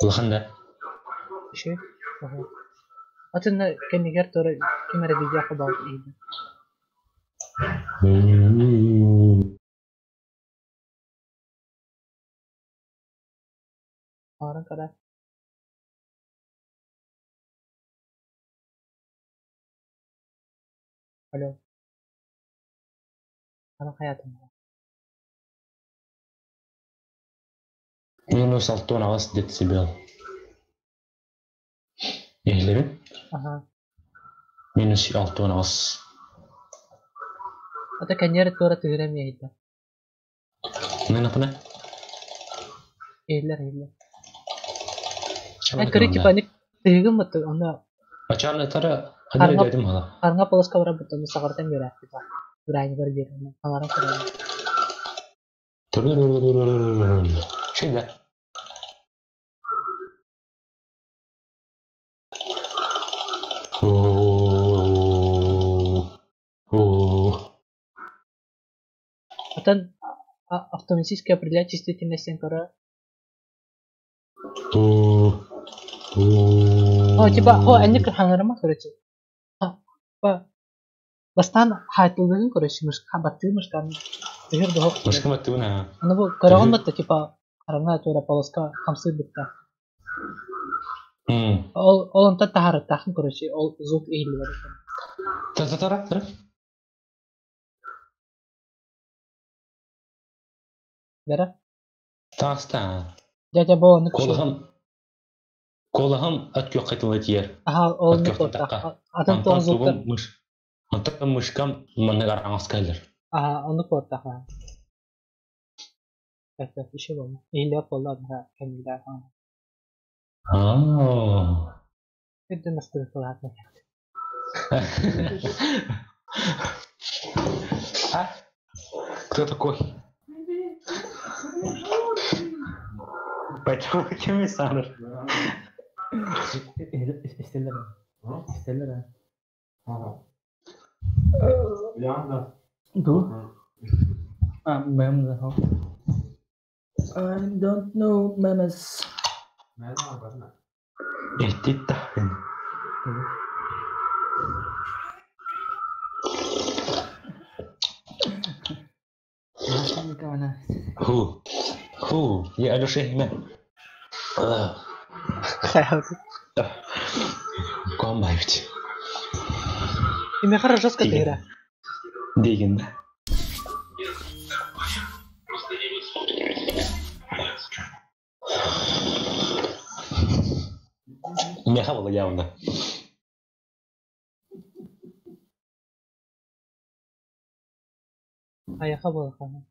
Улахан да? Еще? Ага. Атынна кэннигэр туора ким эрэ видео холбообут иһиллэр. Оҥорон көрөө. Алло. Аны хайаатым? Минус 68 децибел. Иһиллэбин? Аха. Минус 68. Ата кэннигэр туора тыһыра эмиэ иһиллэр. Нанапына? Иһиллэр, иһиллэр. Э, көрө типа ник тыһыгым бытты, онно Ачаан этара ханна өйдөөтүм hala. Хараҥа полоска барар бытты, онно саҕарытан үөрээхпит баар. Үрээнигэр биэрэн, хаҥаран көрөбүн. Şeyler. Оттон автоматически определять чувствительность көрө. О, типа, о, энник хаҥарыма, короче. Типа, бастаан хаайтыллыгын, короче, мышка баттыы мышканы. Тыһыр доһох. Мышка баттыбын аа. Аны бу көрөҕүн батта, типа, хараҥа туора полоска хамсыыр бытта. Ол ол онтон таһаарыттаахын, короче, ол звук иһиллибэт. Та-та-тара, тара. Дара? Таста. Дядя бу ону Куолаһым Куолаһым от күөххэ тылы тиийэр. Аха, ол От оннук күөхтэн буолтах. тахха. Атын Онтон туох звуктар? тугум мыш. Онтон мышкам маннык араҥаска кэлэр. Аха, оннук буолтах. Это еще буолла. Иһиллибэт буолла, аха, кэннилээх. Аа. Үрдүн астыгы кылаатна. А? Кто такой? Почему комиссар? Истеллер. Истеллер. Ду? А, мем да. I don't know memes. Иттиттахын. Ху. Ху. Я Алеша имя. Куамбаевич. Имя жестко тыгыра. Деген. Меха было явно. Аяха было хана.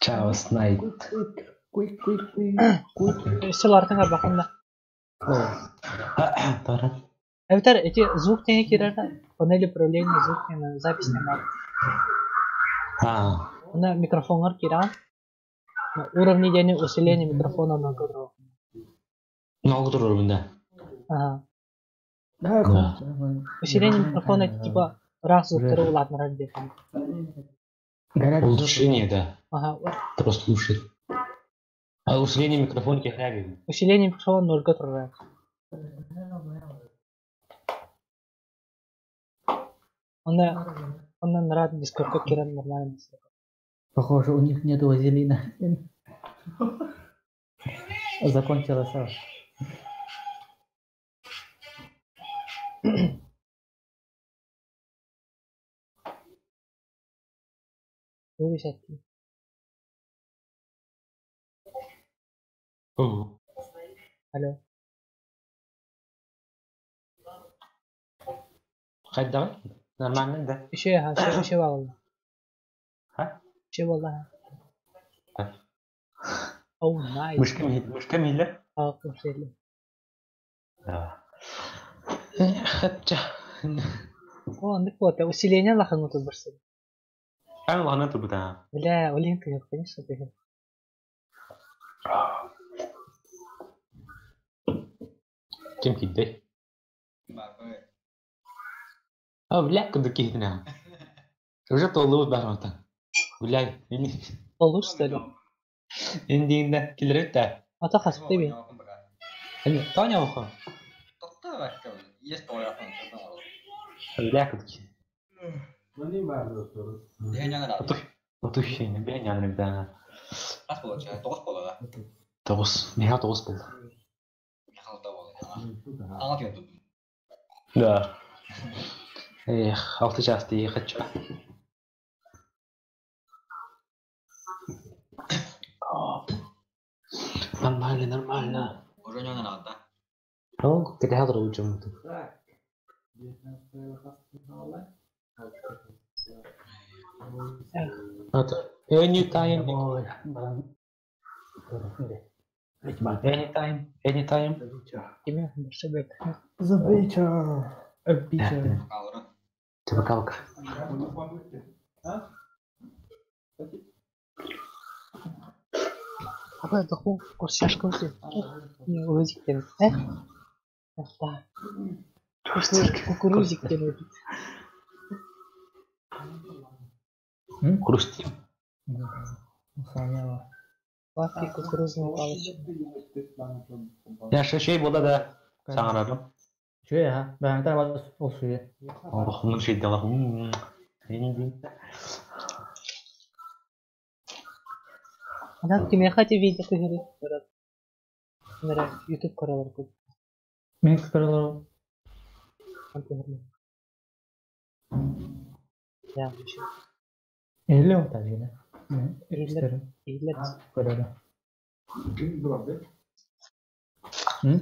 Чао, Снайт. Quick, quick, quick, quick. Сылартың арбахында. Тара. Эбэтэр эти звук тэҥэ киирэр панель управления звук диэн запись наар. Аа. Уна микрофоҥҥар киирэҕин. Уровни диэни усиление микрофона нолга Нолга турарбын да. Ага. Да. Усиление микрофона типа ыраах звуктары улаатынарар диэн. Улучшение, да. Ага. Просто слушай. А усиление микрофона кехряги. Усиление микрофона нолга турар. Она она нрад дискордка киирэн нормально. Похоже, у них нету вазелина. Закончилась аж. Вывесят. Алло. Хайдаҕый? Нормально да? Еще еще еще буолла. Ха? Еще буолла. Oh, nice. Мышка мышка миһиллэр? Аа, мышка Хатча. О, оннук буолта. Усиление лахан утулбарсын. Ан лахан турбута. Бля, Олин ты, конечно, ты. Ким киддей? А, бля, куду киһитинэ. Уже толлубут бар мантан. Бля, Толлур, что ли? Индиинде киллэрбит да. Ата хаспыта би. Таня оха. Бля кытки. Отух бен янрым да. Тоғыз. Миха тоғыз болды. Да. Эх, алты часты ехать. Нормально, нормально. Ну, кете хадыр учум. Anytime. Anytime, anytime. Кими барса бет. The Witcher. A Witcher. Табакалка. Апа доху курсяшка өте. Не узиктен. Э? Да. Кукурузиктен өтүт. Хрустим. Саняла. Сладкий кукурузный палочка. Я шешей бола да. Саңарадым. Шуе ха. Бәң та бар ол шуе. Ох, ну шей дала. Анан кимиэхэ ити видео түһэрэ барар. Нара YouTube көрөлөр курдук. Мен көрөлөр. Антыгырма. Я вообще. Эле ота дигене. Иһиллэр, иһиллэр. Көрөлөр. М?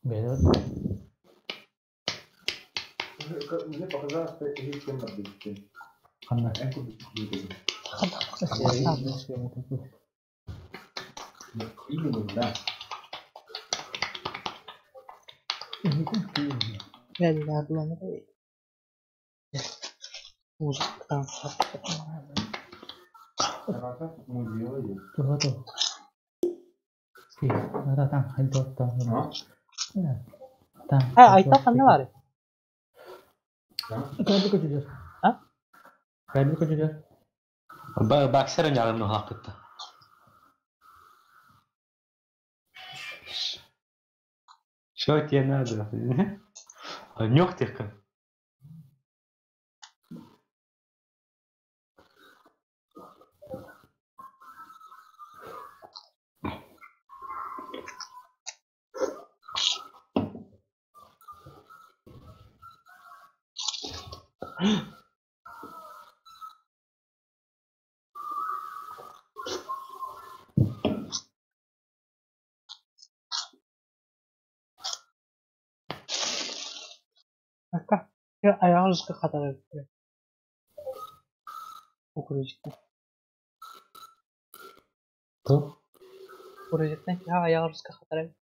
Бәле. Кандай? Бэллэ Музыка Туха А, айта ханна бары? А? Баксер нялым хакытта. Что тебе надо? Нюхтихка. Ака, айаҕа хатар эбит. Кукурузиктан. То? Кукурузиктан киһи айаҕа хатар эбит.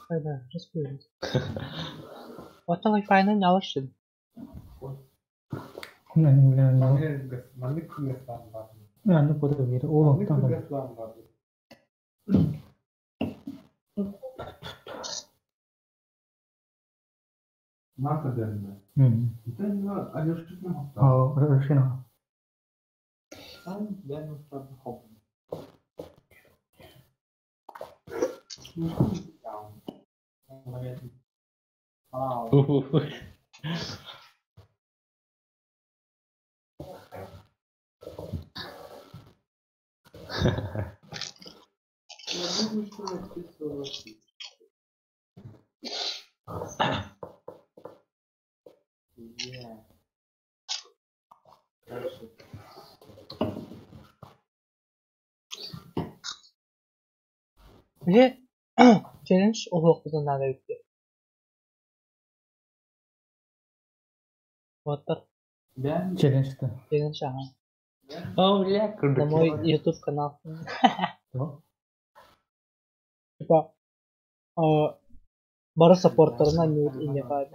Hayda, распылились. Оттон Wi-Fi-ны нялышын. Били челлендж уһуохпутун наада эбит. Уоттар. Челлендж-то. Челлендж, ага. О, бля, На мой YouTube канал. Что? Типа, бары саппорттарына ньют инньэхэ.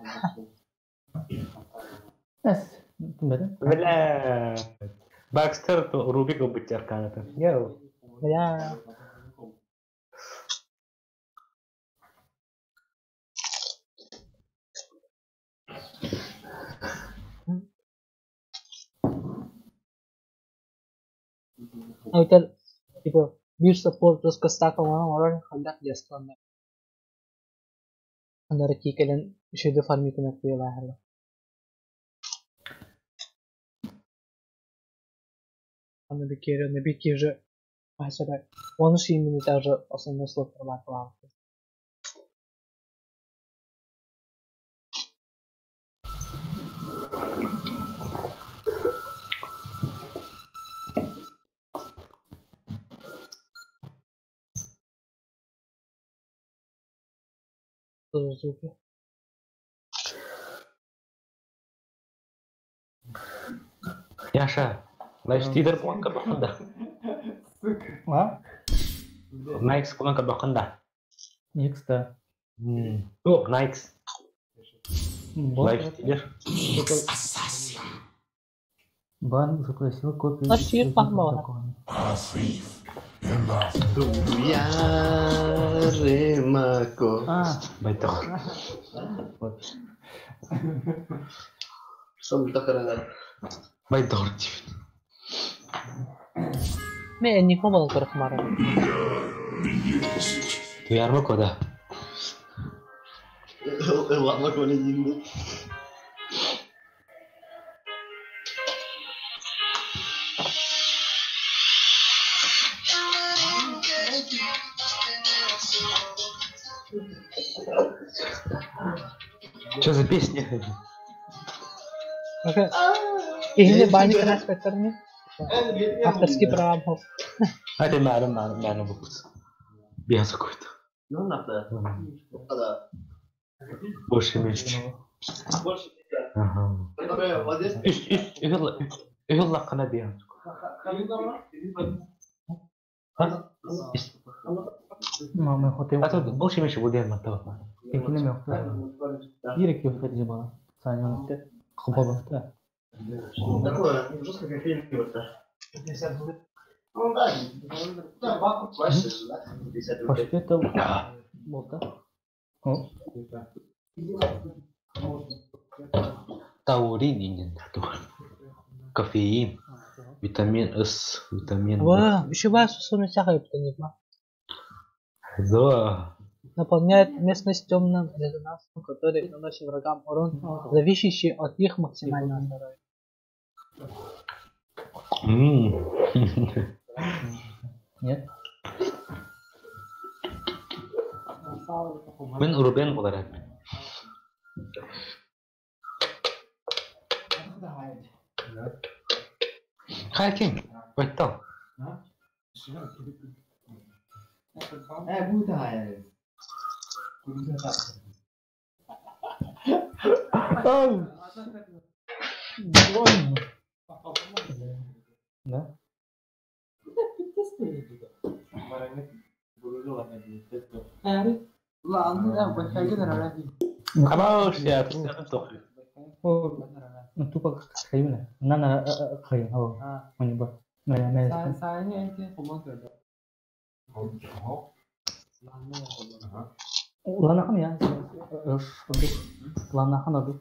Эс, бэдэ. Бля. Бакстер Рубик ылбыт арканатын. Йоу. Бля. Эбэтэр типа биир саппорт кыстаах оҥорон олорон хайдах дьастанна. Анары киикэлэн үчүгэй фармикын тыалааһыла. Аны бикиэри, аны бикки уже хаһан он именно даже основной слот прорабатывал. Что за звуки? Яша, значит, лидер планка бахында. А? Найкс планка бахында. Никс, да. О, Найкс. Вот. Значит, лидер. Бан запросил копию. Наш сир источника пахмала. закона. Туяремако. А, Байтох. вот. Сам тахара. Байтох. Мен энник болон көрөх мара. Туярма кода. Ладно, коли не Что за песня? Киһини баани кыраас бэттерни. Авторский права бох. А ты мәрім, мәрім, мәрім бұқыт. Бияз какой-то. Ну, надо. Да. Больше меньше. Больше. Ага. Молодец. Үс, үс, үһүл лаққана бияз. А? Үс. Мама хотел. А то больше меньше будет маттава. Кихини мёхтэ. Биир киһи хотел была. Саня он хобоба. Да. Такое, жестко кофейня вот Ну да, да, бабку плащ же, да? 50 рублей. Почти это вот, да? О, Таурин инен Кофеин, витамин С, витамин В. Ва, еще вас суну сяха ма. Да. Наполняет местность темным резонансом, который наносит врагам урон, зависящий от их максимального здоровья. М. нет. Мен Рубен болар. Хайкин, байтал. Ау! Больно. Да? Камаш я О, ну тупо хайна. На на хайн. О, у него. На на. Ланахан я. Ланахан аду.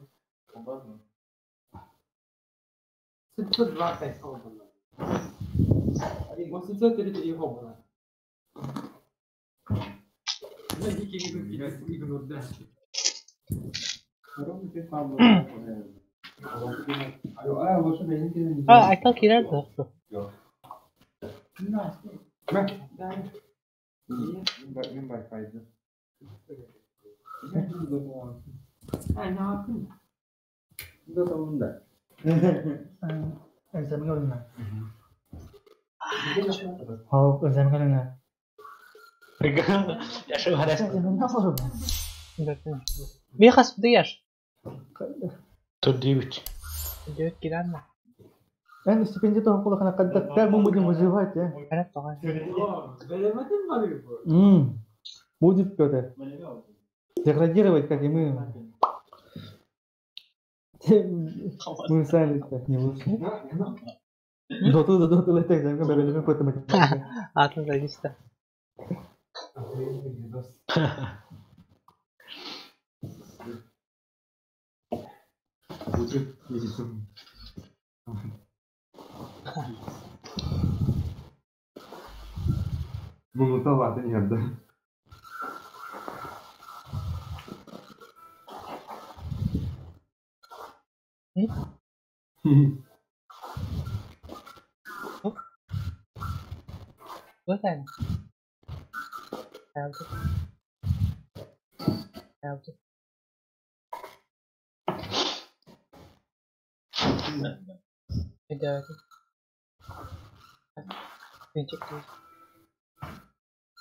А, айтал кирер да. Özlem görünme. О, özlem görünme. Яша харас. Бихас дыяш. Тут девять. Идет киранна. Эн стипендия тоһоҕолоххуна как мы будем выживать, э? Будет кто-то деградировать, как и мы. Мы сами-то не лучше. Доту да доту летек, замка бэбэлэми какой-то математика. Атын зависит. Будет месяцем. Муҥуталаата иһэрдэ.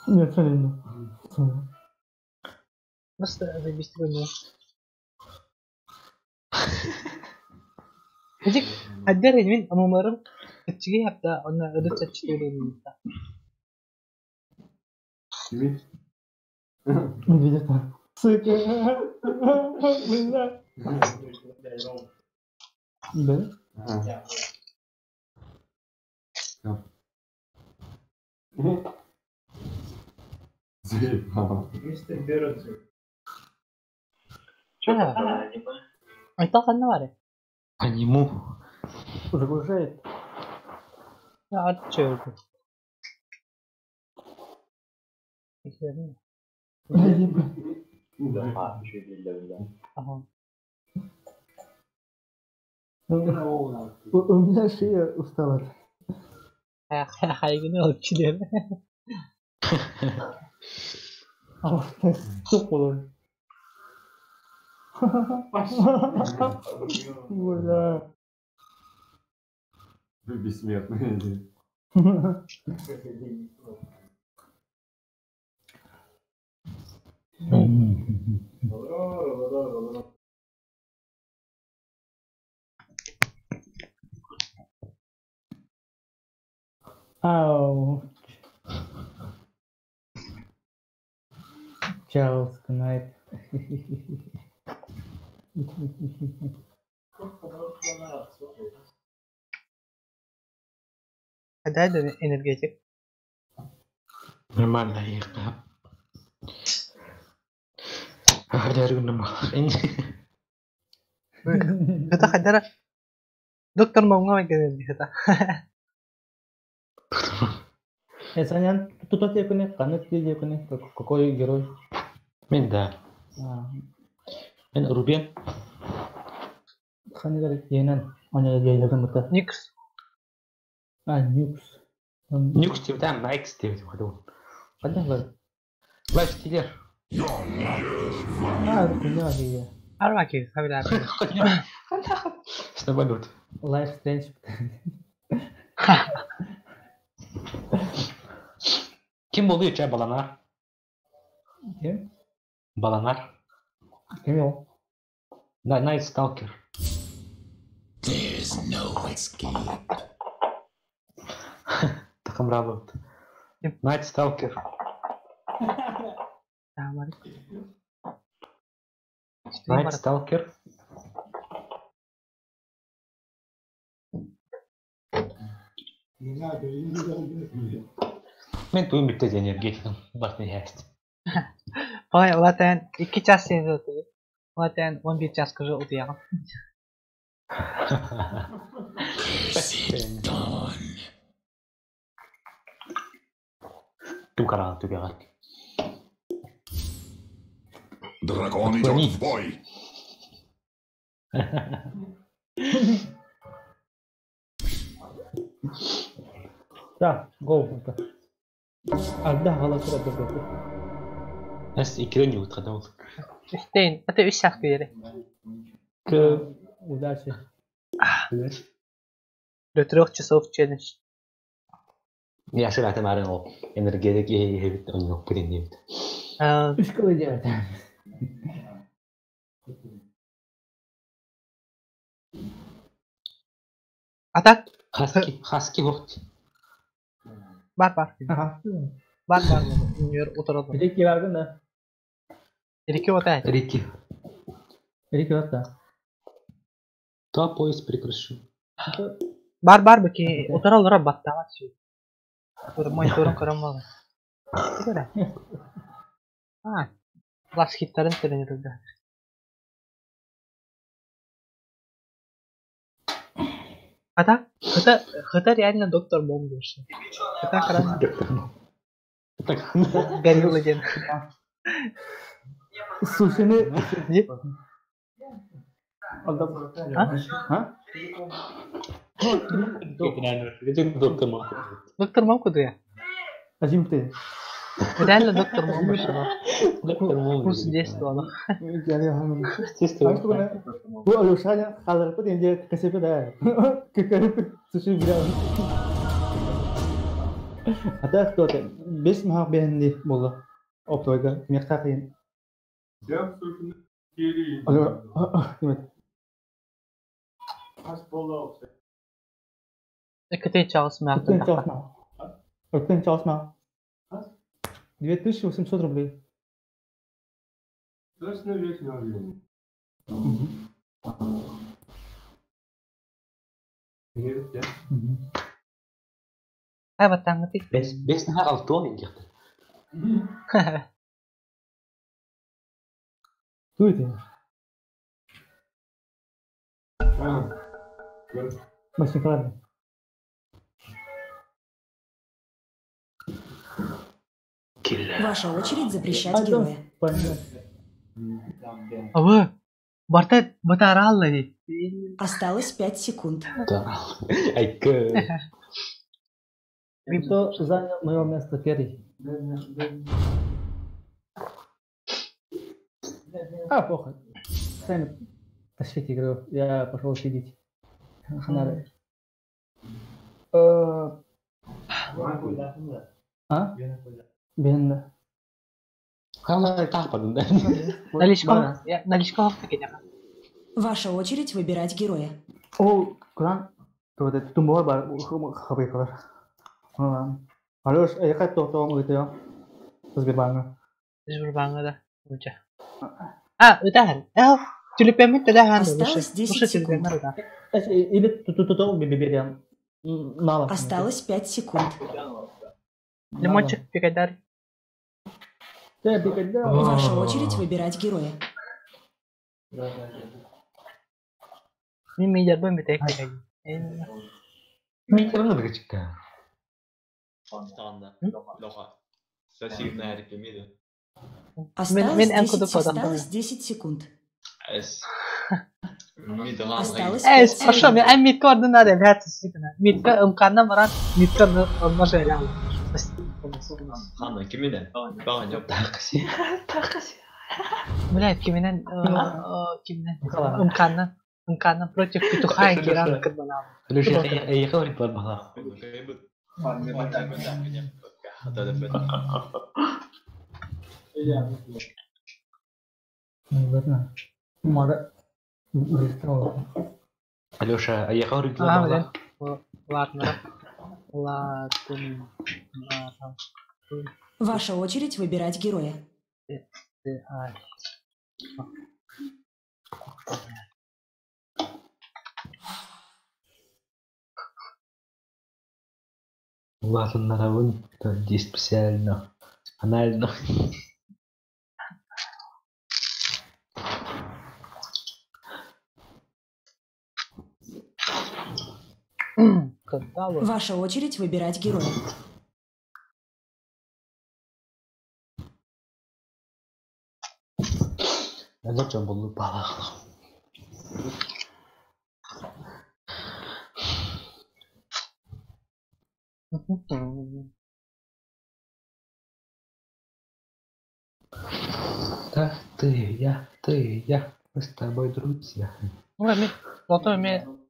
Нет, смотри. Просто забесил. Эдик, аддер мин амумарым кыччыгый хапта онна ыдык чаччыгый минутта. Кими? Медведя так. Сука. Бля. Да? Ага. Заебал. Айтал ханна бар. Аниму. Загружает. Ат чөйгү. Ага. У меня шея устала. Хайгыны алып килер. Сука. Бля. Вы бессмертные. Ау. Чарльз Найт. Дай энергетик. Нормально ехал. Это хадара. Доктор Маунгама кэлэн это. Санян, тут тебе канат тебе какой герой? Мен да. Мен Рубен. Ханигар енен, оня ягын мыта. Никс. А, Нюкс. Нюкс деп да, Найкс деп қойды. Қайдан бар? Лайф стилер. А, хуйня я. Арваки, хабилар. Снабалют. Life Strange. Ким болду чай Баланар? Ким? Баланар. Ким ол? Night Stalker. There's no escape. Такамрабов. Night Stalker. Night Stalker. Мен туйум бүттэ энергетикам бартын яст. Ой, латен 2 час сен өтү. Латен 11 час кыжы утуягым. Cursed dawn. Ту карал түгәгәр. Драконы идет в бой. Да, go. А, да, голосура добро. Нас икрен юут кадал. Үстен, аты үш час күйері. Удачи. До 3 часов челлендж. Я шыр атын арын ол энергетик ехебит он yok бирин дейбит. Үш кылы делать. А так Хаски, хаски хохти. бар бар. Ага. Бар бар. Үнгөр отырады. Рики бардın да. Рики отай. Рики. Рики бар да. То пояс прекращу. Бар бар беки отыралара баттаға түсу. Мониторын көрем болады. А, лас хиттарын тренерді. А так, это реально доктор Мом больше. Это хорошо. Так. Горилла ден. Сушины. Не? А? А? Доктор Мом. Доктор Мом куда я? Азим ты. Реально доктор Мом больше. Доктор Мом. Курс действия. Естественно. Bu Aluşanya kalırpı deyince kasepe de. Kıkarıp suşi biraz. Hatta кто-то бес махак бенди болду. Оптойга мехта кыйын. Алло, неме. Кытый чалыс Өткен чалысма. Өткен чалысма. 2800 рублей. Точно верхнего времени. Ай, баттаңы ты. Бес, бес нахар алтон ингерт. Кто это? Машинкалар. Ваша очередь запрещать героя. Абы, барта батаралла дейді. Осталось 5 секунд. Да. Айка. Кто занял мое место первый? А, похуй. Сами тащите игру. Я пошел сидеть. Надо. А? Бен. Хала тахпадын да. Наличка, наличка хопты кетер. Ваша очередь выбирать героя. О, Куран. То это тумбор бар хабай хабар. Алёш, я как то то мы Сбербанка. Сбербанка, да. Лучше. А, это Эл, тюльпен тогда Осталось 10 секунд. Или тут берем. Мало. Осталось 5 секунд. Лимончик пикадар. Ваша очередь выбирать героя. Мен мейдер бен битек пикадар. Мен кемне бигичка. Осталось Мен ән 10, кудып адам. осталось 10 секунд. Осталось Эс, 5 хорошо, мен секунд. ән митка ордына да бәт ситина. Митка ымканна баран, митка онна жайлан. Хана киминен? Баган Тақси. Тақси. Блядь, киминен, киминен, ымканна, ымканна против петуха и Кирана Кырбанава. Алёша, я говорит бар бала. Наверное. Мара. Алёша, я говорит А, бар блин. Ладно. Ладно. Ладно. Ваша очередь выбирать героя. Ладно, наравын, здесь специально. Анально. Когда Ваша очередь выбирать героя. Зачем был бала? Так, ты, я, ты, я. Мы с тобой друзья. Ну, мен, зато мен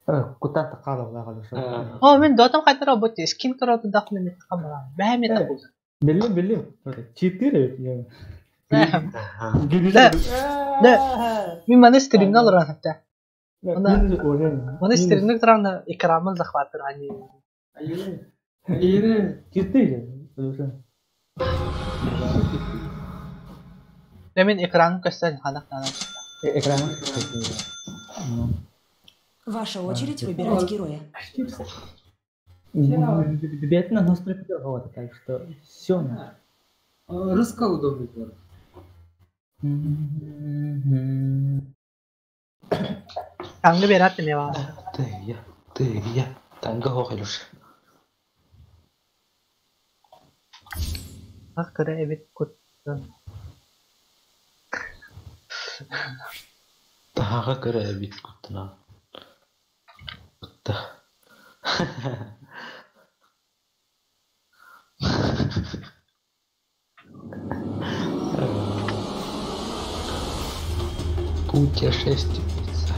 Куда то кадал, да, О, мен дотам қайтара работе, скин тураты дақ мен камера. Бәм это болды. Билим, билим. Четыре. Да, да. Мин маны стримна олорон хатта. Оны стримник туран экранын захватыр они. Мен экран көстөн ханак нана. Экран. Ваша очередь выбирать героя. Бедно, но так что все. Русского удобный город. Таңгы берат не бар. Ты, ты, я. Таңгы хохилуш. Ах, кыра эбит кут. Тағы кыра эбит куттuna. Кутта. Путешественница.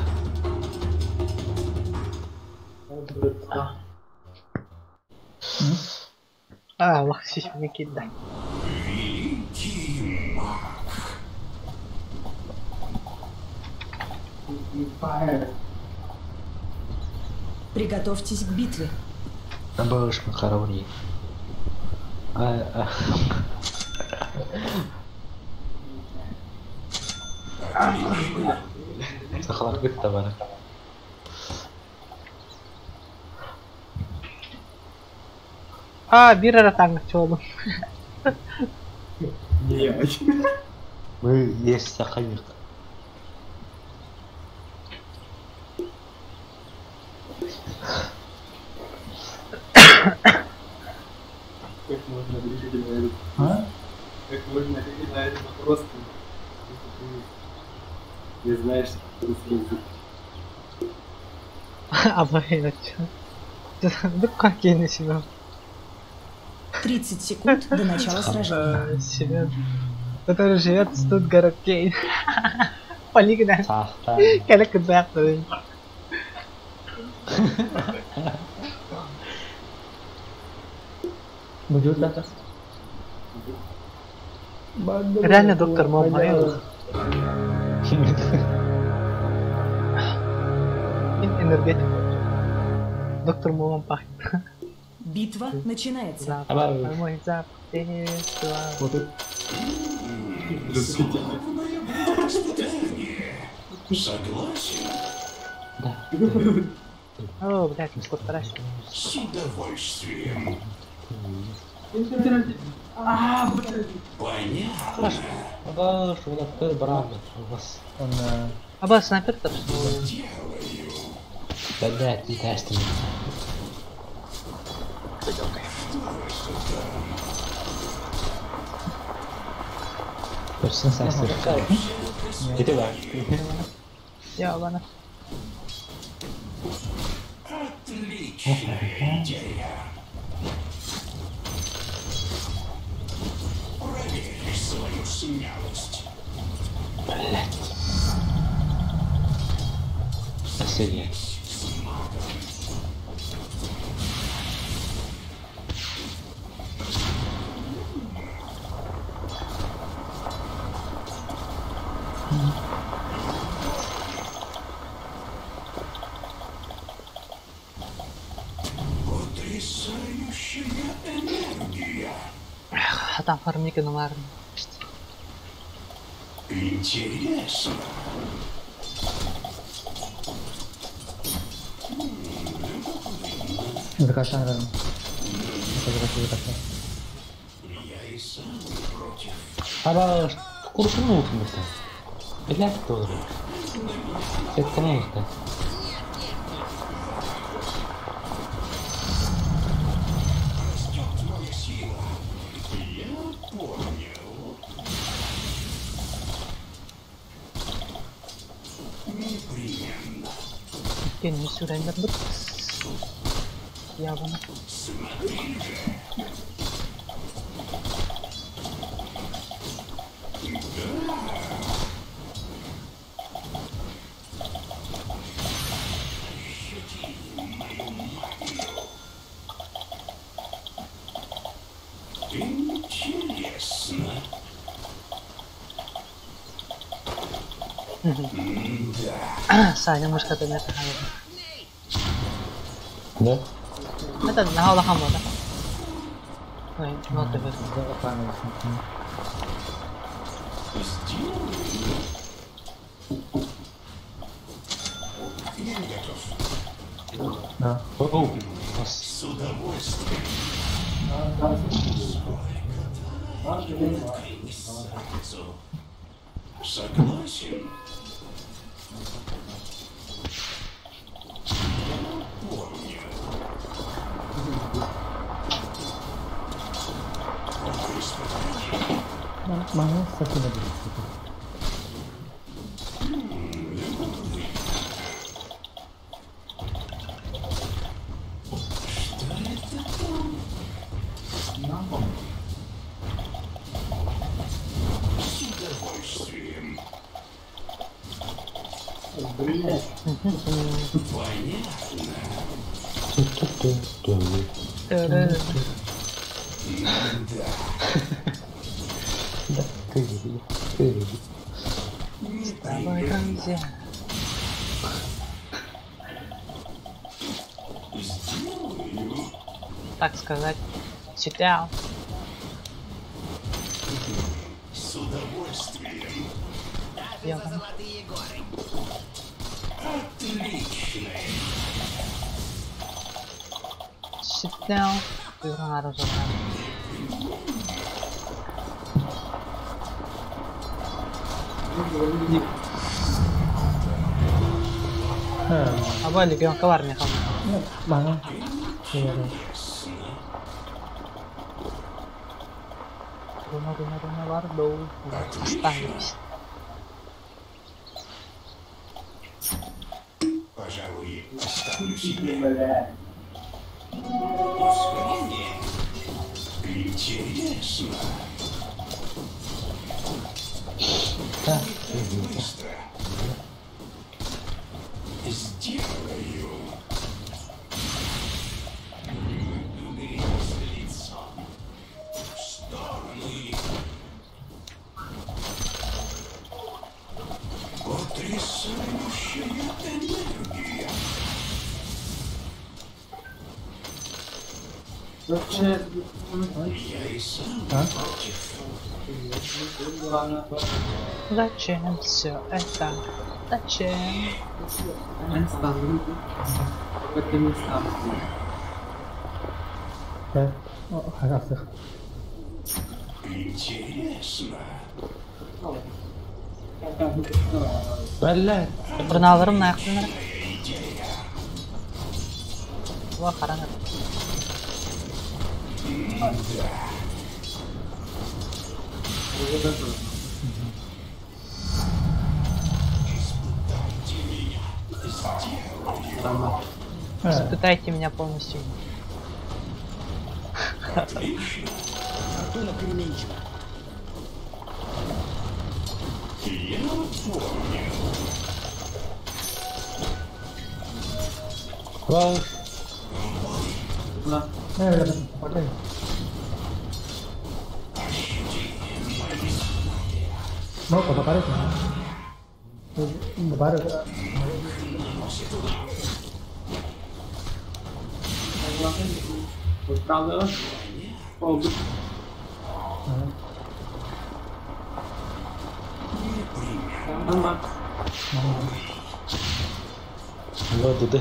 А, лах кидда. Великий маг. Приготовьтесь к битве. Абаш Махарони. Сахалар бит бары. А, бир ара таңгы чолу. Мы есть сахалик. Как можно ответить на этот? А? Как можно ответить на этот вопрос? Если ты не знаешь русский язык. Абай, Дукка кейни Семен. 30 секунд до начала сражения. Семен. Который живет в Студгородке. Полигна. Сахта. Келек кыдак. Будет да? Реально доктор Мамаев. Энергетик. Доктор Мамон пахнет. Битва начинается. Запах, мой запах детства. Вот тут. Согласен. Да. О, блядь, не постарайся. С удовольствием. Понятно. Абаш, улаттыр барам. Вас. Он Аба, снайпер там что? Делаю. Блять, не тестим. Көрсін сәсір. Ете бар. Я, ладно. Отличная идея. Проверь свою смелость. Блять. Последнее. С магом. Потрясающая энергия. Там фармики номер. Интересно. Закачан рано. Закачан. Я и сам не против. Абаш, курсын утмыты. Блять, тоже. Это нужно. Растет моя сила. Я понял. Непременно. Кені сүрәндер бит. Я, ладно. Смотри же. Ощути мою магию. Интересно. Саня мышкатын это Да? Это наһаа буолла. Ой, ну ты Я готов. Да. Оу. С удовольствием. Сколько Согласен. Я помню. Мана сакина Что это там? С удовольствием. Понятно. Да. С тобой, друзья. Сделаю. Так сказать. Читал. С удовольствием. Я Отлично. Читал. Аба легионка бар меха. Мана. Руна, руна, руна бар доу. Останемся. Пожалуй, оставлю себе. Ускорение. Интересно. Да. Быстро. Сделаю. Грязь лицом. В стороны. Потрясающая энергия. Я и сам не против. Зачем все это? Зачем? Да. Хорошо. Интересно. Блядь. Руналарым наяқтыныр. Идея. Ва қараңыр. Испытайте меня. Сделаю. Испытайте меня полностью. Отлично. Фортуна переменчива. Я понял. Вау. No, pues aparece. Baru. Вот это.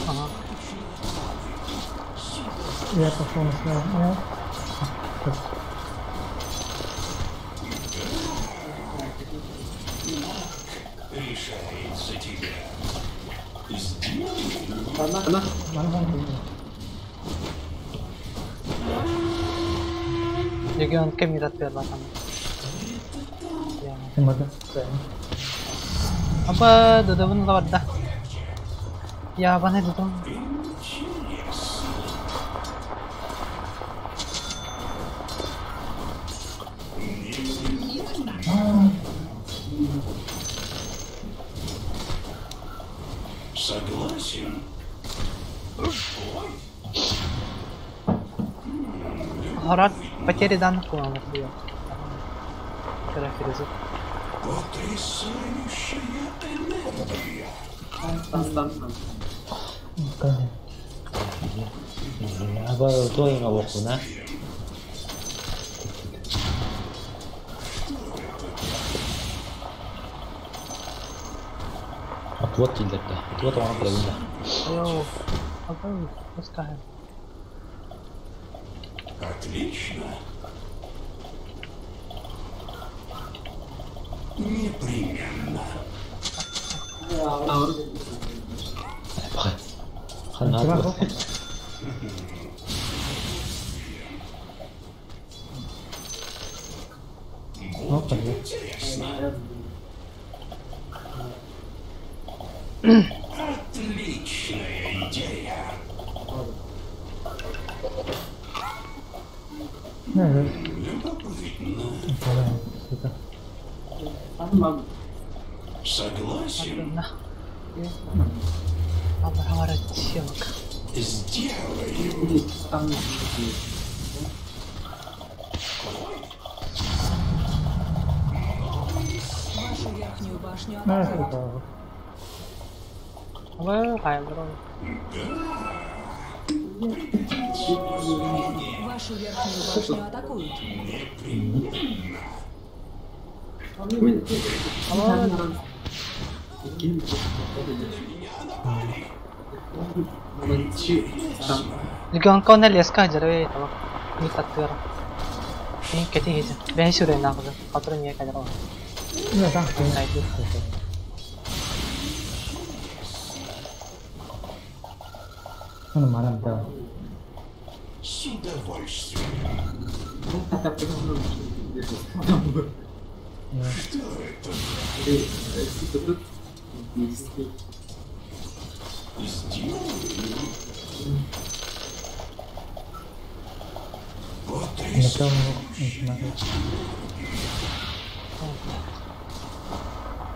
Ага. Я пошел на смену. Решает за тебя. Сделаю. Легион кем не там. Апа, додавын да. Я баны додам. Согласен. Ой. Хорат потери данных куланыр диyor. Графиризм. Потрясающая энергия. Аба той на. Вот тилдерде. Вот оған көрөбүн да. Айо. Абы, пускай. Отлично. Непременно. Ханна. Будет интересно. Отличная идея. Любопытно. Согласен. Сделаю. Вашу верхнюю башню атакуют. Вашу верхнюю башню атакуют. Легионка на леска деревья того. Не таттыр. Не кети хеже. Бен шүрен нагды. Который не кадр. С удовольствием. Что это? Сделаю.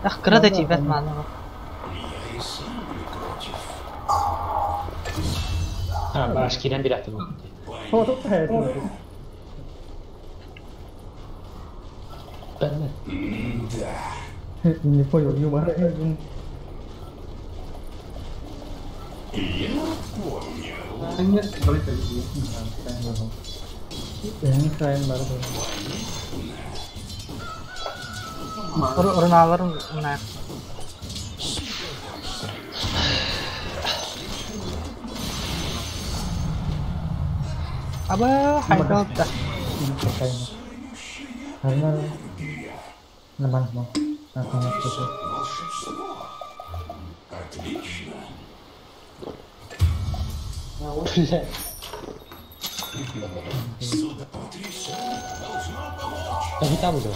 Ах, крада тебе Бэтмен. Я и сам не против. А, баш кирен бир аттым. Бэнмэн. Да. Не понял юмора. Я понял. Руналарын мына. Аба, хайдалда. Волшебство. Отлично. Бля. Сюда потрясает. Должно помочь. Да там уже.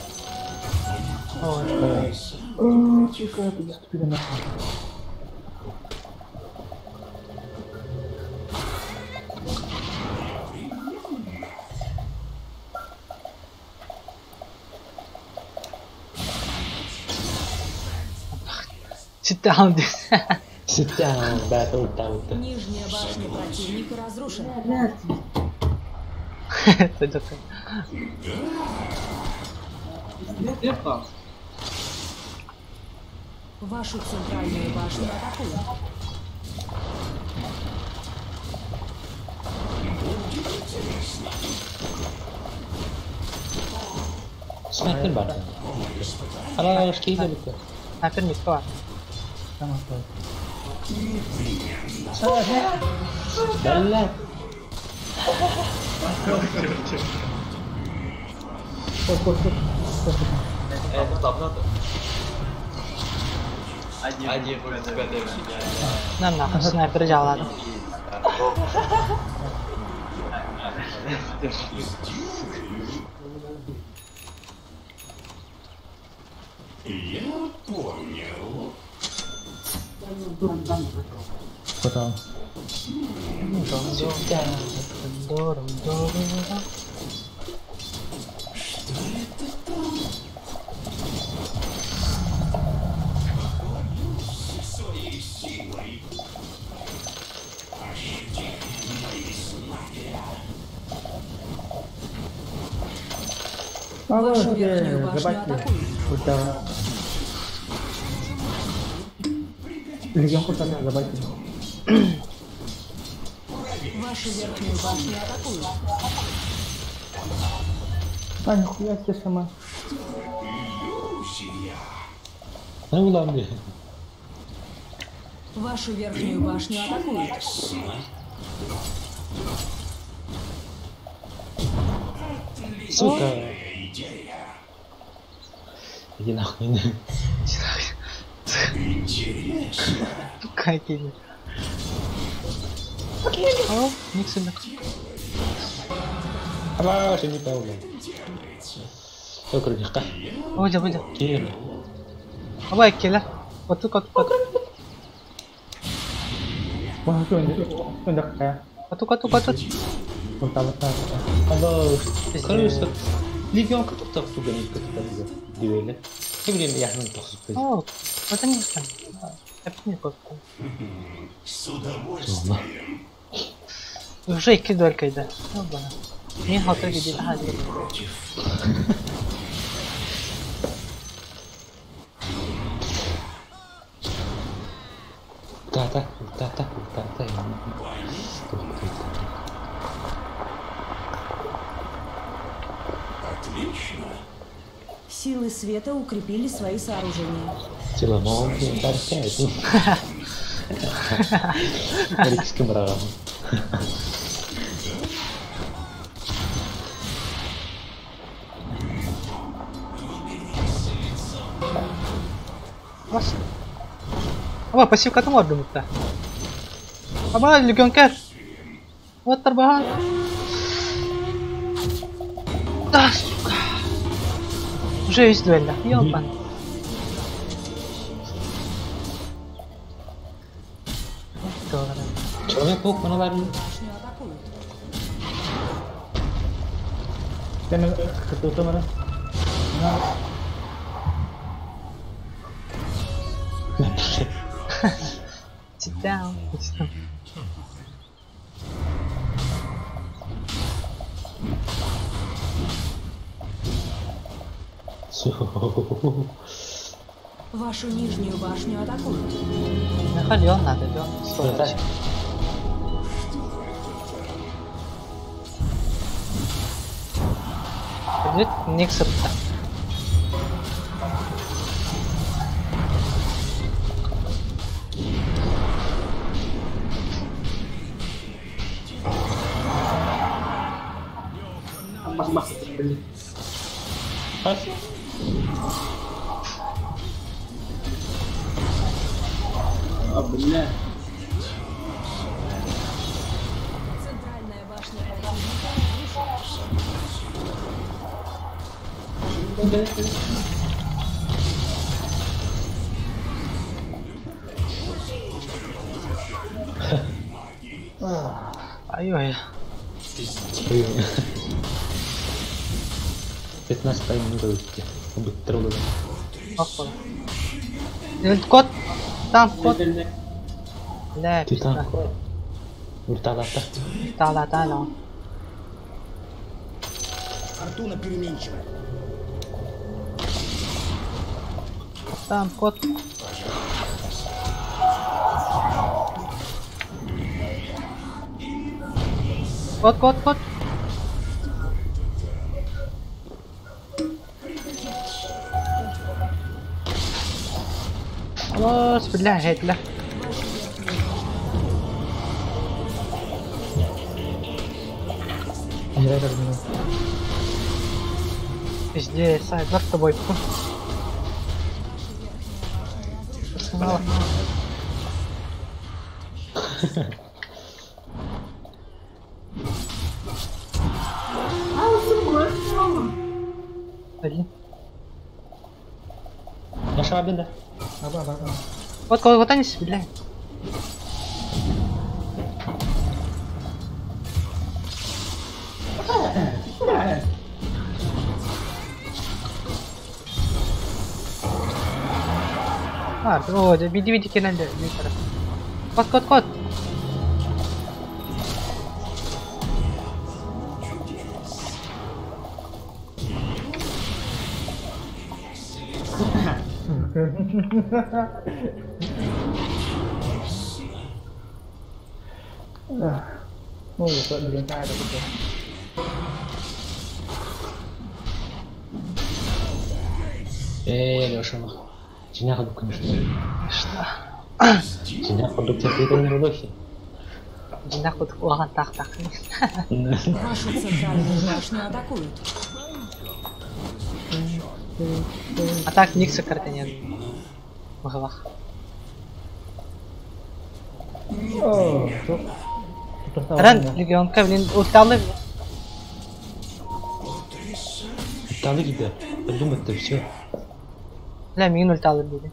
Sit down. Sit down, battle out. Нижняя башня противника разрушена. Вашу центральную башню атакуют. Снайпер бар. Ала, шкейде бітті. Снайпер не бар. Бля. Один против тебя. На нахуй, снайпер жалады. Я понял. Что это там? Поклонюсь своей силой. Ощути мои знания. Вашу верхнюю башню атакуют. Вашу верхнюю башню атакуют. А, нихуя себе сама. Ну ладно. Вашу верхнюю башню атакуют. Сука. Иди нахуй. Интересно. Какие? О, Никсон. А, что не понял. Все, крутишка. Выйди, выйди. Кир. Давай, Киля. Вот тут, вот тут. Вот тут, вот тут. Короче, легион который тугани О, это не С удовольствием. Уже кидалькой, да. Не хотел против. Тата, тата, тата. Отлично. Силы света укрепили свои сооружения. Apa pasif kata mau dong kita? Apa Legion Cat? What terbahan? Да, сука. Уже есть дуэль, да? Ёбан. Человек-паук, наверное. Sit down. Sit down. Вашу нижнюю башню атакуют. Надо, да? Никс. А, бля. Центральная башня противника разрушена. Ай-ой. 15 минут выйти. Быстро. Кот. Там кот. Бля, Титан. Ульталата. Та-ла-та-ла. Фортуна переменчива. Там кот. Кот, кот, кот. خلاص بالله هات له. Везде сайдер с тобой. Я шабин, да? Вот, вот они бля. А, о, види, види, кинали. Кот, кот, кот. Ну, блин, это такое. Леша, Чиняха, конечно. Что? Чиняха, доктор, Чиняха, уаган так-так. Вашу центральную башню атакуют. А так Никса карты нет. В головах. Ран, легионка, блин, ульталы. Ульталы где? Подумать-то все. Бля, мин ульталы были.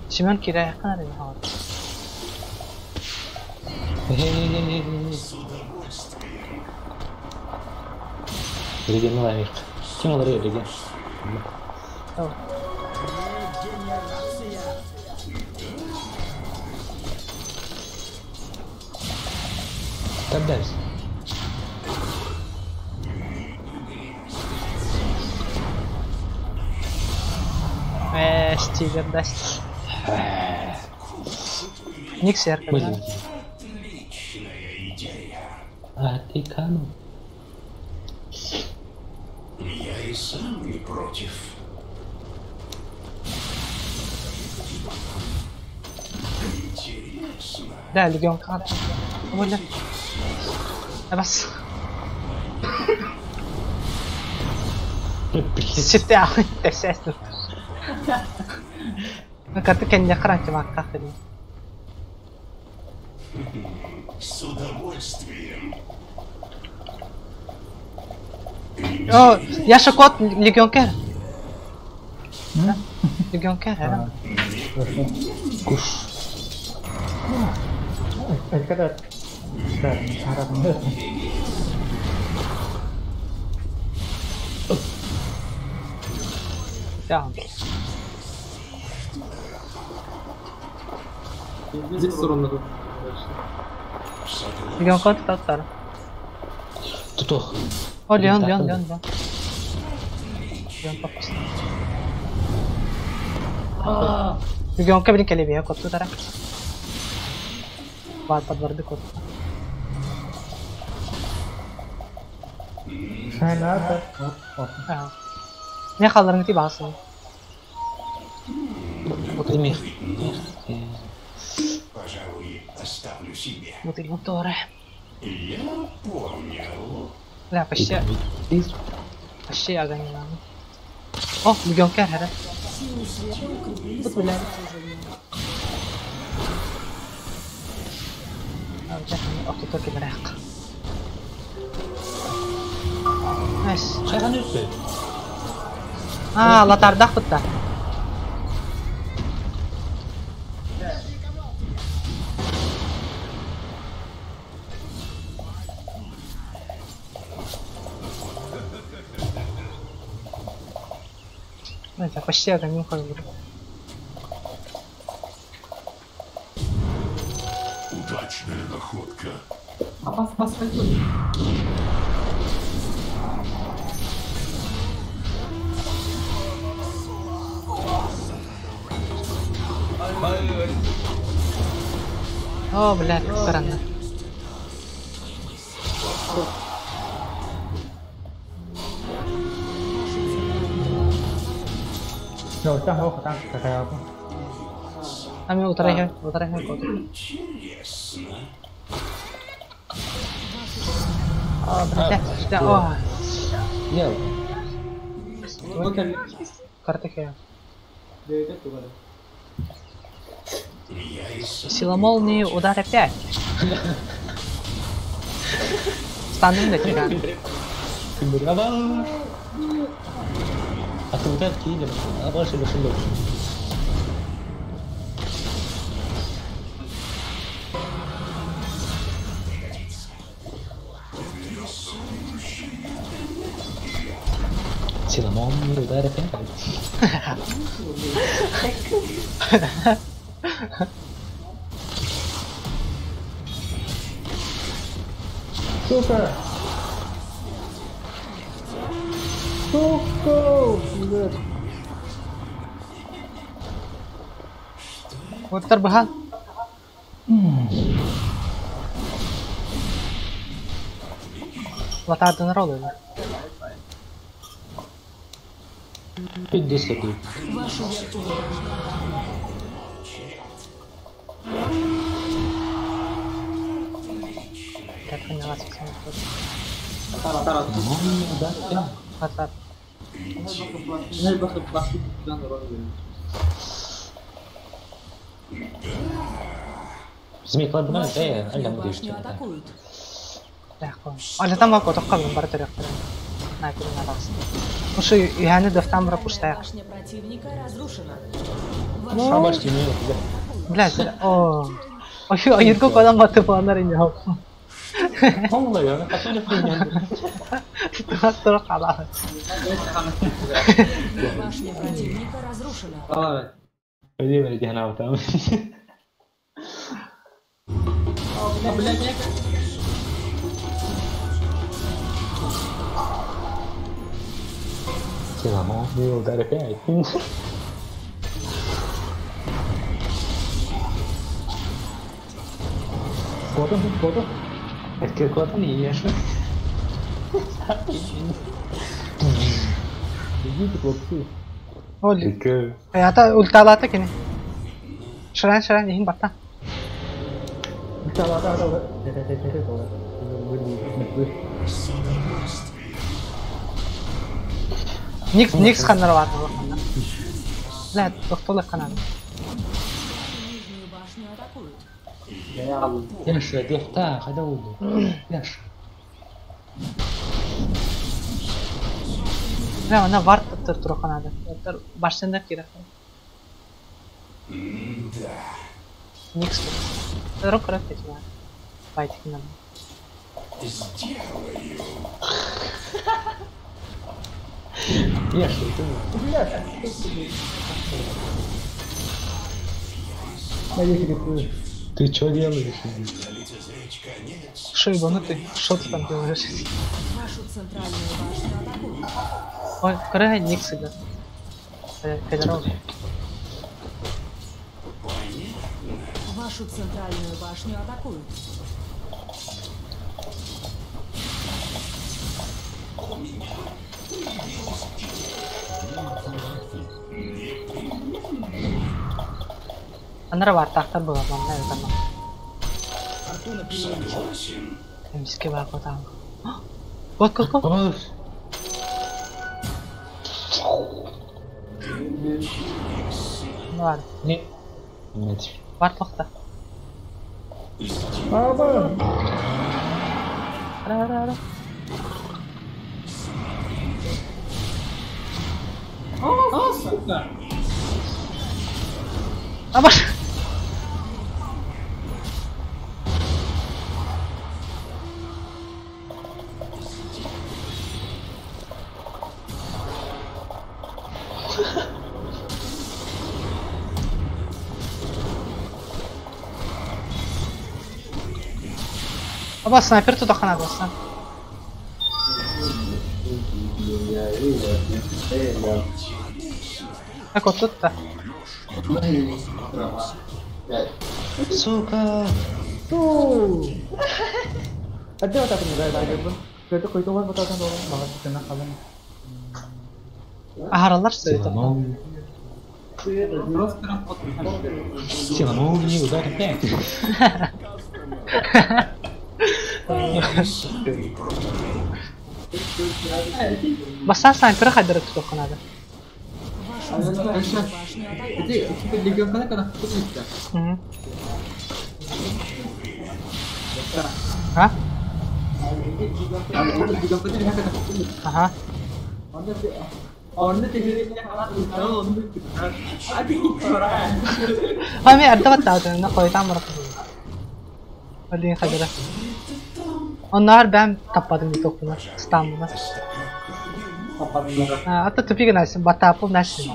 Семен Кирая, канары не говорит. Реген лайк. Кем алар реген? Тогда. Стивер даст. Ник Серка, да? А ты канул. Я и сам не против. Интересно. Да, легион кан. Бля. Бас. Ситя, ты Карты кенде храньте макка хрен. С удовольствием. О, я шокот легионкер. Легионкер, да? Куш. Это когда... Да. Здесь все равно. Легион кот татар. Тутох. О, Леон, Леон, Леон, Леон. Леон попасть. Легион кабин келебе, кот тутара. Бар подварды кот. Не халларын ти басын. Мих. Пожалуй, оставлю себе. Вот и моторы. Я понял. Да, почти. Почти огонь. О, легион кэр, Тут бля. А, кто только брак. Найс. А, латардах бутта. Это почти огонь был. Удачная находка. А пас, пас, пойдет. О, блядь, как странно. Ами утра кот. Интересно. О, блядь, да, о. Я. Карты я. Сила молнии, удар опять. Стану на тебя. А ты вот этот кинем, а больше больше больше. Сила молнии, удар опять. Супер! Сука! Блядь. Оттар быһан. Латаардынар олуйлар. 50 секунд. Вашу верхнюю башню Так, поняла, совсем. Тара, Да, да. Латар. Змей кладбына, Вашу да, я верхнюю алям башню атакуют. Алетам бак отоққа білін бары төрек. Снайперин арасы. Ушу юханы дафтан бара Центральная пуштая. башня противника разрушена. Шабаш не Бля, о. Ой, айырго кодан баты пландар инде хоп. Холла, я хотел принять. Тура қала. Башня противника разрушена. Давай. Владимир, иди на там. Блядь, я Сила, удар опять. Кого-то, кого-то. Это куда-то не ешь. Идите, хлопцы. Оли. Ата ульталата кини. Шыран шыран ихин батта. Да, да, да, да. Никс Никс ханнар бар. Бля, тоқтолы қанан. Нижнюю башню атакуют. Яша, дехта, қайда болды? Яша. Бля, ана вард тұр тұр қанады. Башында керек. Никс. Рок рок кетті. Байтикин. Сделаю. Яша, ты. Поехали. Ты что делаешь? Лицезреть конец. Шо ебанутый? Шо ты там делаешь? Вашу центральную башню атакуют. Ой, көрі Никс идет. Федерал. Вашу центральную башню атакуют. Анара бар тақтар болады, мында это. Фортуна переменчива. Согласен. Эмске бар котам. Гот гот гот. Бар. Не. Нет. Бар тоқта. Аба! Ара ара ара. А, сука! Абаш. Аба снайпер туда хана басса. Так вот тут-то. Сука! Ту! А где вот это не дай, дай, дай. Это какой-то вот это надо, надо, Ахаралар что это? Сила молнии, удар опять. Басса снайпер хадыр туда ханада. Вашу центральную башню атакуют. Иди, теперь легион когда куда Угу. А? Ага. Ами арда на қойтам барып. Блин, хадыра. Оннар бәм таппадым бит оқуна, стамына. Ата тупиге нәрсен, батапыл нәрсен.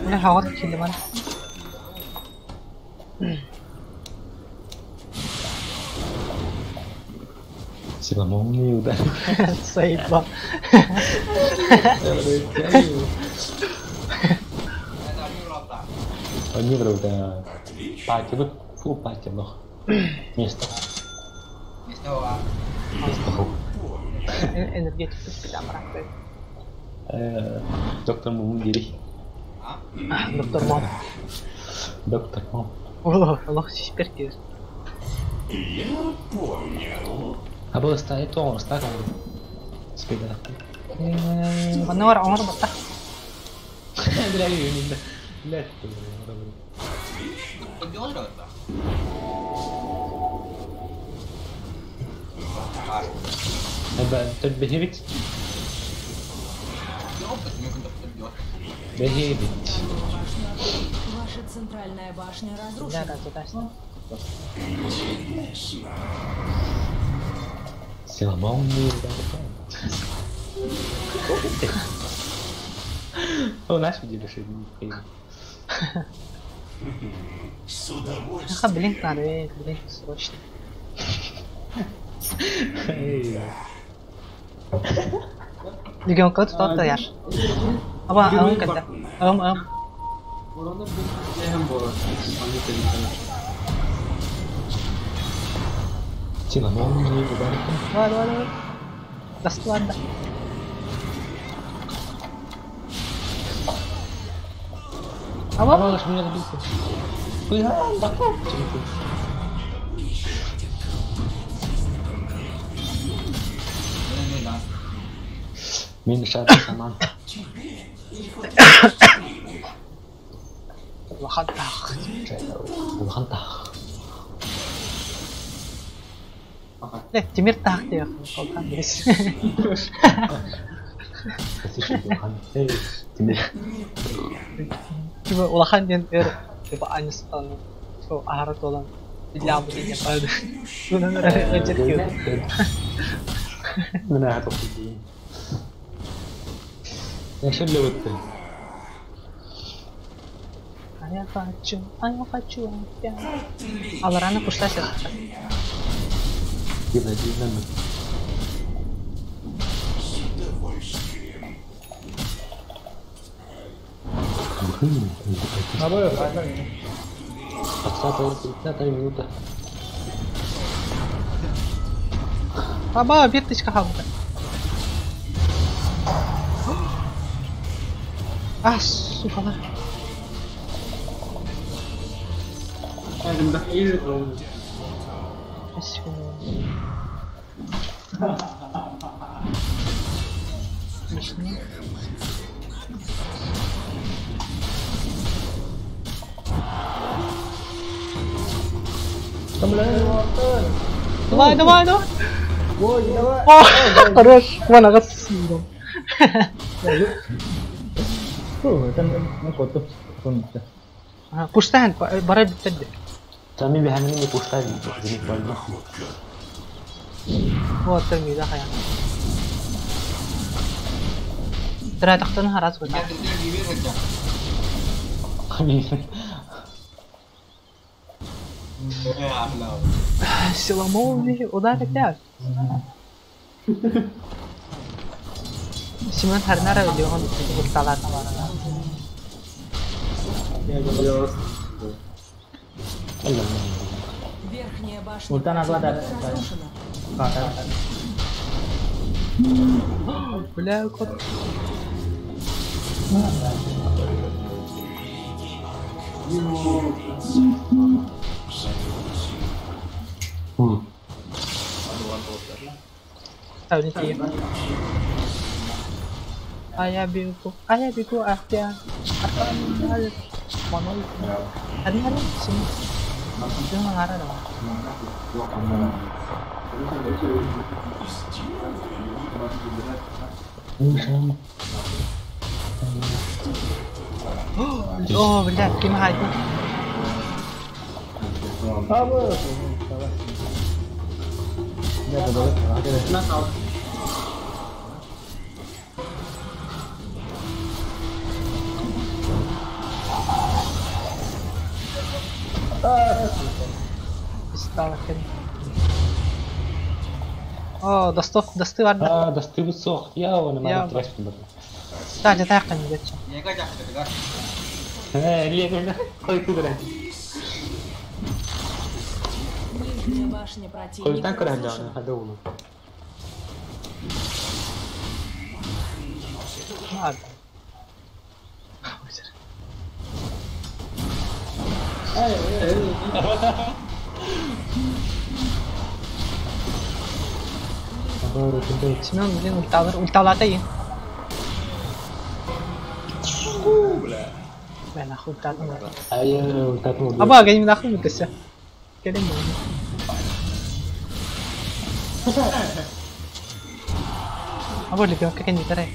Мына хават келді мана. Сила молнии ударит. Заебал. Они вроде пати, вот фу пати, но место. Место. Энергетика прям Доктор Мумдири. Доктор Мом. Доктор Мом. О, лох сперки. Я понял. А было стоит то, он стоит, он спида. Манор, он работа. Бехевит. Бехевит. Ваша центральная башня разрушена. Интересно. Сила молнии. О, наш видели, что С удовольствием. Блин, надо, блин, срочно. Легионка тут то яш. Аба, ам когда. Ам, ам. Сила молнии ударит. Давай, давай, давай. Да ладно. Аба, Аба, меня добился. Мин шата саман. Улахан таах. Улахан таах. Не, Тимир таах диэх. Колхан дес. Тимир. Типа улахан диэн эр типа анистан со ахара толан для будет правда. Ну, Мына хатып. Я шелле өттү. А я хочу, а я хочу опять. Алараны куштася. Дивно, дивно. С удовольствием. Двадцатая минута. Аба, бирточка хабыта. А, сука. Смешно. Давай, давай, давай. Ой, давай. О, хорош. Вон, ага, съел. Пуштан, бара битте. Сами бихамини пуштан. Вот там да хая. Тра тахтан харас гута. Сила молнии ударит я. Семен Харнара он устала там. Верхняя башня разрушена. Бля, кот. А я бегу, опять. Hari-hari sini. Itu mengarah dong. Oh, бля, ким хайды? Сталкер. О, достов, досты бар да. А, досты высох. Я он Я на трэш. Да, где так не дече. Лена, кой кудра. Нижняя башня Кой противника так разрушена. рада, хадоуну. Ладно. Семен, блин, ульталар, ульталата им. Бля, нахуй ульталар. Ай, ультату. Аба, гани нахуй мытася. Келем. Аба, лебенка кени тарай.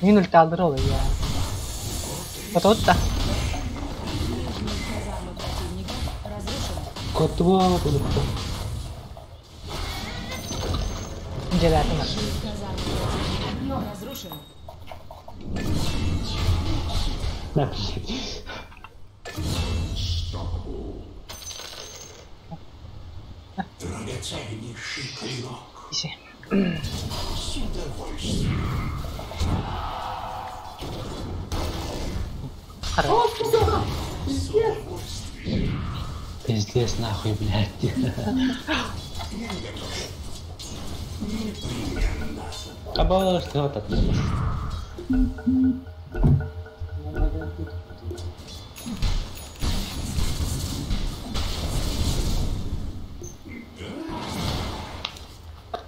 Мин ульталар ол я. Потом-то. Казарма противника разрушена. Котва, Делятина. Казарма противника разрушена. На, Драгоценнейший клинок. Иси. С удовольствием. Хорош. С удовольствием. Пиздец, нахуй, блядь. Непременно. Аба, что так?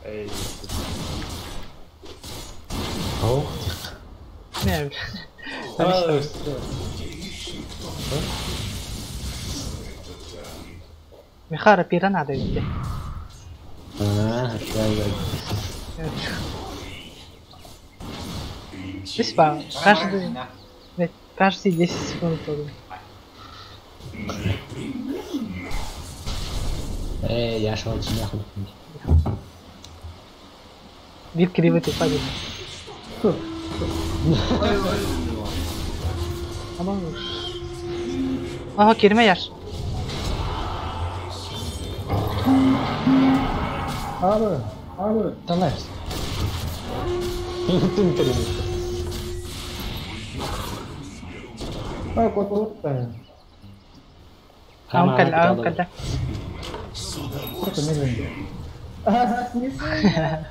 Эй, Ох, Не, А, Михара пира надо идти. А, да, да. Спасибо. Каждый, блядь, каждые 10 секунд. тоже. Эй, я шел нахуй. Вид кривый ты падает. Ага, кирме яш. Abi, abi. Да лайф. Ты не Ай, коту. Ам калла, ам калла. С Что удовольствием. медленно?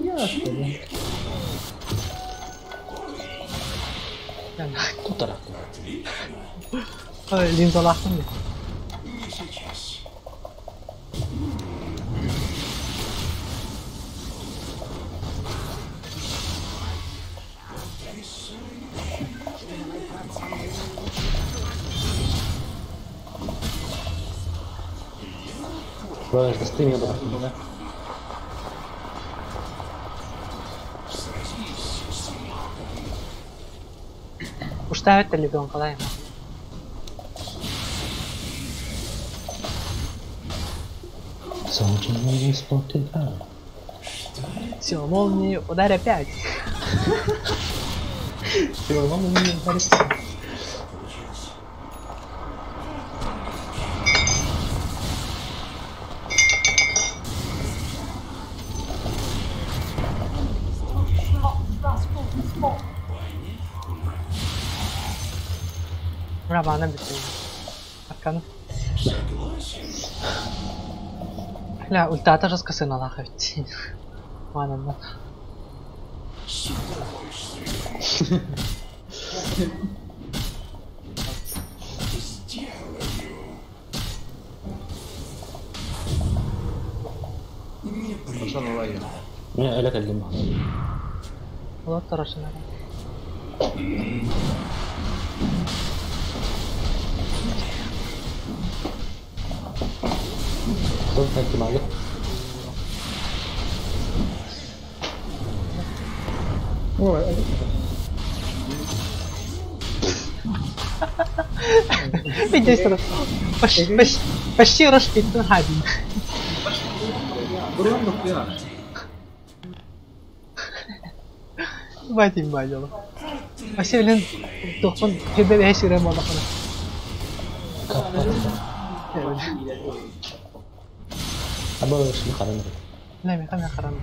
Я, что ли? Кутара. Ой, линзалахтым. Не сейчас. Боже, да ты меня брат. Сразись с магом. Уштавит ребенка, дай. Солнечный спорт Сила молнии, ударь опять. Сила молнии, ударь. Равана битте. Арканы. Согласен. Ля, ультата жестко сына лахать. Ладно, С удовольствием. Сделаю. Непременно. Не, это лима. Вот хорошо, наверное. Кто так мало? Ой, это Видишь, почти, почти, почти рашпит хадин. Вадим бадила. Вообще, блин, тохпон хеде бэшире молохона. Аба шли харан. Не, меха мен харан.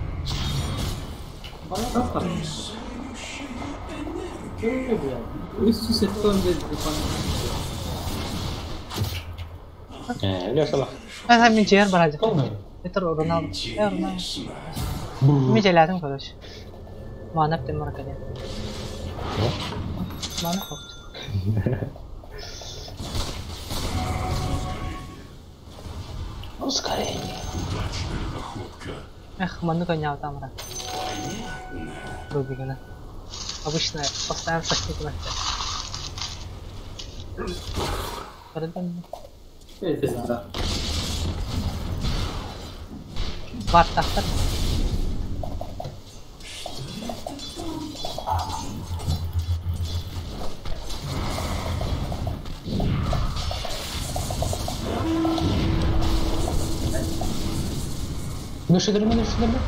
Э, сала. А мен жер баражак. Это Роналду. Э, Роналду. Мен желадым, короче. Манап деп марка ден. Мана хопт. Ускорение. Эх, ману коня там ра. Рубигана. Обычно постоянно сосник на Бар тахтар. Ну что, ну что, ну?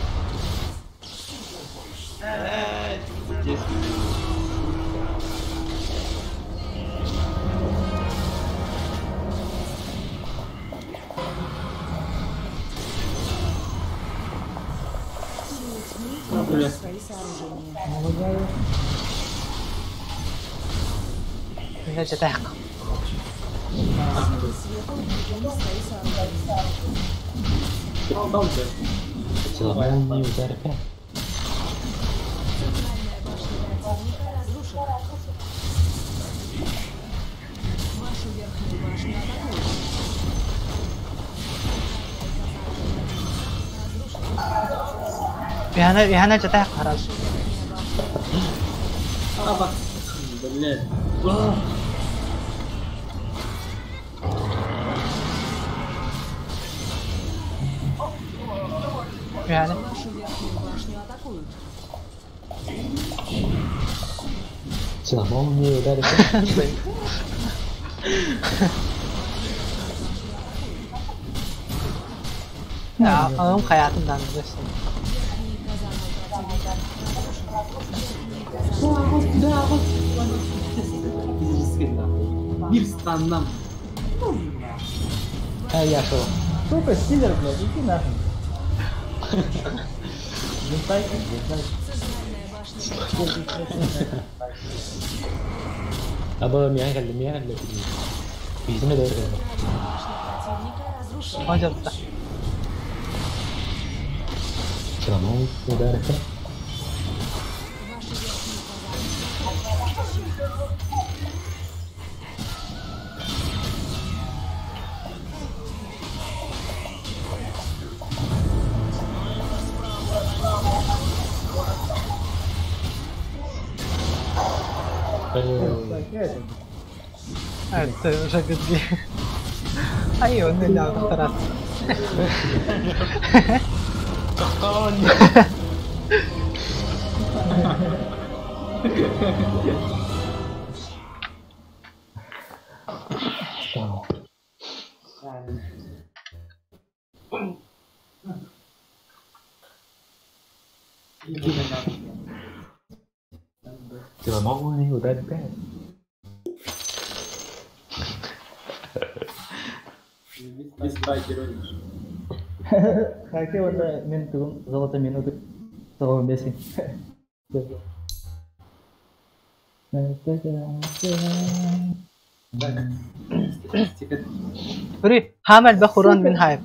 Силы тьмы свои сооружения. Мен жетайық. Силы света укрепили свои сооружения. Сила молнии, удар опять. Центральная башня противника разрушена. Вашу верхнюю башню атакуют. Яна, яна жетайық харан. Яна. Вашу верхнюю башню атакуют. Сила молнии, удар опять. Ağım hayatımdan bilirsin. Верхние казармы противника разрушены. Верхние казармы Bir standam. А, я шел. Сука, стиллер, блядь, иди нахуй. Гентай, гентай. Центральная башня Аба меня калли, меня калли. Бизине дör. Центральная башня противника разрушена. Hocam da. Сила молнии, удар опять. Ваши верхние казармы Evet, уже где. Ай, он не дал раз. Сила молнии, удар опять. Хотел это мен золото минуты. Целого беси. Бри, хамал бахурон мин хайп.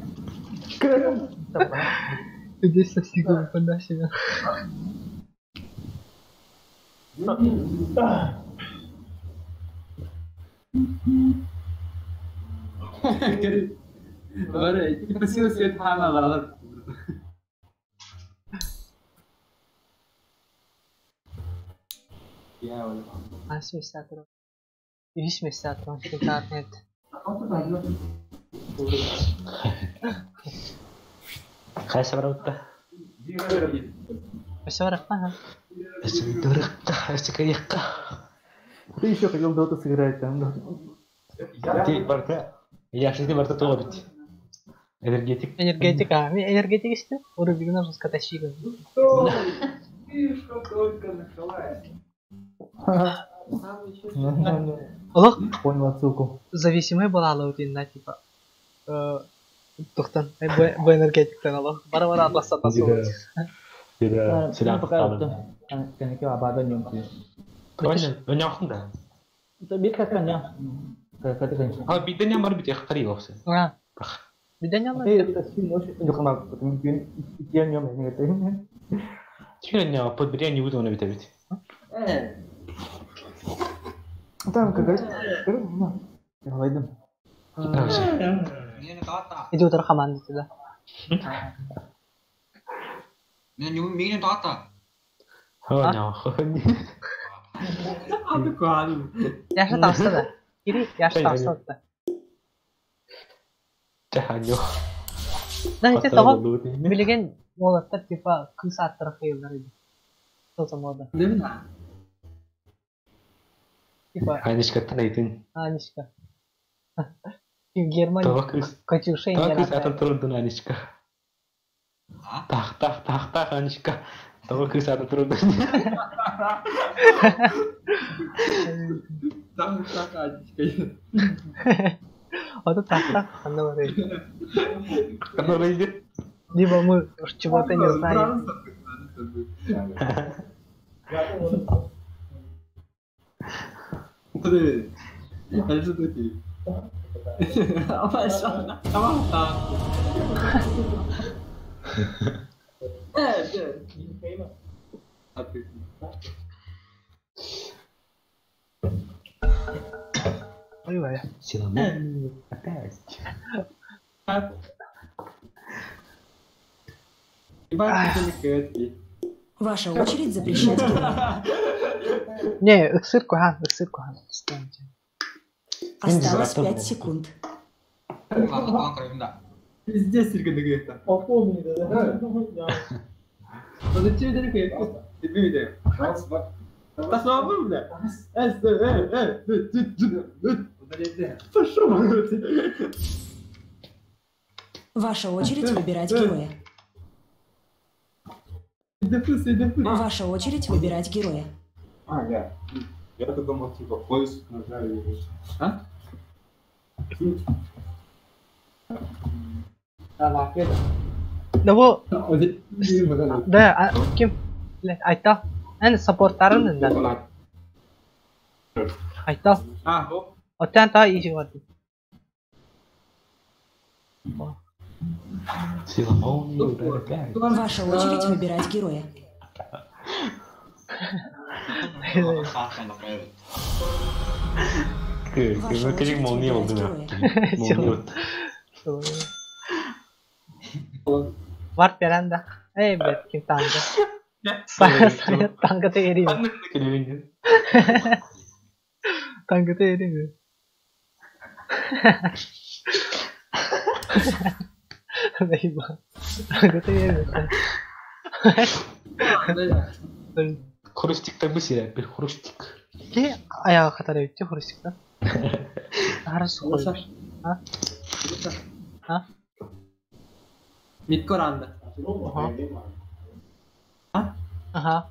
Иди со сигом куда себя. Аз месяц. Үс месяц интернет. Хайса барабытта. Өссө барахпа. Өссө дырыкка, өссө кыйыкка. Ты еще хотел доту сыграть там. Ты барта. Я шести барта тоға бит. Энергетик. Энергетик, а, мен энергетик исте. Урубигна жестко тащили. Ты что только началась. Олох Понял отсылку. зависимый была лаутин, да, типа. Тухтан, бу энергетиктен алох. Бара-бара атласса Где где Мен пока кэнники абаада ньөҥкүү. Өнөөхүн да. Бир кэккэн я. Кэккэ кэнчи. А биден ямар бит яхтари вовсе. А. Биден ямар. Чүнэ под не буду на бит бит. Там как Хайдым. Иди утар команды туда. Мин таата. Яша тахса да. Кири яша тахса да. Жаханё. Да, ити того билеген уолаттар типа кыс аттара хыйлар иди. Сол мода. Типа Анечка тайдын. Анечка. Германия. Катюша Того кыс атын турдун Анечка. Тах тах тах тах Анечка. Того кыс атын турдун. Тах тах Анечка. Вот так так, оно говорит. Оно говорит. Либо мы уж чего-то не знаем. Ой, вай. Опять. Ваша очередь запрещать героя. Не, ыксыр кухан, ыксыр кухан. Осталось 5 секунд. Пиздец, только это. Попомни, да. А зачем это? Ты видел? Пошел, бля. Пошел. Ваша очередь выбирать героя. Ваша очередь выбирать героя. А, я. Я-то думал, типа, поиск нажали. А? Да во. Да, ким? Айта. Эн саппорттарын да. Айта. А, Оттан та изи барды. Сила молнии ударит. Ваша очередь выбирать героя. Кык, молния болду. Молния. Варп берен да. Эй, бет, ким танга. Сая танга те эрим. Танга те эрим. Бейба. Танга те эрим. Хрустик та бысыра, бир хрустик. Ки аяга катар эбитти хрустик да. Ары сухой. А? А? Миккоранда. Ага. А? Ага.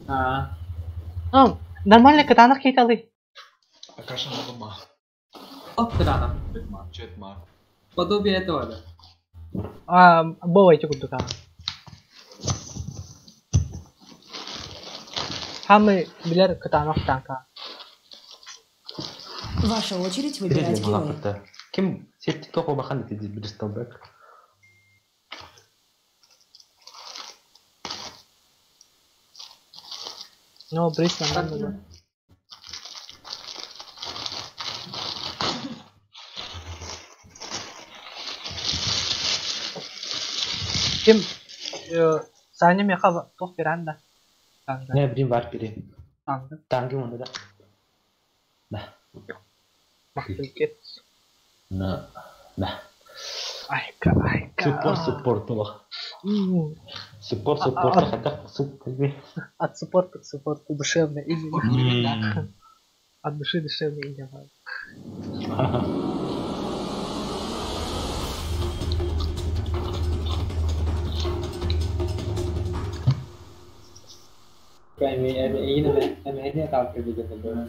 А. Ну, нормально катанах кейталы. Акаша на Оп, катана. Чет ма. Подобие этого, да. А, бова эти курдука. Хамы билер катанах танка. Ваша очередь выбирать героя. Ким сет тoko бахан деди Бристолбек. No, Бристол нормально. Ким Саня меха тох беранда. Не, блин, бар бери. Танга. Танги онда да. Да. Махтылкет. На. Да. Айка, айка. Суппорт, суппорт, олох. Суппорт, суппорт, хотя суп. От суппорта к суппорту душевно имя. От души душевно имя.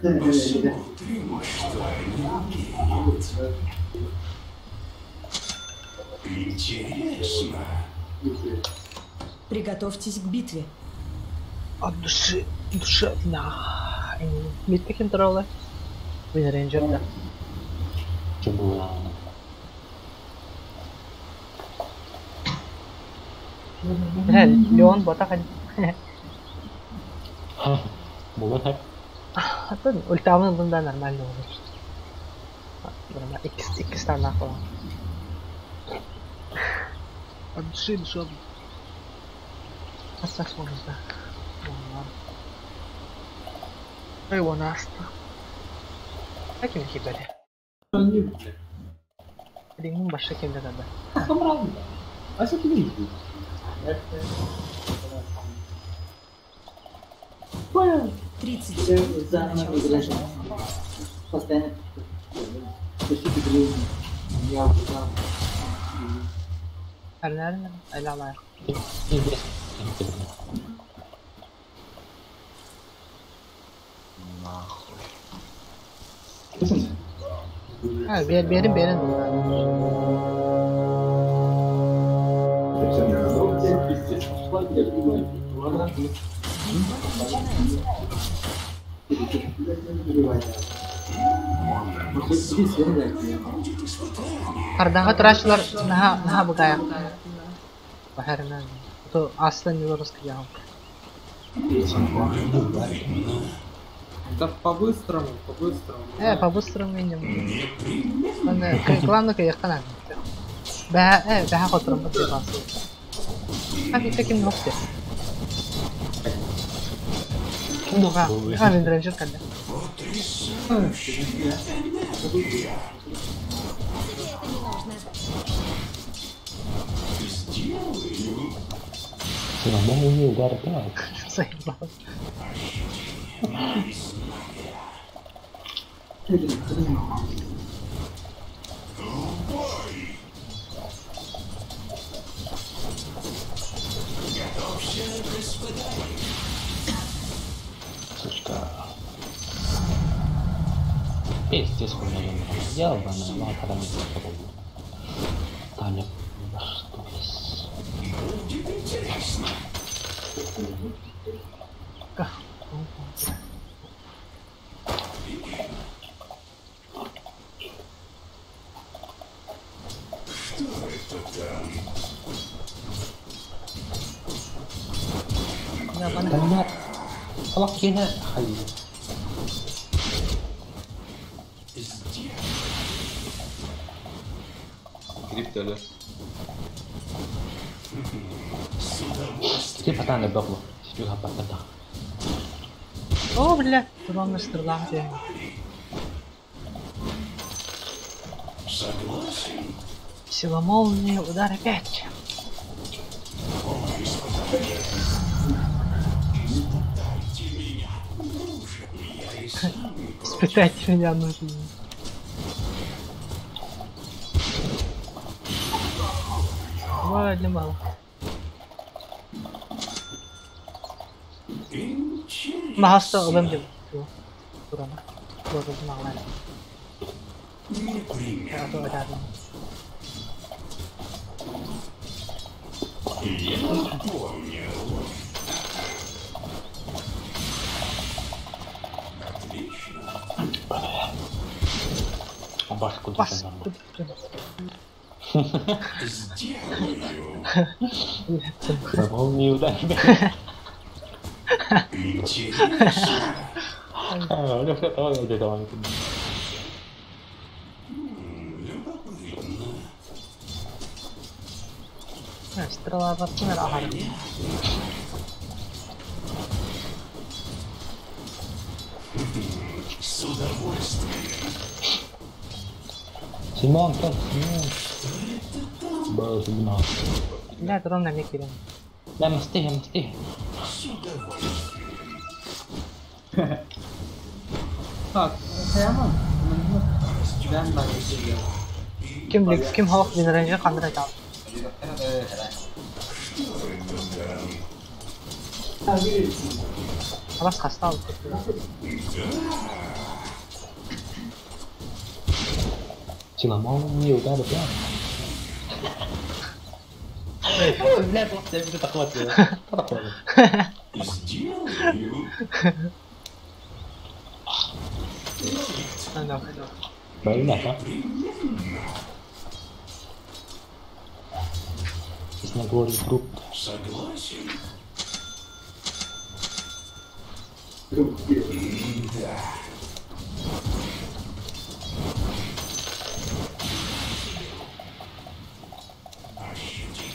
Посмотрим, что они умеют. Интересно. Приготовьтесь к битве. От души, душевно. Митка контрола. Вин рейнджер, да. Чем было? Леон бота хан. Было так? Атын ультамын бunda нормально olur. Нормально. Икс тан нахуй. От души душевно. Астас можно. Ай, вон аста. Каким хибали? Дingin başka kimde de. А что ты видишь? 30 секунд до начала сражения. Постоянно пишите Я Eller Нахуй. Ha, berin berin. Kardaha трашлар наха наха бугая. Бахарна. То аслан не русский. Да по-быстрому, по-быстрому. По-быстрому минимум. Главное, каяққан Бәһә, бәһә хотурам бу тибасы. А бит ким нокты. Ким дуга? А мен рейнджер калды. Сила удар так. Заебал. Сучка. Пиздец, хуйня. Ебаная, мать, когда мне Таня, что есть? Что это там? Таня, Лакина, хай. Крип төлө. Кип хатан бакло. Чү хаппата. О, бля, Туран стрела. Согласен. Сила молнии, удар опять. Испытайте меня нужно. Ой, мало. Махаста ылым деп. Турана. Турана ағлай. Я понял. Отлично. Башку Башку. Сделаю. Молнию удар. Интересно. Любопытно. Стрела вакцина ага. С удовольствием. Симон, как Симон? Базна. Бля, дрон на мне. Да, мсти, мсти. С удовольствием. Так, прямо? Ким Ликс, ким Хох, Вин Рейнджер, Хандра Тау. Абас хаста алып кетти. Сила молнии удар опять. Бля, просто я буду хватит. Сделаю. Правильно, а? Ясногорий труп. Согласен. Да. Ощути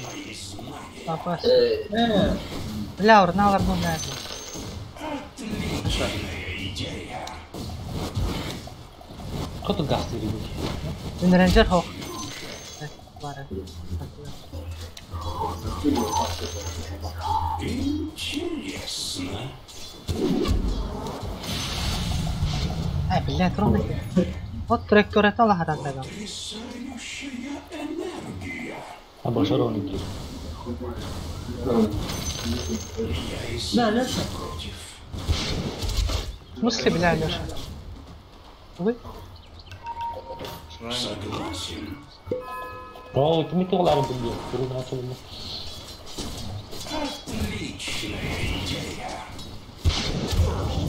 мои знания. Папа. Бля, урналар ну наверное. Отличная идея. Кто тут газ перебил? Рейнджер хох. Бара. Интересно. Ай, блядь, ровно. Вот траектория та лахадан тогда. Потрясающая энергия. А больше ровно идет. Я и сам Да, Леша. против. В смысле, бля, Леша? Вы? Согласен. О, кими туғларын bildi. Burun açıldı. Отличная идея.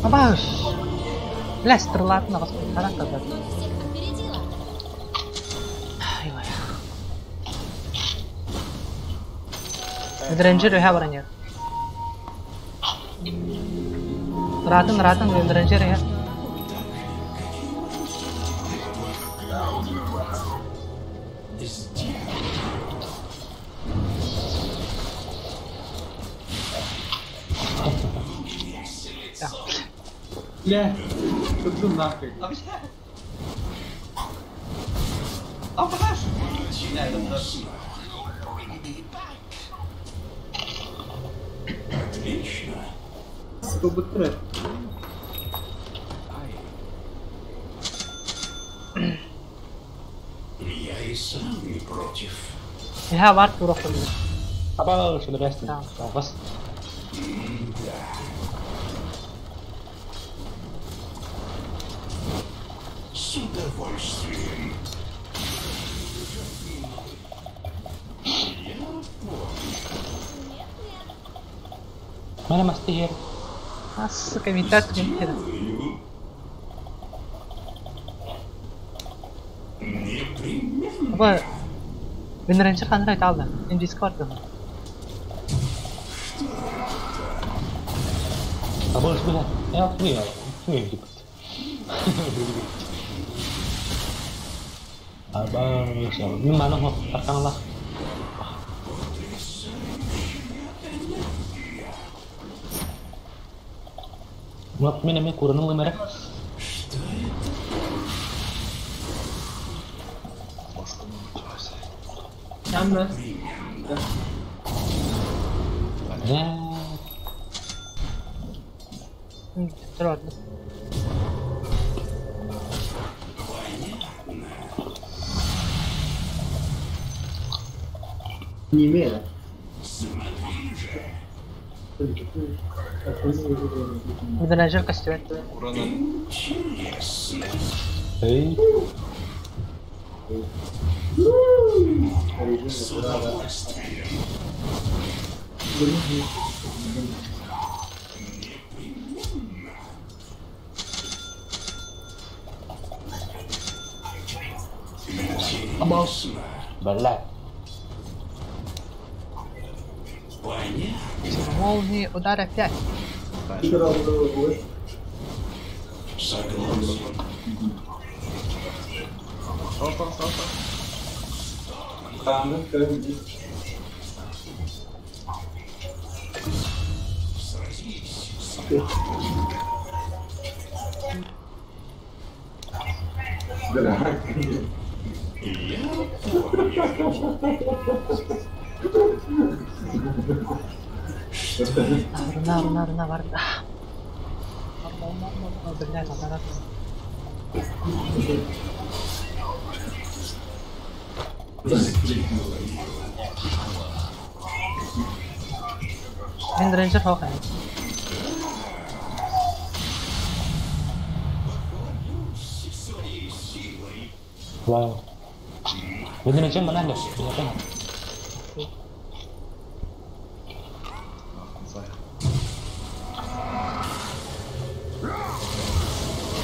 Абаш. Бля, стрела на вас характер. Но всех опередила. Ай, ой. Рейнджер я баранер. Ратын, ратын, рейнджер я. Бля, что ты нахуй? А бля! А бля! Бля, это подожди. Отлично. Сука, быстро. Я и сам не против. Я варт урок. Аба, что рестин. Да. Бас. Да. С удовольствием. Я понял. Mana мастер. А, сука, метать не Сделаю. Непременно. Аба. Мен рейнджер ханрай талды. Мен диск бар. Аба, что Я не, не Аба, что? Min mana ho? Arkanlah. Murat min eme kuranın limere. Yanma. Да. Трудно. Не имею. Смотри же. Рейнджер костюм. Урана. Интересно. Эй. С удовольствием. Непременно. Интересно. Бля. Понятно. Молнии удар опять. Согласен. Сразись с Я понял. Руна, руна, руна, варда. Блядь, надо. Мен рейнджер хох. Своей силой. Вау. Bener aja mana enggak? Punya kan?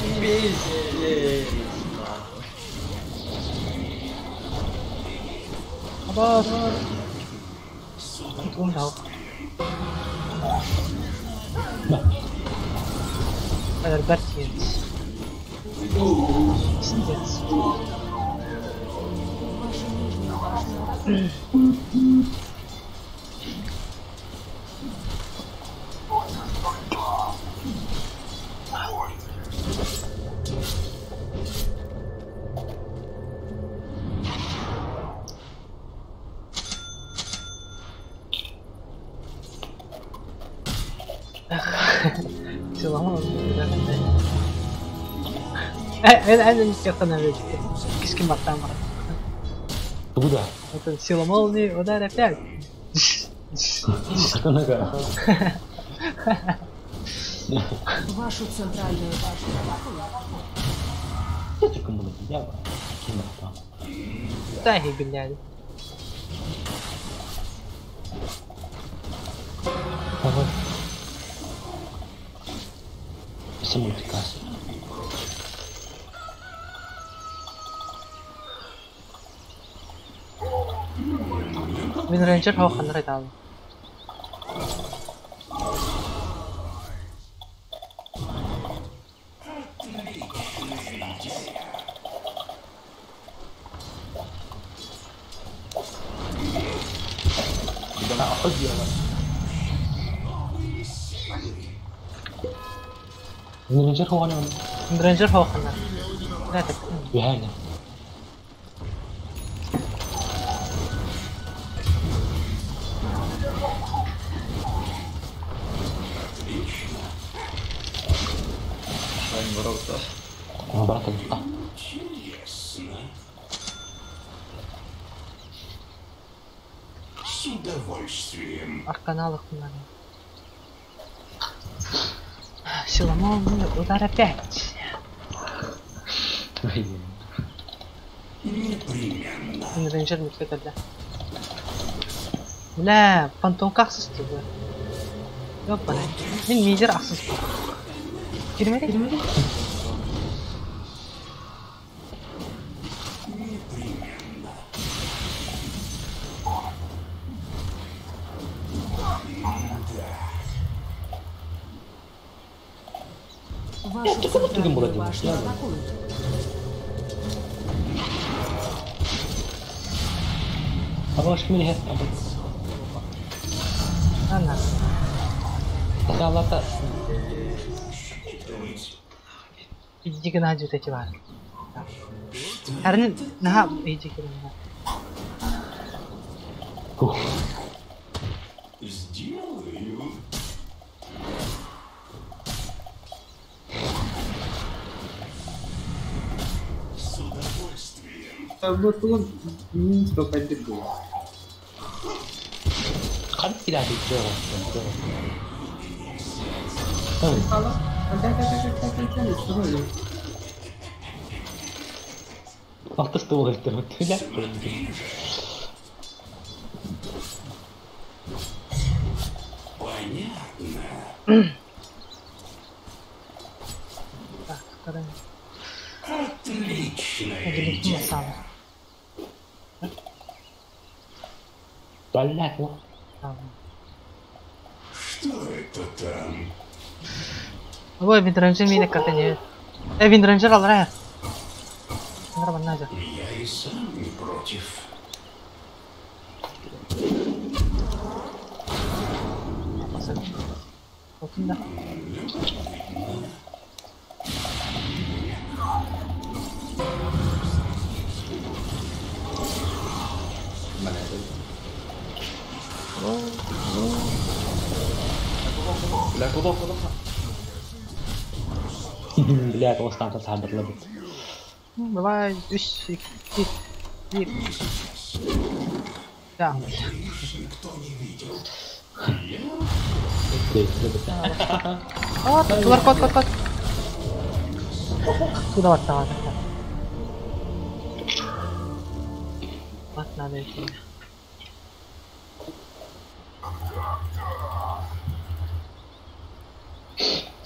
Пиздец, нахуй. Абаас. Тум дал. Өлөрбөр тиийэн. Пиздец. Вашу нижнюю башню атакуют. Мен эн Кискин баттаан баран. Куда? Это сила молнии, удар опять. Нога. Вашу центральную башню атакуют. Да, и блядь. Давай. Все мультикасы. Мин рейнджер хоо ханарай таал. Мин рейнджер хоо ханарай. Мин рейнджер хоо ханар. Да, так. Реально. Шайн ворота. Обратно. А, Интересно. С удовольствием. Арканалых надо. Сила молнии, удар опять. блин. Непременно. Мин рейнджер не да. Бля, фантомка ахсыс бля. Ёпана. Мин мидер ахсыс. Кирмери? Кирмери? Непременно. Вашу только центральную молодец, башню я- атакуют. А ваш мини Ана. Да, лата. Иди гына эти бар. Харин наха иди гына. Ух. Сделаю. С удовольствием. Вот он не попадет. Қант килә бит Алтыс туғыз Понятно. Так, второй. Отличная Отделить идея. масала. Блядь, ну. Что это там? Ой, виндренджер мини картине. Виндренджер алра. Нормально. Я и сам не против. Отында. Бля, куда, куда? Блядь, ол станция сандырлы бит. Давай, үш, iki, bir. Да. Никто не видел. А, тулар кот, кот, кот. Туда вот там, вот Вот надо идти.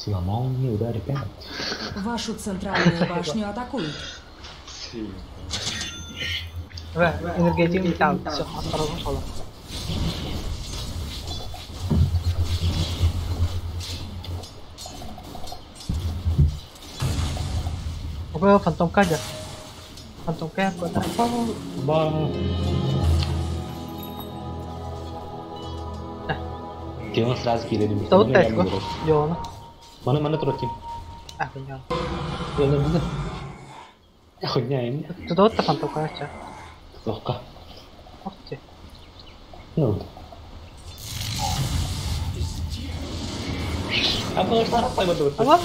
Сила молнии, ударь опять. Вашу центральную башню атакуют. Энергетик металл. Все, осторожно, шола. Ого, фантом кадр. Фантом кадр. Бам. Дион сразу кидали. Что вот это? Диона. Мана мана тротим. А, хуйня. Диона буду. Хуйня им. Тут вот фантом кадр. Лока. Ох ты. Ну. А было что? А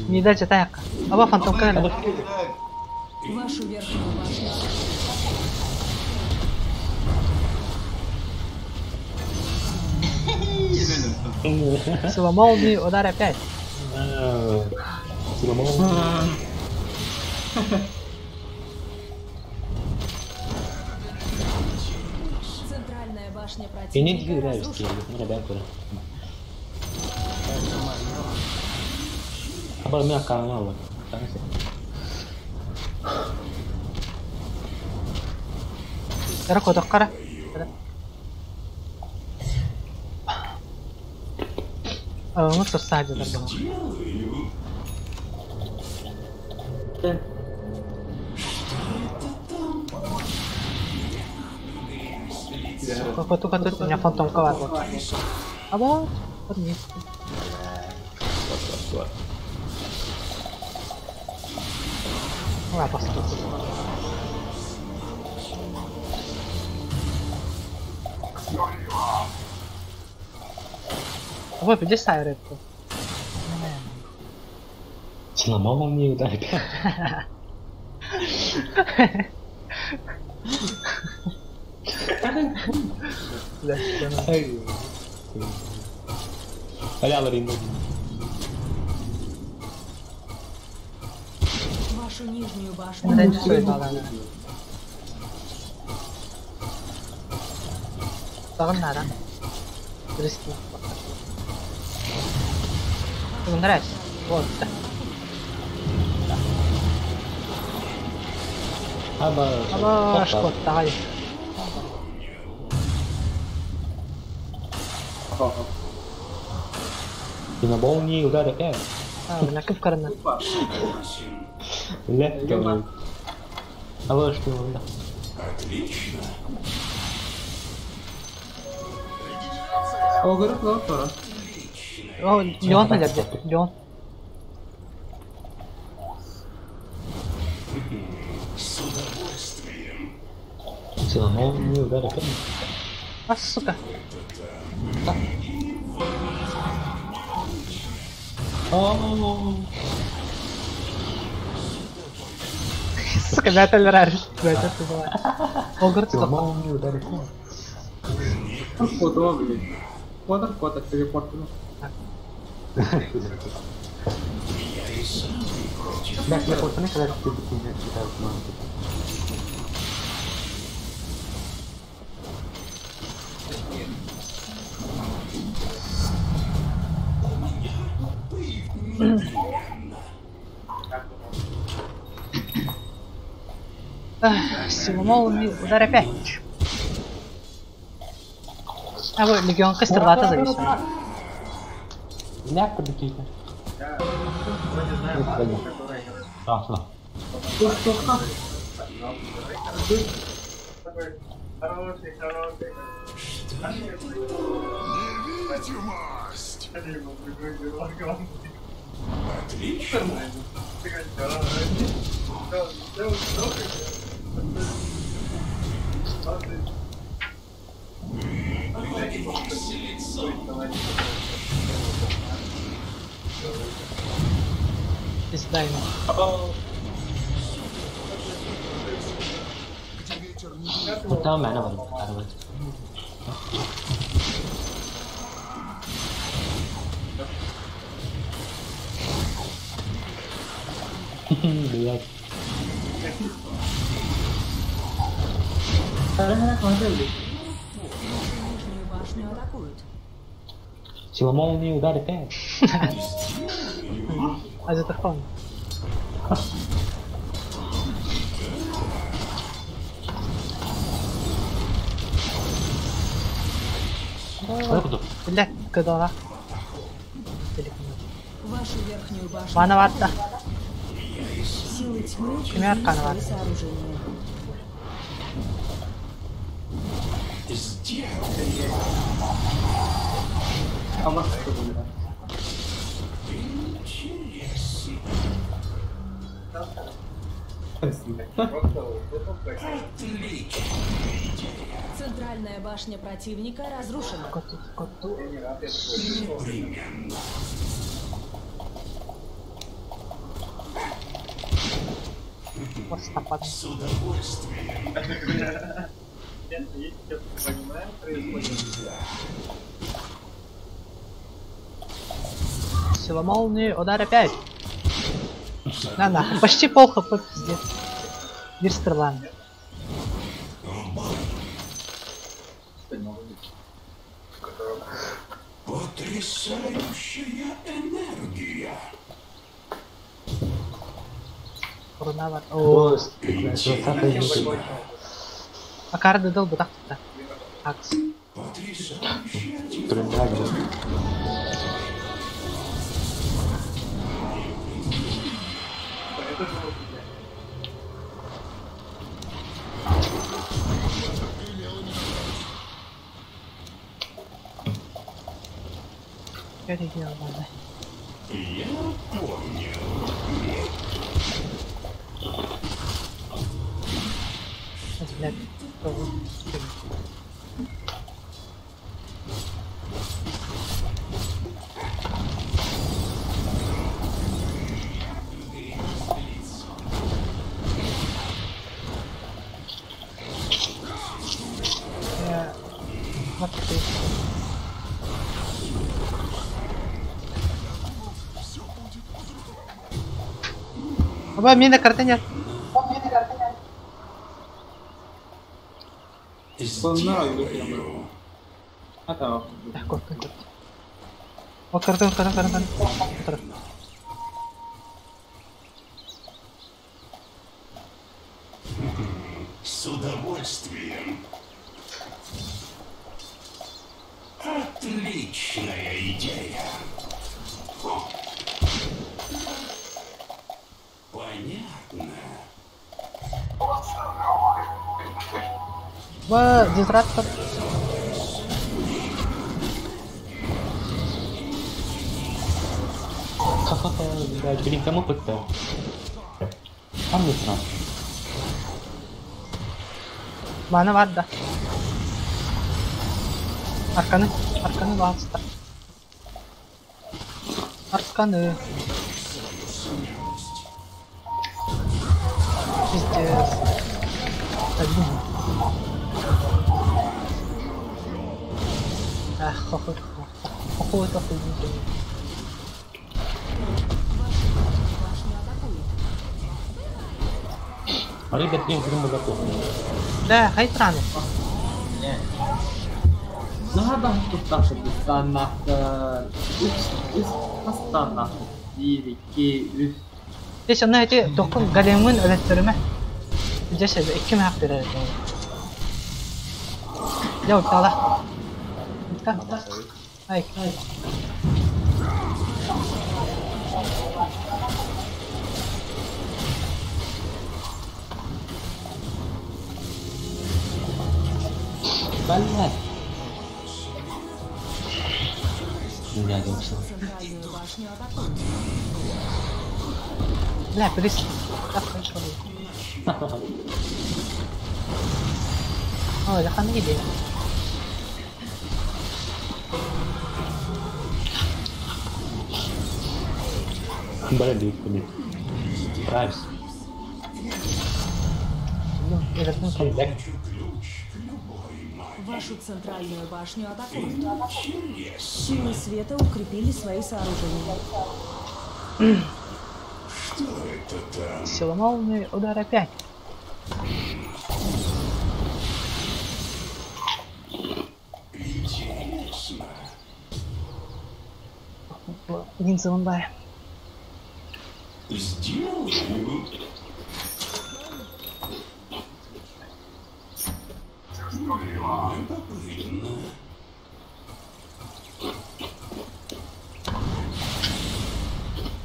Не дайте так. Аба фантом кадр. Вашу верхнюю башню. Сила молнии, удар опять. Сила молнии. Центральная башня Я не противника играю в разрушена. стиле, ну ребят, куда. Аба меня канал. Кара кара. Ну что сзади тогда. Только тут у меня фантом ковар. А вот, вот Ладно, Вот, иди сай рыбку. Сила молнии, удар опять. Вашу нижнюю башню. Вот. Аба, шкот, давай. И на молнии удар опять. А, на кып карна. Бля, Алло, что да. Отлично. О, Леон, наверное, Леон. С удовольствием. Сила молнии, удар опять. А, сука. Сука, Battle Royale. Это было. Огр Сила молнии, удар опять. Я и сам не против. Да, телепорт, когда ты Сила молнии, удар опять. А вот легион Костервата зависит. Мягко какие-то. А, сюда. Невидимость! Отлично. Пизда ему. Там mana var. Блядь. Вашу нижнюю башню атакуют. Сила молнии удар опять. Азитохон. Откуда? Бля, кыдала. Вашу верхнюю башню Мана ватта. Силы тьмы Кимер укрепили канават. свои сооружения. Сделаю. Интересно. Отличная идея. Центральная башня противника разрушена. Коту, коту. Непременно. Листопад. С удовольствием. Сила молнии, удар опять. На нахуй, почти пол хп, пиздец. Бир стрелан. Потрясающая энергия. Руна бар. О, О, 20 Акарды дал бы так-то. Акс. Потрясающая Трудно. Я не делал, ладно. Я понял. Сейчас, блядь, пробую. Я... Вот ты. Оба, мина карта нет. Сделаю. Так, кот, кот. О, карта, карта, карта, карта. С удовольствием. Отличная идея. Понятно. Ба, дизраптор. Ха-ха-ха, блядь, блин, кому ПТ? Там не знаю. Мана бар да. Арканы, арканы бағыста. Арканы. Пиздец. Один. Ах, хохот. Хохот, хохот. Вашу нижнюю башню атакуют. А ребят, я уже готов. Да, хайтраны. Здесь она эти токун големын өлөттөрүмө. Здесь это эки мак берет. Я ультала. Ульта. Ай. Блядь. Блядь, вообще. Центральную башню атакуют. Бля, плиз. Так хорошо. О, это ханги Блядь, блядь. Справься. Ну, Вашу центральную башню атакуют. Силы света укрепили свои сооружения. Что это Сила молнии, удар опять. Интересно. Ниндзя бай. Сделаю. Любопытно.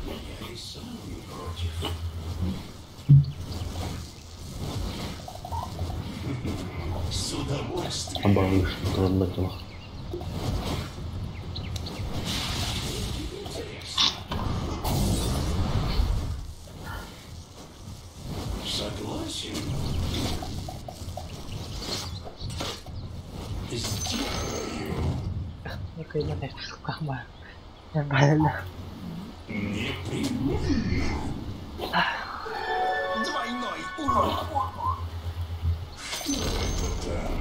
Я и сам не против. С удовольствием. Абалыш, турында. Согласен. Сделаю. Нормально. Непременно. Двойной урон. Что это там?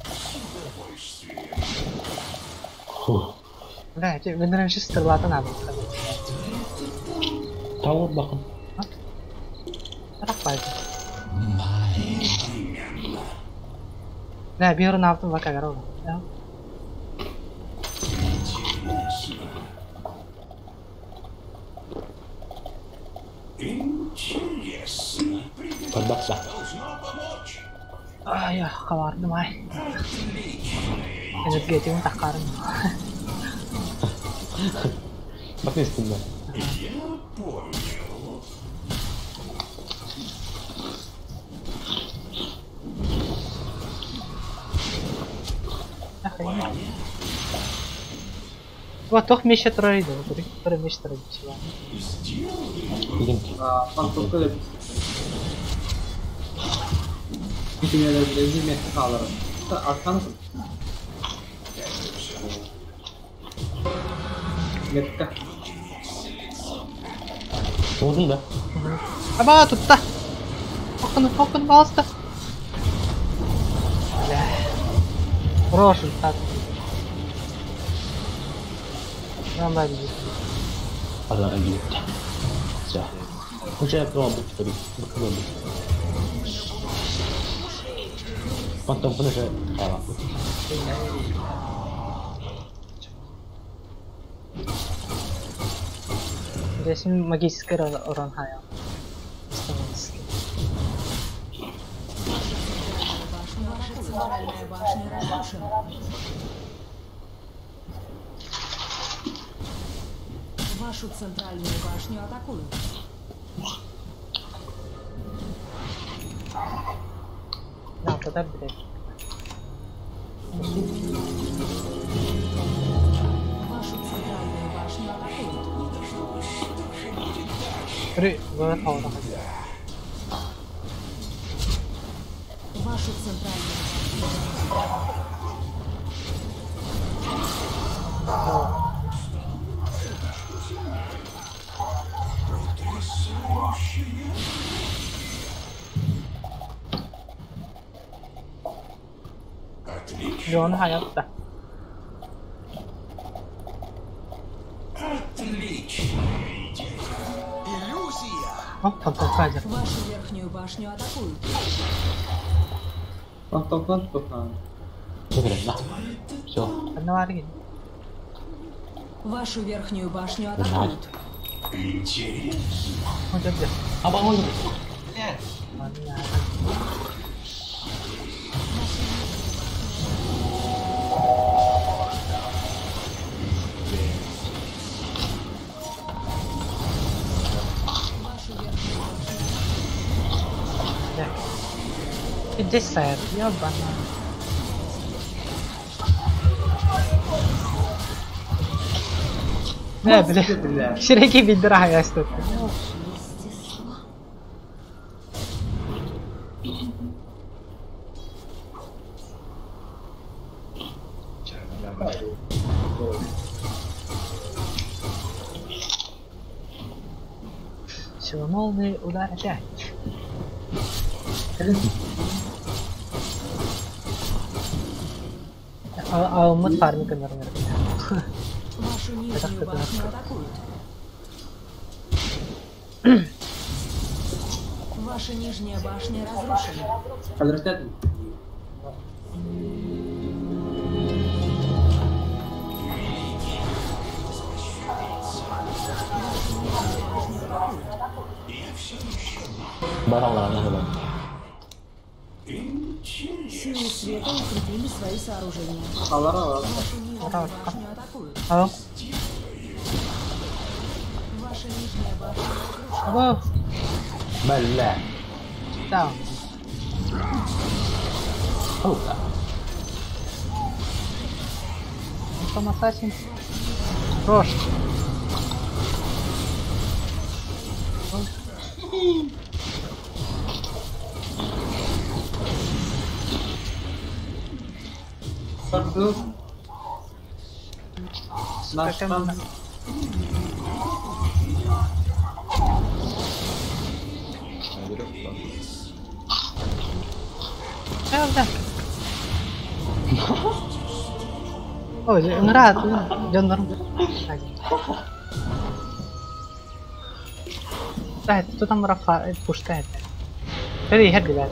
С удовольствием. Фух. Бля, тебе нравится стрелата надо. Тауыр бақын. Рахпайды. Непременно. Бля, бирын алтын бака гарау. Да. Интересно. Интересно. Подбақса. Должно помочь. Ай, хабардым ай. Отличная Энергетигин таққарым. Бак нестінде. Я понял. Вот тох меше тұрар еді. Бір меше тұрар еді. Сделаю. Деген. Фантомка да Кимелерinde mekte kalırım. Arkanı Mekte. Olдun да. Аба, тутта. Окын, окын, балысты. Бля. Хороший, так. Нормально. Азар кетті. Все. Уже пробуй, пробуй. Потом уже хайла. Здесь магический урон хаял. Ваша центральная башня разрушена. Вашу центральную башню атакуют. Да, тогда блядь. Вашу центральную башню атакуют. Три, два, два. Вашу центральную башню. Отлично. Леон hayatta. Отличная идея. Иллюзия! Оп, фантом хазер. Вашу верхнюю башню атакуют. Фантомка tutkan. Да. Все. Одна аргин. Вашу верхнюю башню атакуют. Интересно. Вот это. Аба oldu. Вашу верхнюю башню. Десерт, ёбана. Не, бля. Ширеки бидра ястут. Сила молнии, удар опять. Алмыт фармика нормально. Вашу нижнюю башню атакуют. Ваша нижняя башня разрушена. Силы света укрепили свои сооружения. Вашу нижнюю башню атакуют. Ваша нижняя башня разрушена. Бля. Да. Там ассасин. Рош. Наш там. Да. Ой, нравится, Джон. Да, кто там Рафа пускает? Ты хер ребят.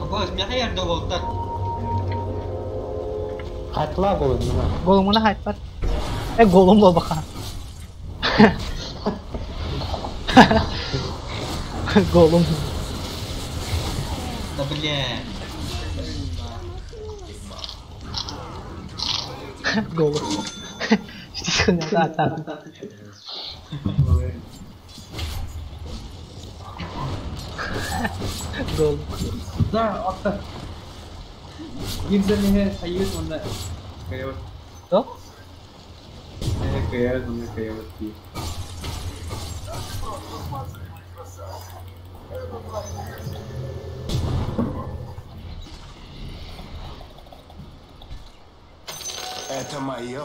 Хатла голым. Голым на хат. Голым лобаха. Голым. Да бля. Голым. Что ты да. Голым. Да, отта. Гирзелиhe hayır onda kayıyor. То? Kayıyor onda kayıyor. Это мое.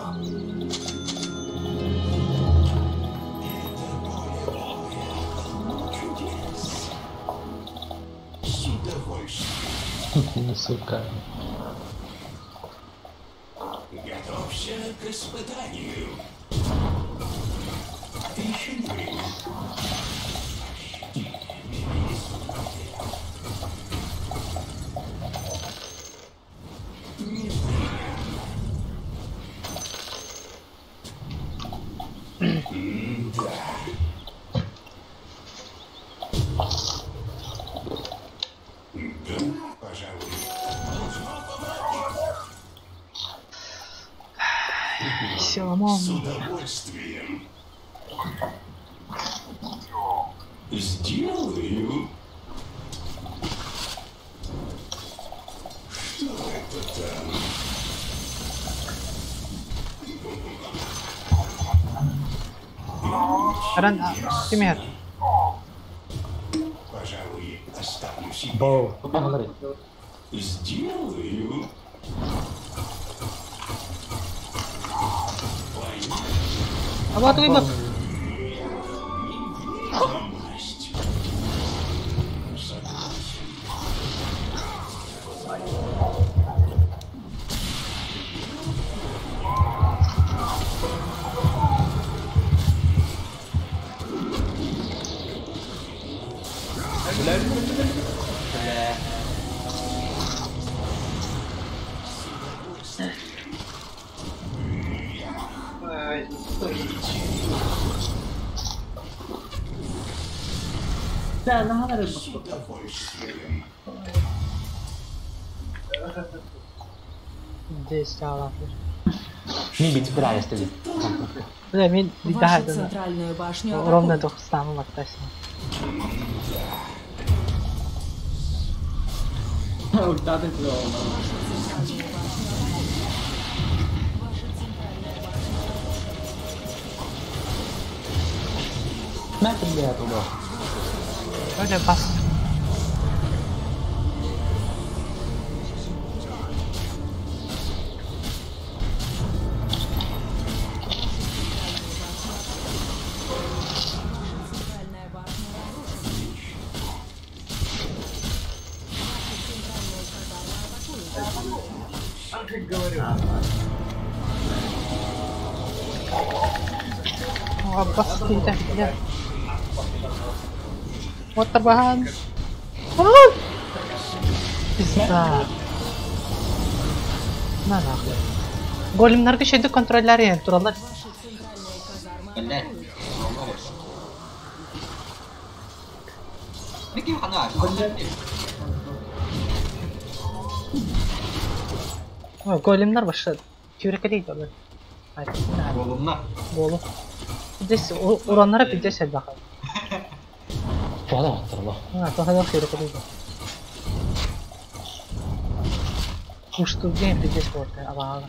Чудес. С удовольствием. Сука. Готовься к испытанию. Еще не время. Не время. Да. Да, пожалуй. С удовольствием. Сделаю. Что это там? Пример. Пожалуй, оставлю себе. Сделаю. А вот выбор. С удовольствием. Здесь стало. Не бить, правильно. Да, мен Вашу центральную башню ровно только стану лактасин. На тебе туда. Вроде пас. Бас tidak ya. Mau terbahan. Oh! Pizda. На нахуй. Големнарга шеди контроллер yani туралар. Бля. Големнар башы. Тюрекелей олар. Големнар. Голем. Здесь ураннара пиздец элбэх. Туһада аттырла. А, туһада тюрекелей. Уштуген пиздец болды, абаға.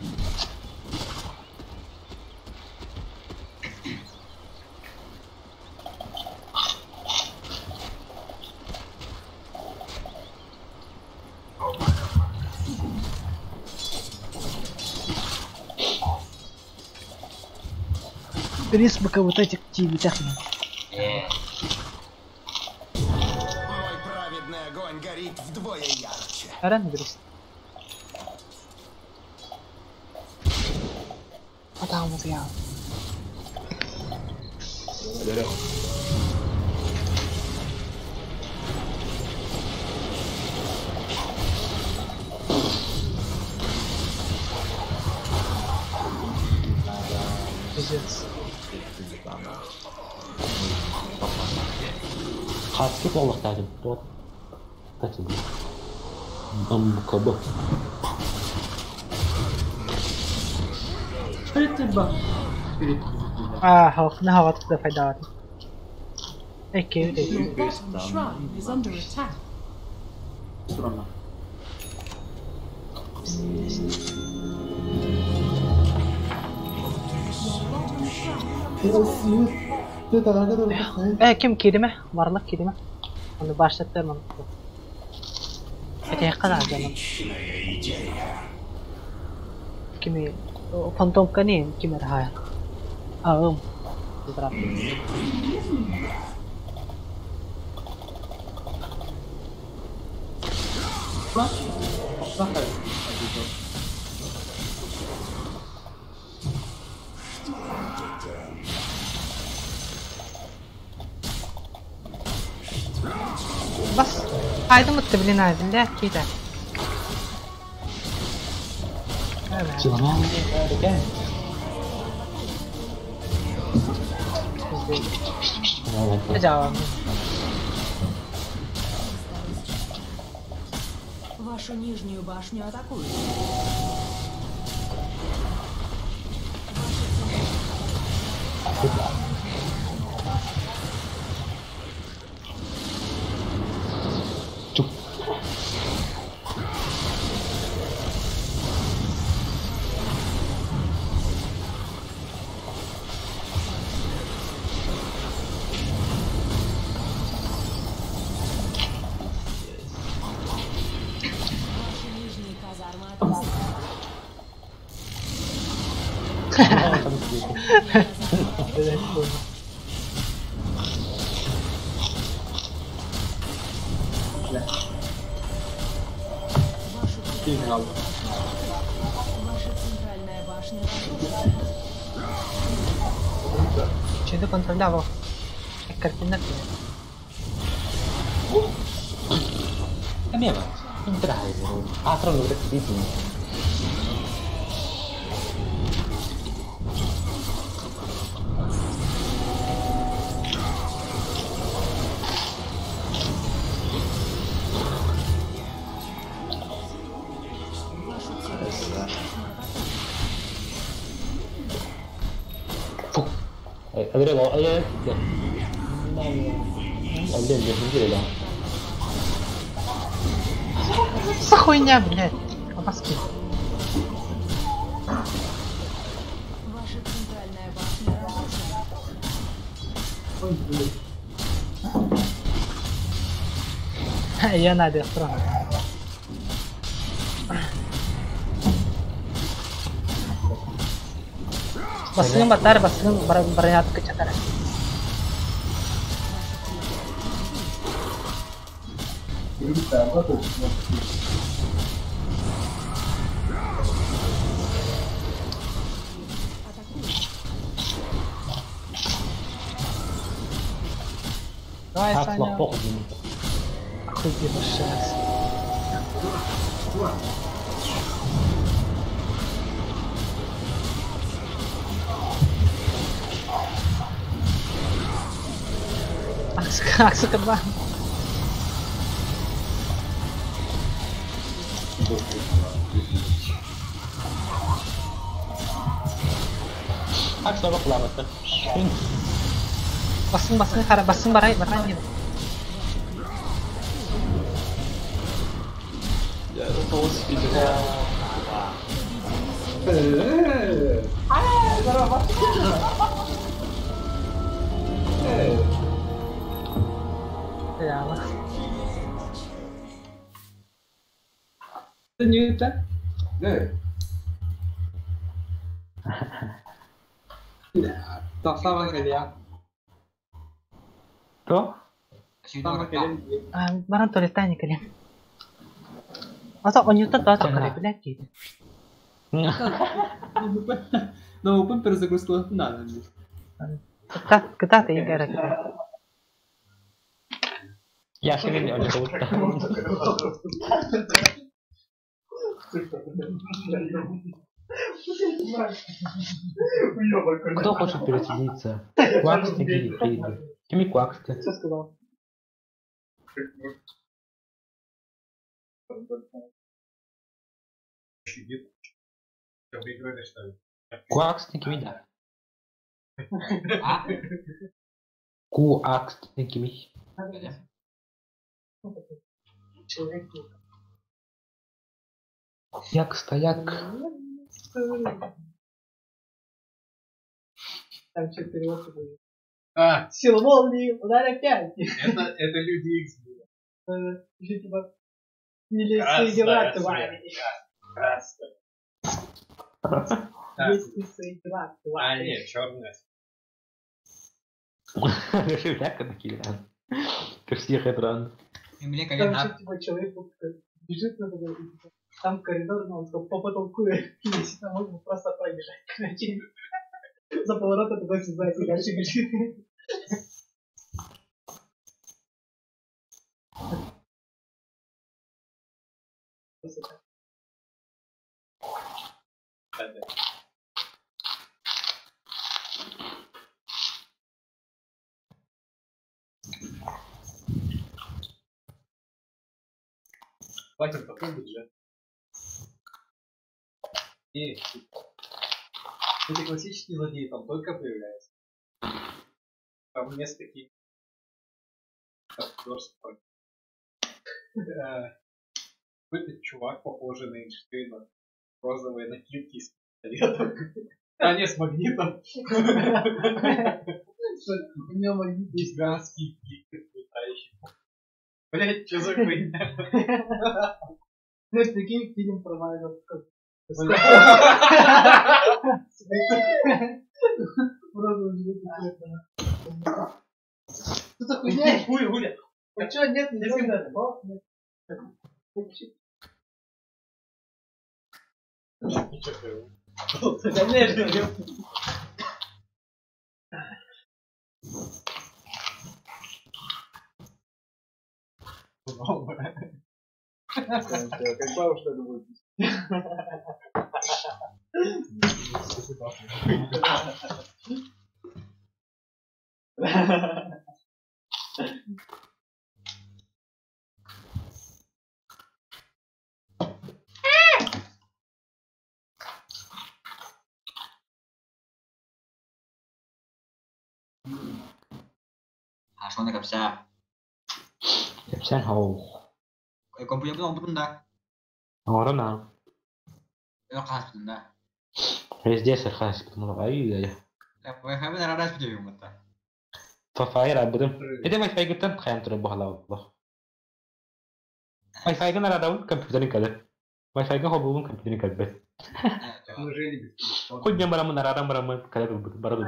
Рисбака вот этих тивитах. Мой праведный огонь горит вдвое ярче. Аран Грис. Атаҕым утуйаҕын. Пиздец. Хаски толықтадым. Вот. Кстати, МКБ. А, хават да файдалат. Эки, Your bottom shrine is under attack. Сурана. Your bottom shrine Ким кириме? Варлык кириме. Оны баштаттар маны. Это када жаман. Отличная идея. Кими фантомка не ким это Аым. Здравствуйте. Бас. Айдым ытты блин айдым да кейде. Вашу нижнюю башню атакуют. Ваши нижние казармы атакуют. Ваша центральная башня разрушена. Чейди контролляво. Картина. Эмиэ, интрайзер. Атрон ректитин. Вашу центральную башню атакуют. Фу. Адрело, адрело. Что за хуйня, блядь? Абаски. Ваша центральная башня разрушена. Я надо страна. Басын батар, басын баранят кычатар. Атакуют. Давай, Акс Саня. похуй ему. Охуевший Акс. Акс, Акс, кабан. Акс лапа. Басын, басын, қара, басын барай, барай не. Я полос видел. Яла. Это не это? Да. Тасава кэлиа. То? Тасава кэлиа. Баран туалеттан кэлиэн. Ата онньуттан тоҕо таххарай, блядь, киһи. Ну, упын перезагрузка надо. Кытаат, кытаат ыйга эрэ кытаат. Я шевели Кто хочет пересадиться? Кваксты или Фейды? Кими кваксты? Что сказал? Кваксты кими да. Куаксты кими. Человек. Як стояк. Там что перевод такой. А, Сила молнии, ударь опять. это Люди Икс было. Еще типа, не лезь в свои дела, твари. Красная. Лезь не в свои дела, А, твари. нет, черная. Шевляка такие, ран. Ты всех это ран. Там еще типа человек вот такой бежит на такой, и, типа, там коридор, но он такой по потолку лезет, там можно просто пробежать, короче. За поворота такой сюда и дальше бежит. Просто так. Платим такой бюджет. И эти классические злодеи там только появляются. Там вместо таких Какой-то чувак, похожий на Эйнштейна, розовые накидки с пистолетом. А, не, с магнитом. У него магнит есть. Гигантский гик, летающий. Блять, что за хуйня? Знаешь, прикинь, фильм про Марвел такой. Розовый жилет такой. Что за хуйня? Хуй, хуй. А чё, нет, не надо. О, нет. Конечно, ёпта. Как бабушка это будет. Шоны капса. Капсан хау. Компьютер оҥорбутун да. Оҥорон Өр хаспытын да. Везде хаспытын ай. Wi-Fi арарас бүтөйүм батта. Фафайр абыдым. Это Wi-Fi гыттан хайан туран бухала. Wi-Fi гын арадабын компьютерин калыр. Wi-Fi гын хобугун компьютерин калбет. Хоть мен барамын арадан барамын калыр барабын.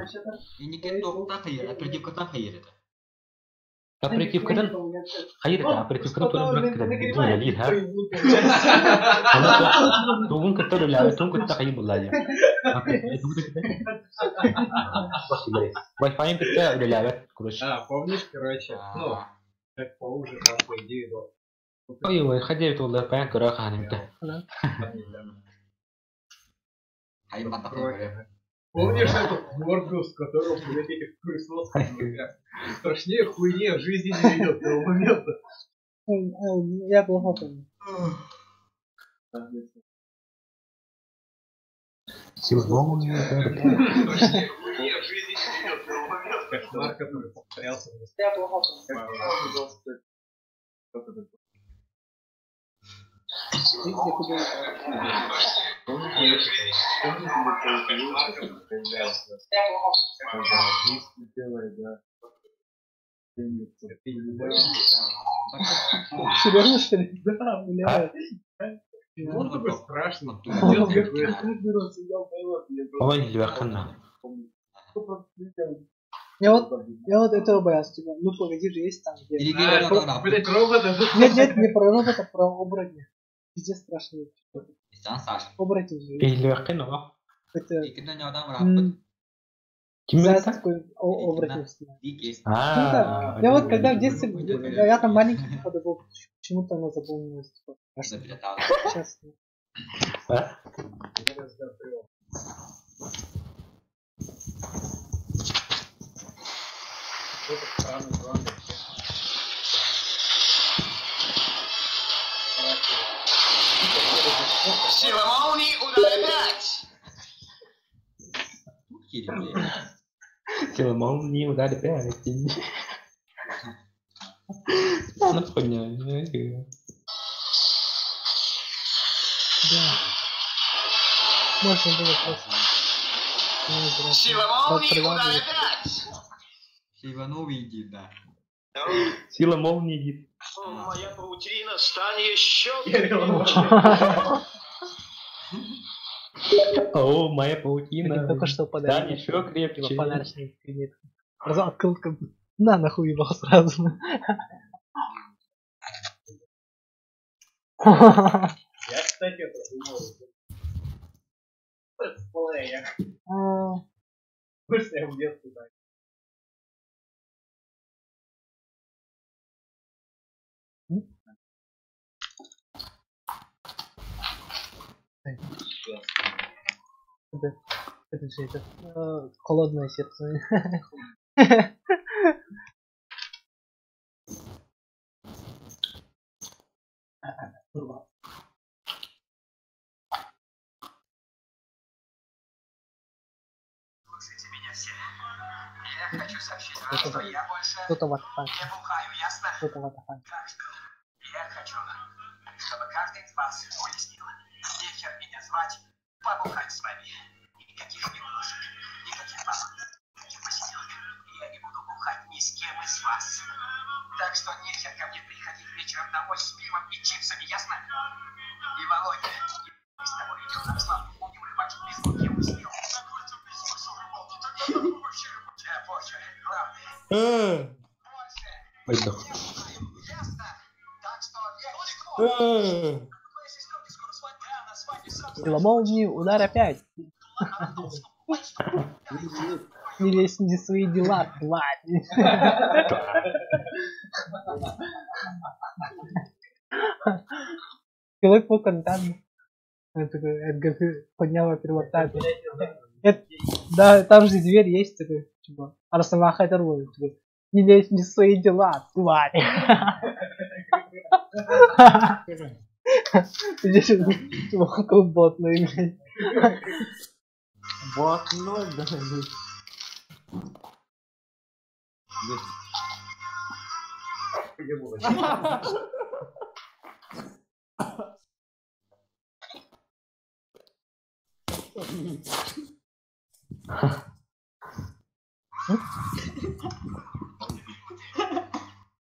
Иннике тоқта хайыр, оперативкаттан хайыр это. Апретивкатын хайыр да апретивкатын Что-то, туран блин, кытта нагревает үлэлиир ха. твою глупую Онно тугун кытта үлэлээбит, тугун кытта хайыр буллаа дии. Wi-Fi кытта үлэлээбэт, короче. А, помнишь, короче, ну, как по уже там, по идее, до. Ой, ой, ходили тулда, паян көрө хаанымта. Хайын баттахын көрө. Помнишь эту морду, с которой, блядь, этих пылесосов? Страшнее хуйни я в жизни не видел до того момента. Я плохо помню. Страшнее хуйни я в жизни не видел до того момента. Кошмар, который повторялся. Я плохо помню. Серьезно, что ли? Да, бля. Он такой страшный. Ой, леваканна. Я вот этого боялся, типа, ну погоди же, есть там, где... Блять, робота. Нет, нет, не про робота, про оборотня. Везде страшно. Сан Саша. Оборотень же. Леваканна. Это... Икинен адам раппыт. Заяц такой оборотень. Дикий. Ну да. Я вот когда в детстве, я там маленький походу был, почему-то она запомнилась. Типа, сейчас. Сила молнии, удар опять! Сила молнии, удар опять. Ну, хуйня. Да. Можно было просто. Сила молнии, удар опять! Сила новый да. Сила молнии иди. Моя паутина, стань еще О, моя паутина. Только что подарили. Стань еще крепче. Типа подарочный предмет. Сразу открыл, как бы, на нахуй ебал сразу. Я, кстати, это думал. Летсплея. Слушай, я в детстве так. Это же это холодное сердце. Слушайте меня все. Я хочу сообщить вам, что я больше Кто-то в Атафане. не бухаю, ясно? Кто-то в Атафане. Так что я хочу, чтобы каждый из вас уяснил. Нехер меня звать побухать с вами. Никаких милошек, никаких баб, никаких посиделок. Я не буду бухать ни с кем из вас. Так что нехер ко мне приходить вечером домой с пивом и чипсами, ясно? И Володя, мы с тобой идем на славу, будем рыбачить без луки, уяснил? Какой тут смысл рыбалки? Тогда какой вообще рыбалки? А позже, главное. Пойду. Ясно? Так что я Сила молнии, удар опять. Не лезь не в свои дела, тварь. Человек по контакту. Эдгар поднял первотак. Да, там же дверь есть такой, типа, Арсамаха это Не лезь не в свои дела, тварь. Здесь типа ботный, блядь. Блокнот, да.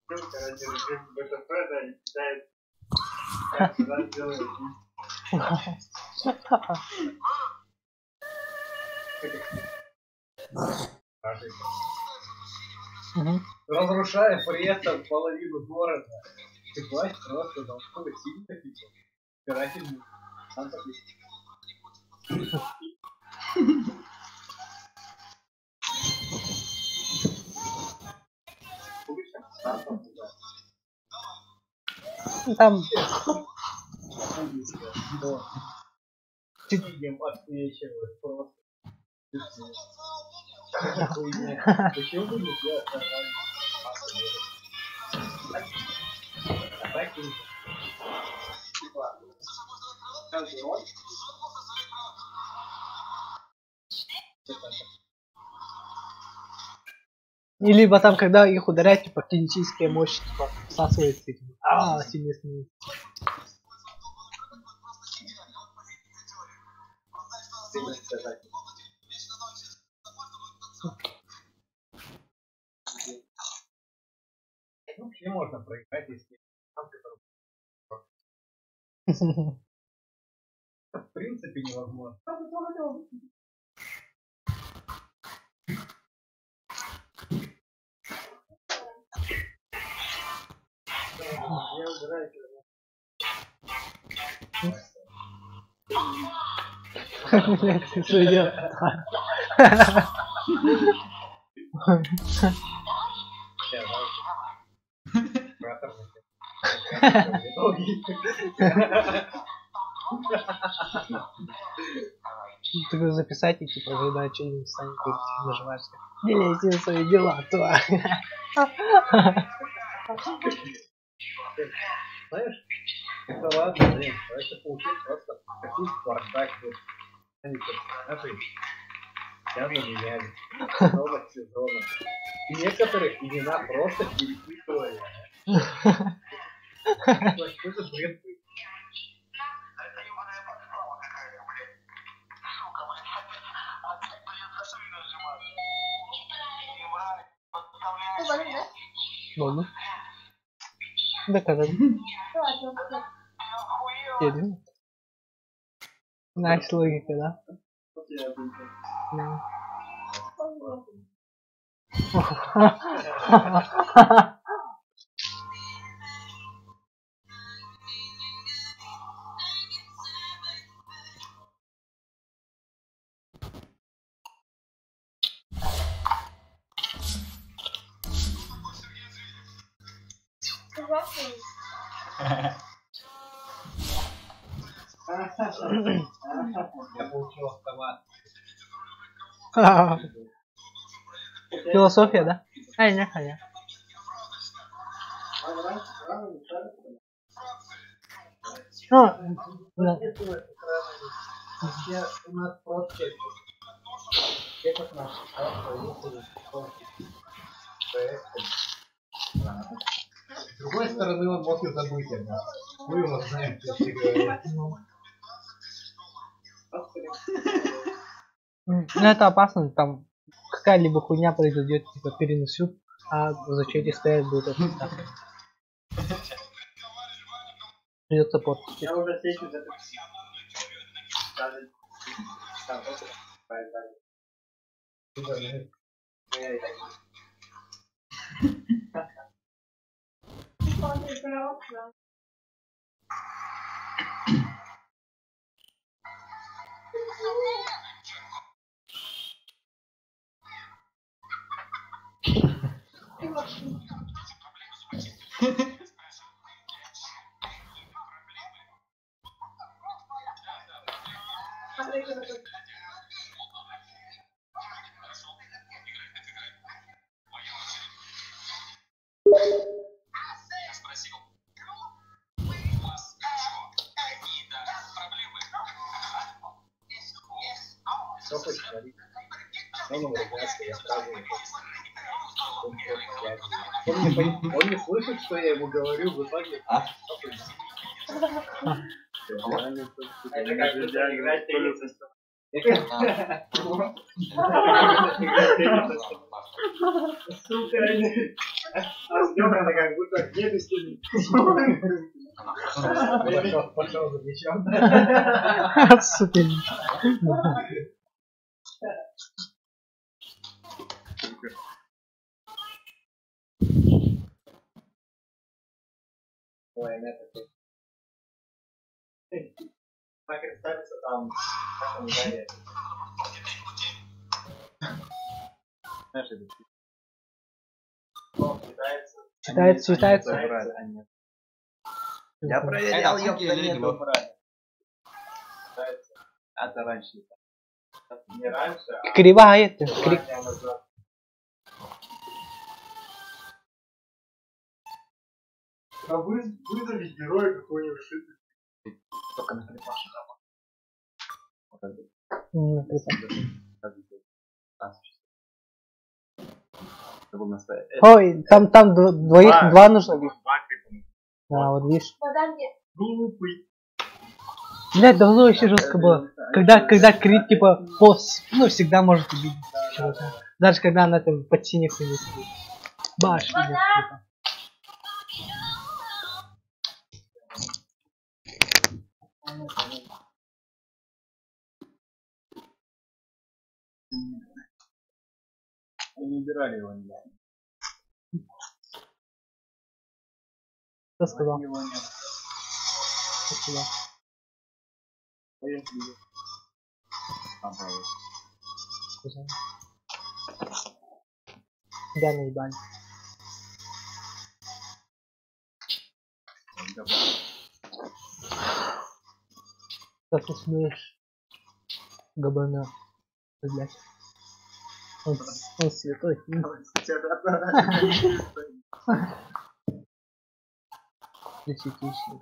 Короче, режим БТП, да, не кидает. Мгм. Разрушая при этом половину города. Ты власть просто должна быть сильно, типа, избирательный. Сам такой. Ну, там Им отсвечивают просто. Хуйня. Почему бы не сделать нормально? А так и типа, каждый роль. И либо там, когда их ударять, типа, кинетическая мощь, типа, всасывается, и, типа, сильнее становится. Ты не сказать. Ну, вообще можно проиграть, если там, который в принципе невозможно. Я убираю. Блядь, ты что делаешь? Такой записать и типа, когда что-нибудь станет, нажимаешь, не лезь в свои дела, тварь. Знаешь, это ладно, блин, это получить просто такой бардак, вот, они персонажей явно меняли сезона к сезону. И некоторых имена просто перепутывали. Что за бред? Oldu. Ne kadar? Geliyor mu? Nice logika, да? Да. Я получил автомат. Философия, да? Ай, не, не. Ну, да. У нас просто этот наш С другой стороны, он мог и забыть об нас. Мы его знаем, честно говоря. Ну, это опасно, там какая-либо хуйня произойдет, типа перенесут, а в зачете стоять будет это. Придется портить. Я уже сессию записал. Что хочешь говорить? Он ругается, я сразу он не слышит, что я ему говорю, в итоге. Это как будто играть теннис. Сука, а съемка как будто где-то сидит. Пошел за мячом. Сука. Она там, как он говорит. Знаешь, это Читается, читается. Я проверял, ёпта, нет, убрали. Это раньше. Не раньше, а Кривая это. два дня назад. А вы вызови героя какого-нибудь шита. Только на крепаше. Ой, там двоих, два нужно бить. Да, вот видишь. Глупый. Блядь, давно вообще жестко было. Когда крит, типа, босс, ну, всегда может убить чувака. Даже когда она там под синих не стоит. Баш, блядь, типа. Они убирали его, не Кто сказал? Его нет. Кто сказал? Там правда. Сказал. Тебя наебали. Как ты смеешь, Габана, блядь. Он святой. Десятичник.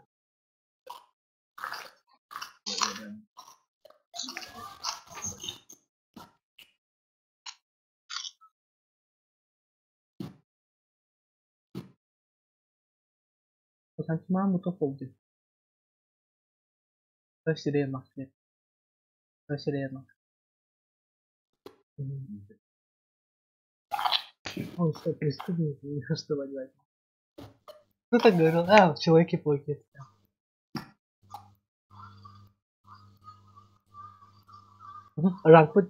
Маму то холди. Он что, преступник? Или что воевать? Ну так говорил, а, в Человеке-пауке. Рангпут,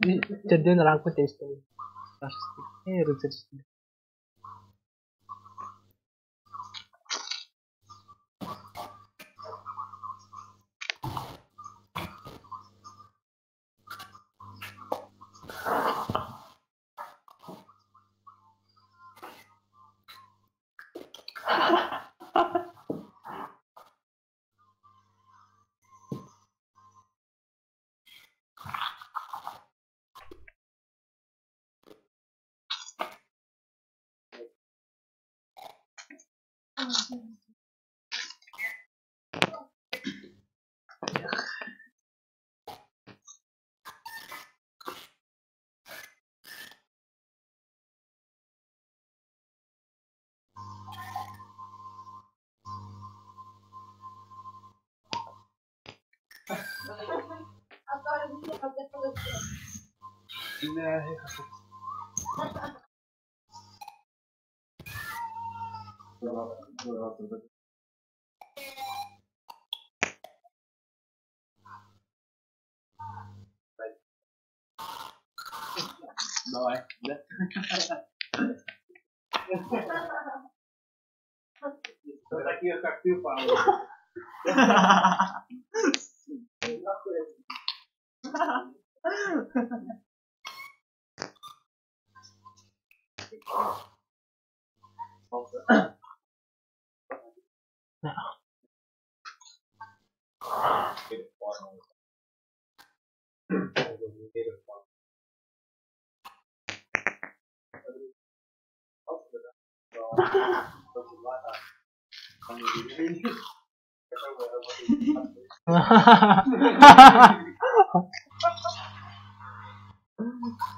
चड्डे रंगपुत टेस्ट है रिसर्च। Давай. Да? Таких, как ты, Павел.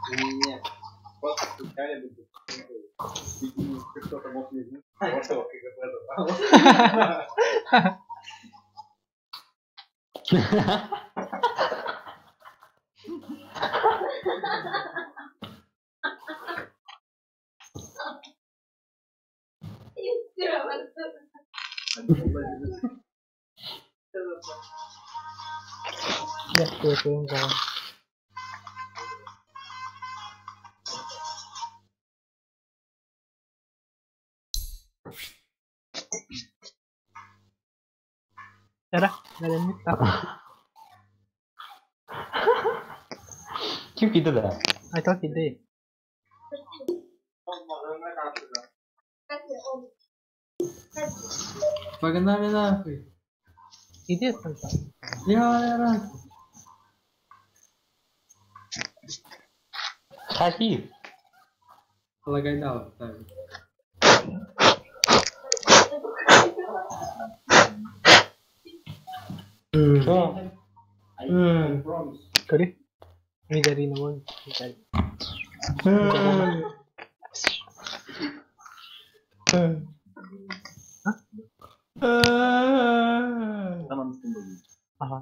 Не-не-не. Просто включали бы. Кто-то мог не знать. Вот КГБ забрал. Эрэ, бэлэммит да. Ким киирдэ да? Айтал киирдэ. Погнали нахуй. Иди там. Я рад. Хаки. Лагайдал ставит. Что? Көрү. Мидарина вон. Ага.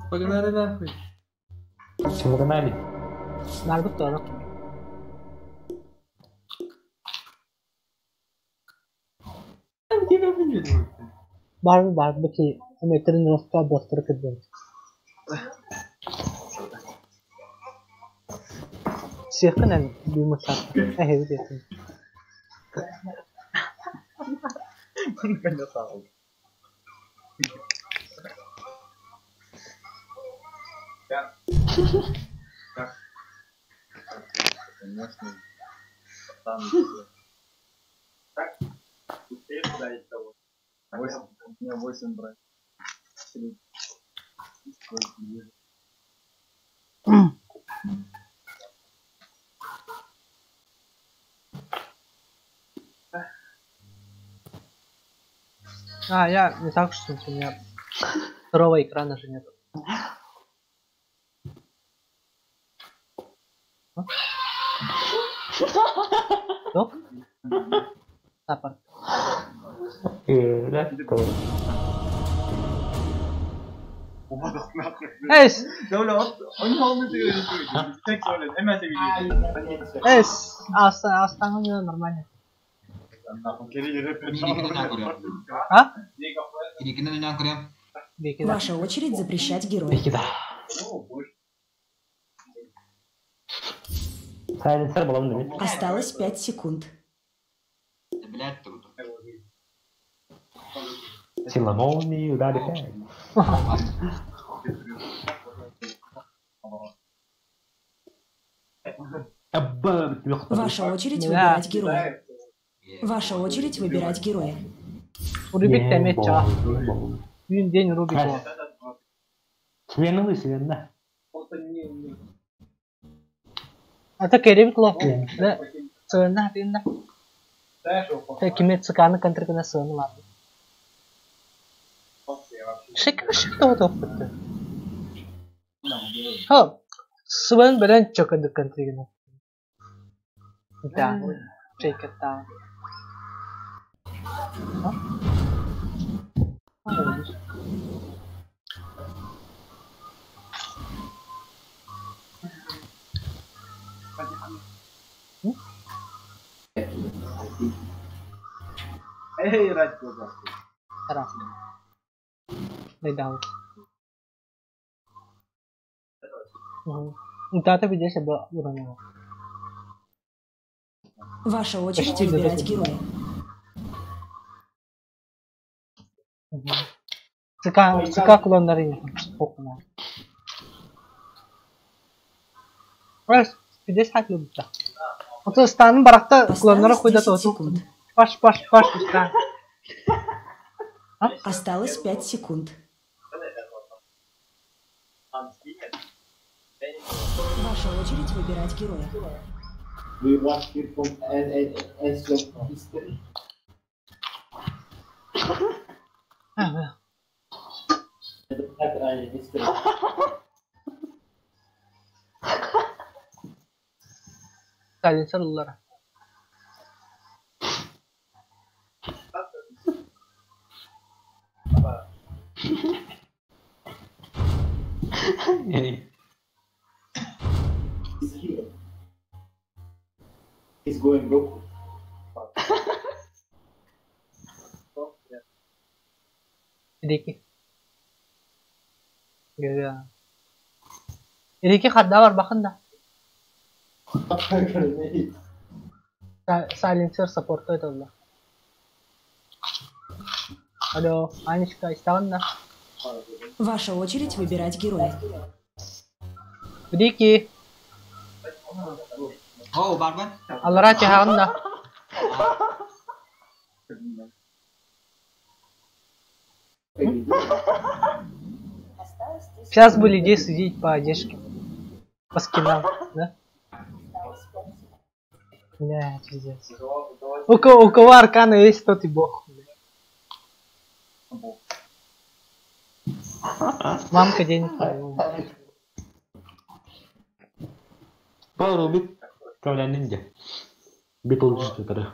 Погнали нахуй. Все, погнали. Барбыт торо. Тебя видели? Барбыт барбыт ки тренировка бастырып кирдим. Сиэххин бүүмэ саат. Эһэбит диэтин. А, я не так, что у меня второго экрана же нет. Стоп. Саппорт. Эс! Эс! Астан нормально. А? Ваша очередь запрещать героя. Осталось 5 секунд. Сила молнии ударит. Ваша очередь выбирать героя. Ваша очередь выбирать героя. Рубик темеча. Күн день Рубик. Смены сменна. А то керебит ло. Да. Сына тинна. Та киме цыканы контркына сыны ларды. Шик шик то то. Хо. Сыбын белән чокыды контргына. Да. Чекета. Эй, ради глаза. Раз. Дай Дата видишь, уронила. Ваша очередь выбирать героя. ЦК клоннары окна. Раз, 50 любит. Вот станом барахта клоннары хуйда то. Паш, паш, паш, стан. Осталось 5 секунд. Ваша очередь выбирать героя. We want here from NNS history. Сайленсер ыллара. He's here. He's going Goku. Ирики. Ирики хадда бар бакын да. Сайленсер саппорта эталла. Алло, Анечка, истаҕын да? Ваша очередь выбирать героя. Рики, О, барбан. Аллара түһэҕин да? Сейчас бы людей судить по одежке. По скинам, да? Бля, пиздец. У кого арканы есть, тот и бог. Бля. Мамка денег по-любому. Пару Кавля ниндзя. Битл тогда.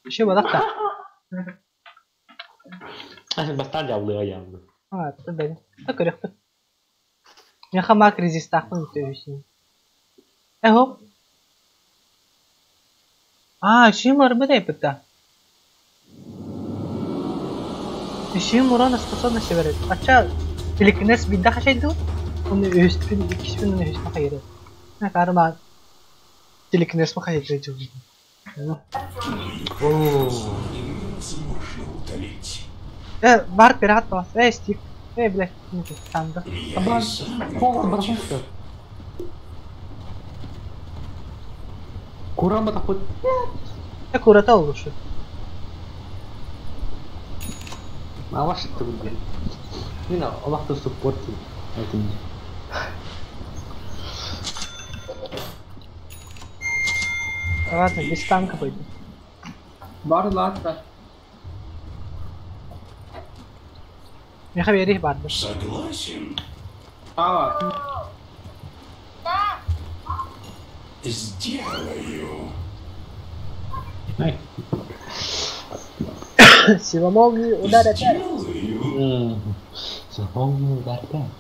Еще бодақта. А бастан жабылыға жабылы. А, это да. Так көрөкпүт. Меха мак резистахпын төбүсүн. Эхо. А, үшім бар бит айпытта. Үшім урона способности берет. Ача телекинез бидда хашайды. Оны өспүн, иккиспин оны өспүн хайыры. На карма телекинез ма хайыры жыл. Невозможно утолить. Э, бар пират бас. Э, Стив. Э, блядь, не танды. Я и сам не против. Куран ба такой. Э, курата лучше. Аваш ты. Мин Аллахты суппорт. Это Ладно, без танка пойду. Бар ладно. Меха берих барды. Согласен. Ава. Сделаю. Сила молнии удар опять. Сделаю. Запомни удар опять.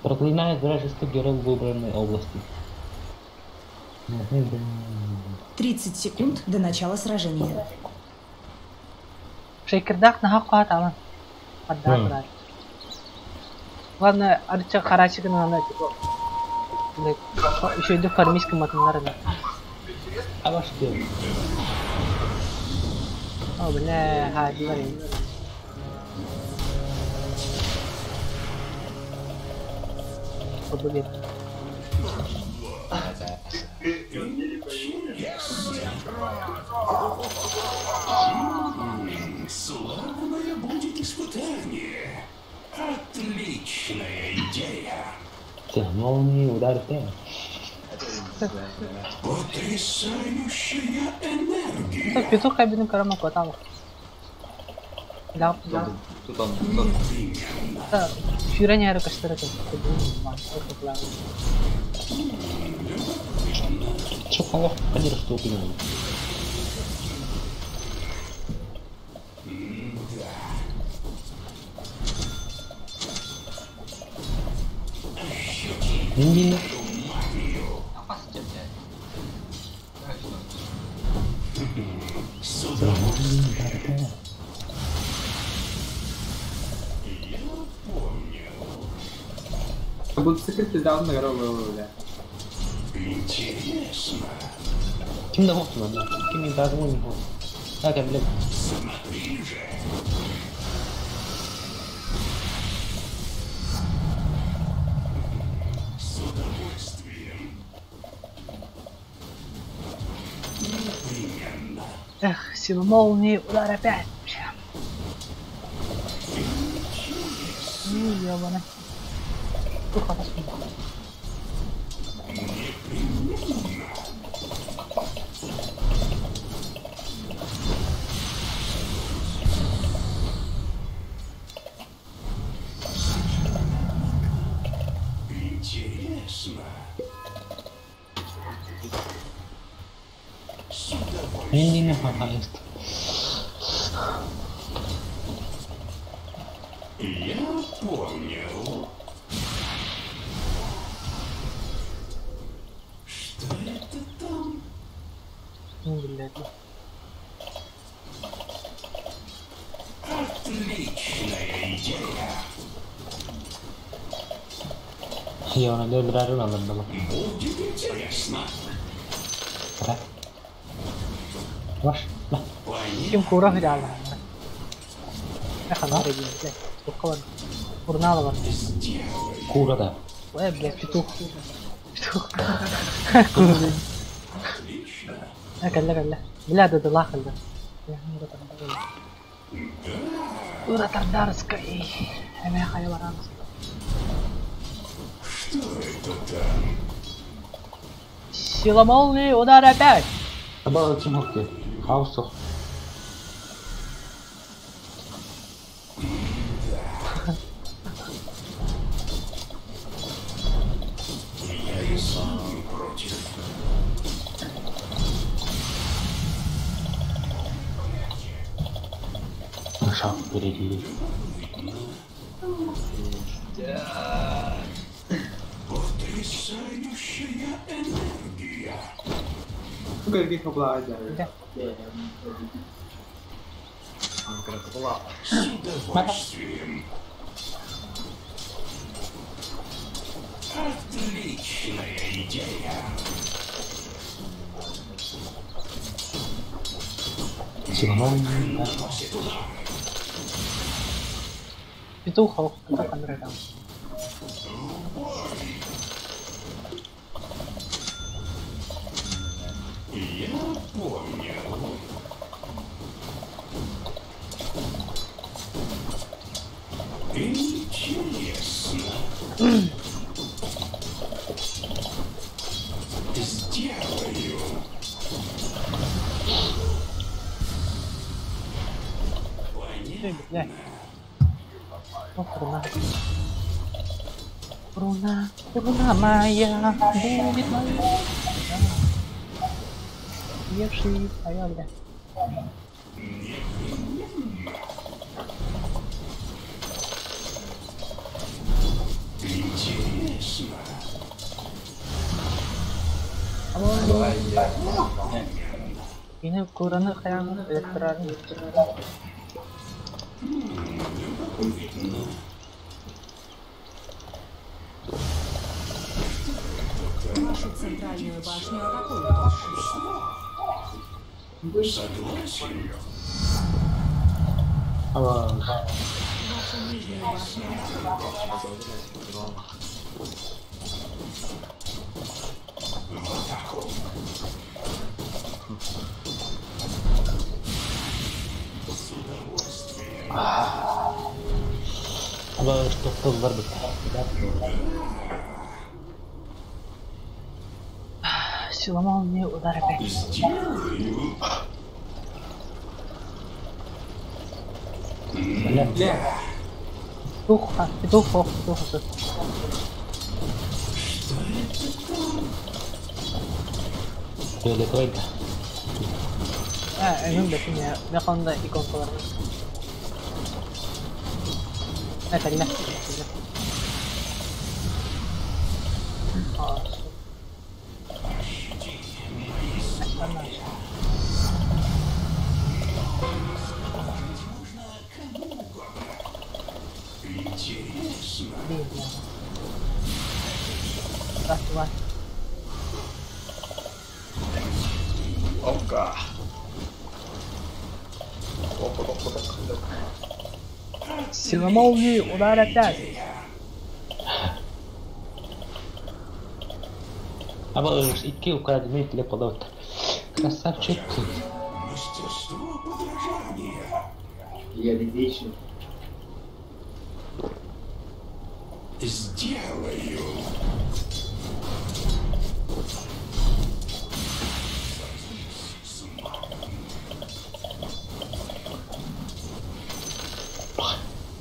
Проклинает вражеский герой в выбранной области. 30 секунд до начала сражения. Шейкердах наха қуат алан. Адда Мм. тұрар. Главное, арча харачыгын ана типа. Блядь, еще иду фармийским матыннар да. А ваш ты. О, бля, ха, говори. О, блин. Славное будет испытание. Отличная идея. Молнии удар опять. Потрясающая энергия. Так, петух кабину карама кватал. Да, да. Тут он, тут он. Да, фюра не арка что это. Че, Аллах, они что ты Нин. Apa sih, блядь? С удовольствием. Я понял. Как будто секрет пизда на гору, бля. Интересно. Ким да хопсун анда? Ким не даже не хоп. Так, я, блядь. Смотри же. С удовольствием. Непременно. Эх, сила молнии, удар опять. Бля. Ну, ёбаный. Ух, отошли. Интересно. С удовольствием. Нин не хапаест. Я понял. Что это там? Ну, блядь. Отличная идея. Я ona öldürerim alırdım. Будет интересно. Так. Ваш. На. Ким кура хыдала. Эхо, надо блядь. Тухкалар. Урнала бар. Кура да. Ой, блядь, петух. Петух. Кура. Калла, калла. Бля, да да лахалда. Ура Тардарская. Эме хайваранс. Что это там? Сила молнии, удар опять. Аба чимокте. Хаусо. Я и сам не против. Шаг впереди. Потрясающая энергия. Сука, каких обладает. С удовольствием. Отличная идея. Сила молнии. Наносит удар. Петух, ох, петух Андрей там. Я понял. Интересно. Сделаю. Эй, блядь. Ох, руна. Руна, руна моя, будет моя. Евший, а я, бля. Интересно. Yine Kur'an'ı kayanın elektrarını. Вашу центральную башню атакуют. Согласен. Аба. Вашу нижнюю башню атакуют. В атаку. С удовольствием. Аба что ضربت. Сила молнии, удар опять. Сделаю. Бля. Петух, а, петух, ох, петух, ох. Что это там? Фиолетовый. А, эmin бетине, меканда иконкалар. Это ля. А, Ощути мои остальное. Можно кому угодно. Интересно. Блин, бля. Раз, два. Опа. Опа, опа, опа. Сила молнии, удар опять. Аба икки укадмит для подот. Красавчик. Мастерство подражания. Я вечный. Сделаю. С магом.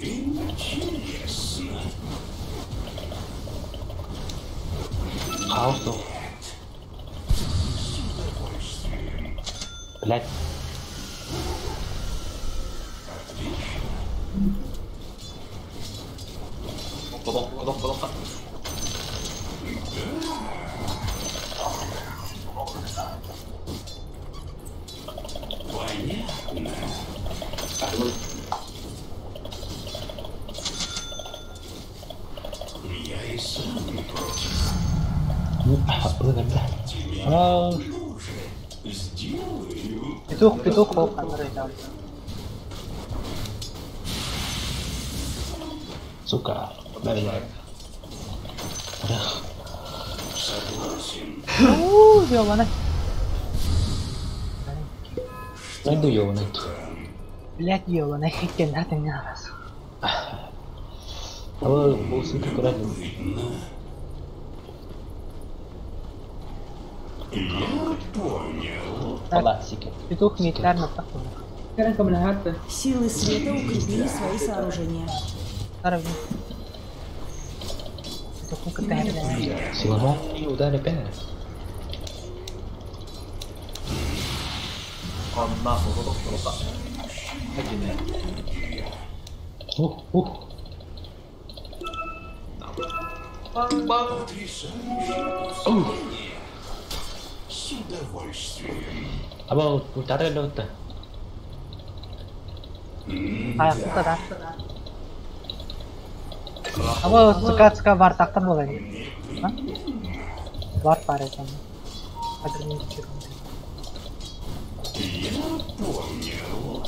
Интересно. Хаосу. С удовольствием. Блять. Отлично. Опа, опа, опа, опа. Понятно. Я и сам не против. Ну, бля. Тебе А, нужен. Сделаю. Петух, петух, ол ханнар. Сука. Дай. Согласен. Уу, ёбаный. Найду ёбаный. Блять, ёбаный, хикен да ты не раз. А вы был аккуратно. Я понял. Палацики. Петух митар на таком. Силы света укрепили свои сооружения. Сила молнии ударь опять. Он нахуй, вот он так. Ух, ух. Потрясающее. С удовольствием. А вот ударили вот так. А, сука, да. А вот сука, сука, бар тақтан болайын. Бар бар екен. Я понял.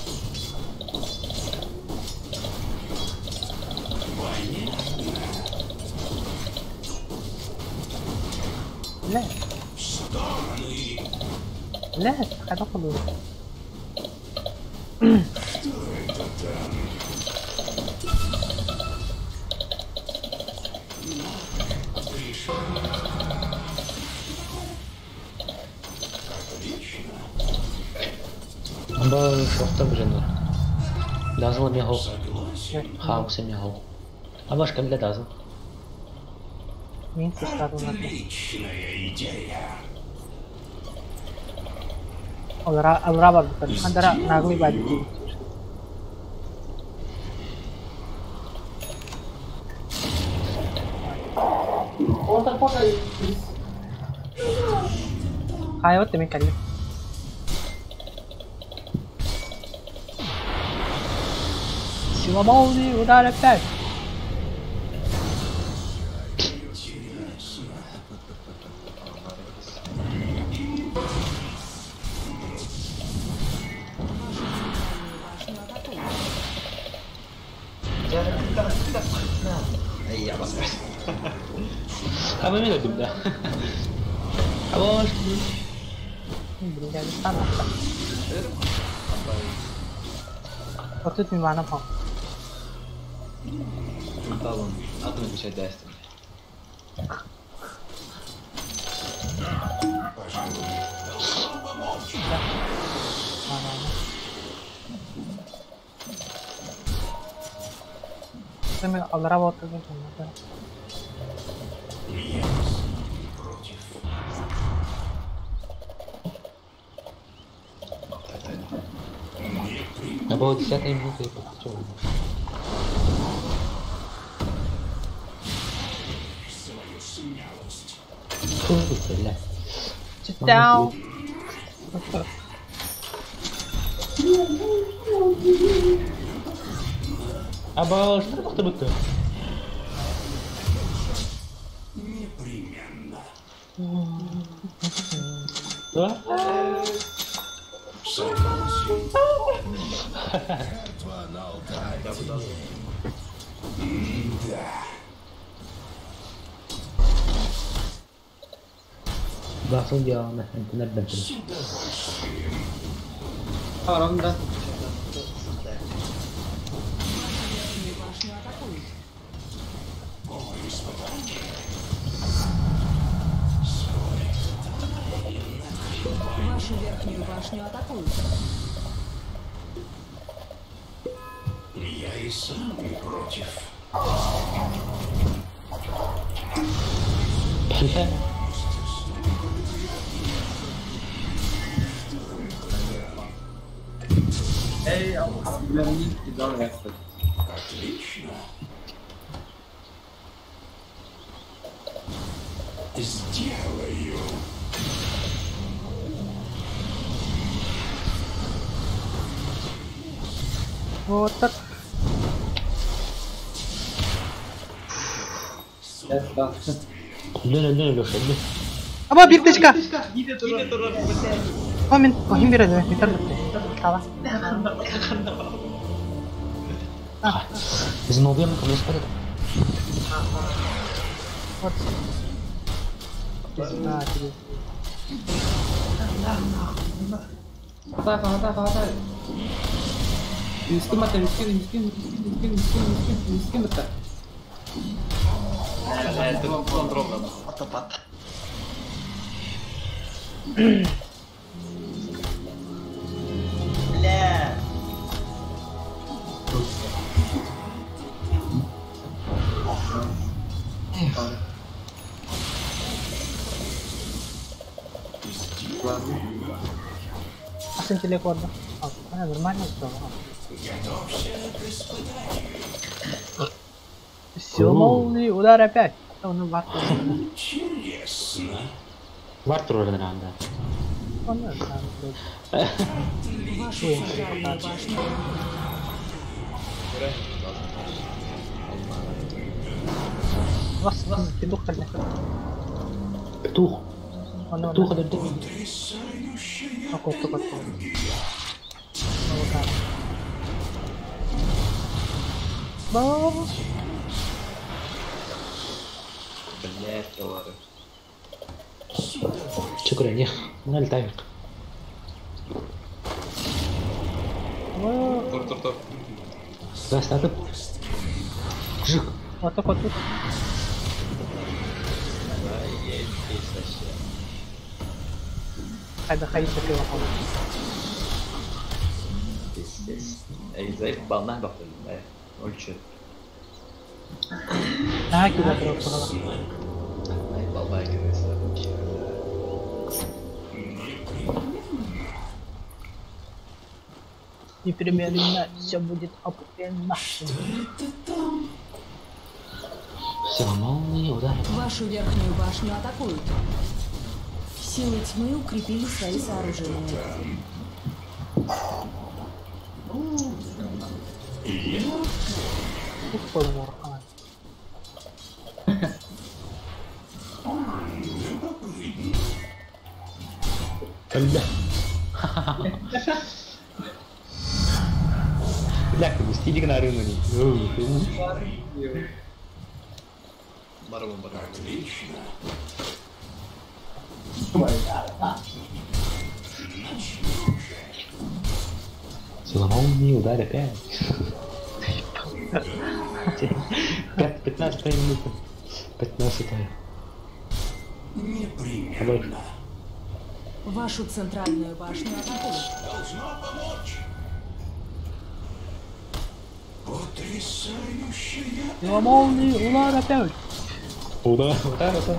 Понятно. Бля, Стороны. бля, қайда қалды? Кто это там? Пришел. Отлично. Амба шохта бжена. Дазл мягал. Согласен. Хаукса мягал. Амаш камля дазл. Мен сустадым. Отличная идея. Алра, алра бар бұтар. Қандара наглый бар. Хай, вот ты калли. Сила молнии, ударь опять. Интересно. Эй, я вас. А вы меня да. А вот. Бля, не стану. Вот тут мимо пал. Талон, атом обещать даст. Пожалуй, должно помочь. Мен алра вот Я не против. А было десятая минута и подключил. Свою смелость. Фу, бля. Читал. А что ты будто? Непременно. Да? Согласен. Жертва на алтарь. Да. Басыл делано, интернет бентен. С удовольствием. Башню атакуют. О, испытание. Сколько тайн открывает. Вашу верхнюю башню атакуют. Я и сам не против. Бля. Отлично. Сделаю. Вот так. Лена, Лена, Леша, Лена. Аба, бирточка! Min kohin bir ödeme yeter bitti. Tamam. Biz новым коммунистов. Вот. Пизда тебе. Хватай, хватай, хватай. Мискин мата, мискин, мискин, мискин, мискин, мискин, мискин мата. Атапат. Бля. Атын телекорда. А, нормально все. Сила молнии, удар опять. Он варт. Интересно. Варт роль да. Он Вашу центральную башню. Вас, вас, петух тогда. Петух. Петух это Потрясающая Блять, товары. شكرا يا اخ من التعليق. Тур, тур, тур. بس تعتب. Жик. Вот так вот тут. Заебись вообще. Хайда хайда такой вопрос. Пиздец. Эй, заебал, нахуй. Ольче. А, куда пропала? Наебал, байкеры, Непременно все будет охуенно. Что это там? Сила молнии, удар. Вашу верхнюю башню атакуют. Силы тьмы укрепили свои сооружения. Бля. Бля, стилик на рынок. Барабан, барабан. Отлично. Сила молнии, удар опять. 15 минута. 15. Непременно. Вашу центральную башню атакуют. Должно помочь. Потрясающая. Сила молнии, удар опять. Удар, удар, удар.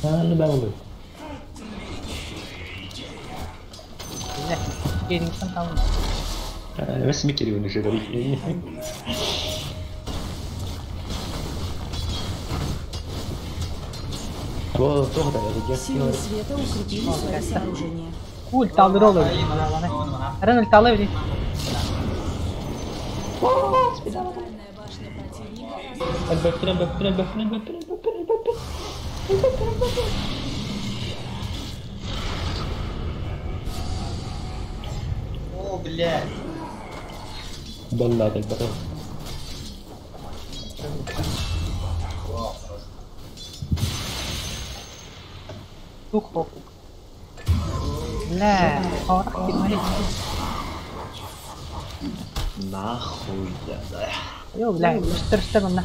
А, да, بس ميكري ونجري. Силы света укрепили свои сооружения. Ульталары olur. Eren ultalı bir. Центральная башня противника О, блядь. بلعت البطل. Тухо. Бля, Нахуй, да. Йо, бля, اشتري منها.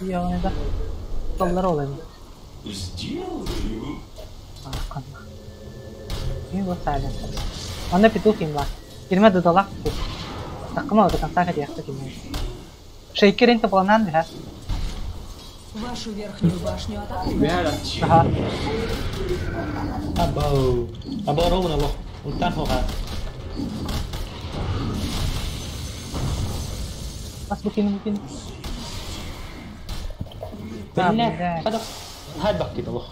يا ده طلعوا لنا. Сделаю. Не вот Онно петух им бар. Кирмә дудалак петух. Такыма до конца хотя кимә. Шейкерин топланан да. Вашу верхнюю башню атакуют. Ага. Абау. Абау ровно лох. Ультан хога. Бас букин букин. Бля, هذا هاد بحكي лох.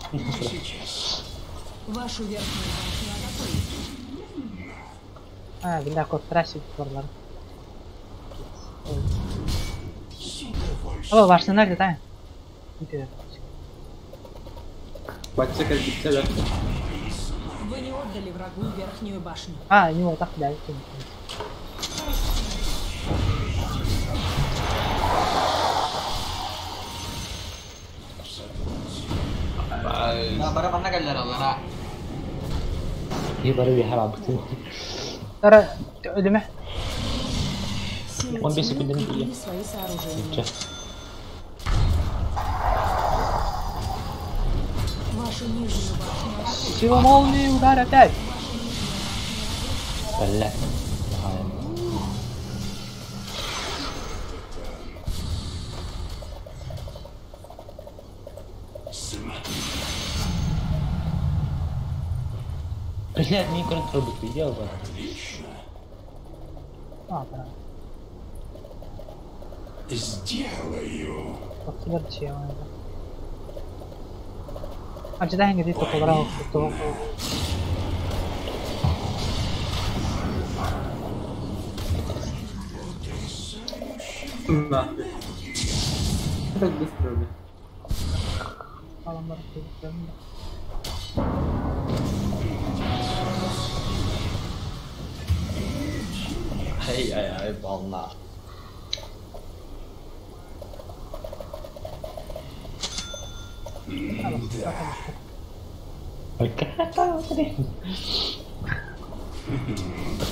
Вашу верхнюю башню атакуют. А, бля, кот трасит варлар. Або башнялар да. Бачча кэлбиччэ да. Вы не отдали врагу верхнюю башню. А, не вот так, да. Бара манна кэллэр аллара. И бары бихар абыты. Тара, өлүмэ. Силы Он без тьмы секунды не укрепили бьет. свои сооружения. Вашу нижнюю башню атакуют. Сила молнии, удар опять. Бля. Блядь, мне контроль ёбана. А, да. Сделаю. Подтвердил. А читай где-то подобрал, кто Нахуй. Так быстро, бля. Ай-яй-яй, волна.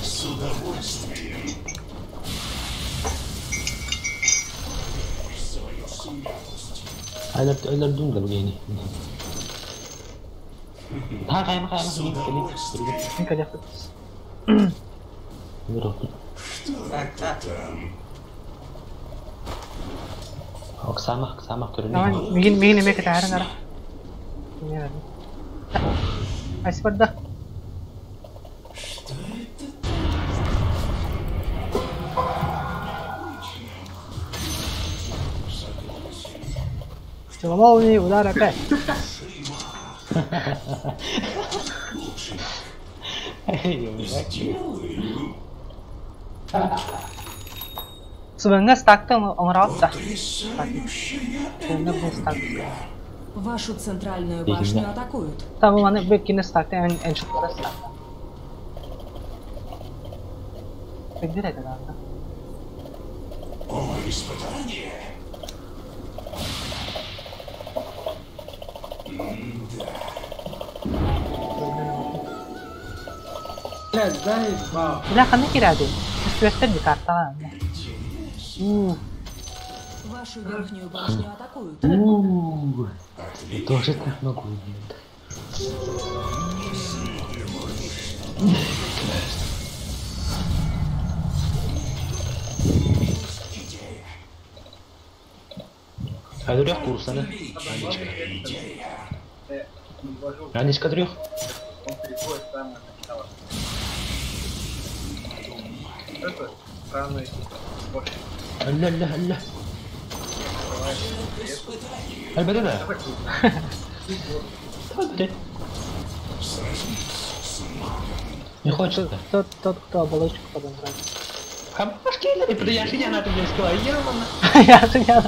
С удовольствием. Свою смелость. Өлөрдүм да бүгүн. Ха, кайма, кайма. Что там? Оксана, Оксана, Давай, көрүнү. мигин мигин эме кетээрин ара. Айспарда. Что это? Согласен. Сила молнии, удар опять. Лучше сделаю. Субэнгэ стактан оҥороот да. Потрясающая Субэнгэ бу стак. Вашу центральную башню атакуют. Там маны бу кине стакта эн эн шуттара стакта. Пегдир это да. О, испытание. Да. Блядь, заебал. Бля ханна кирады. Үстүөстер ди картаҕа. Вашу верхнюю башню атакуют. Тоже так могу. А трех курсана. Анечка. Анечка трех. Он переходит в самое начало. Это странный больше. Алла, алла, алла. Албедена. Не хочется. Тот, тот, кто оболочку подобрал. Я же я на тебе сказала, ёбана. Я же я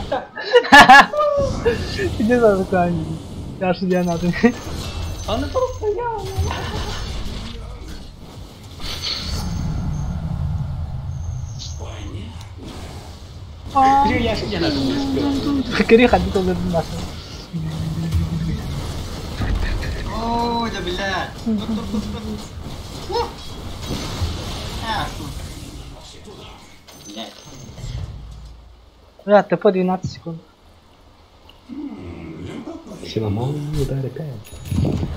Иди за такая. Я же я на Она просто я. Я же я на тебе сказала. Кири ходит он нас. Ой, да блядь. Тут, тут, тут, тут. А, сука. Блядь. Бля, ТП 12 секунд. Сила молнии удар опять.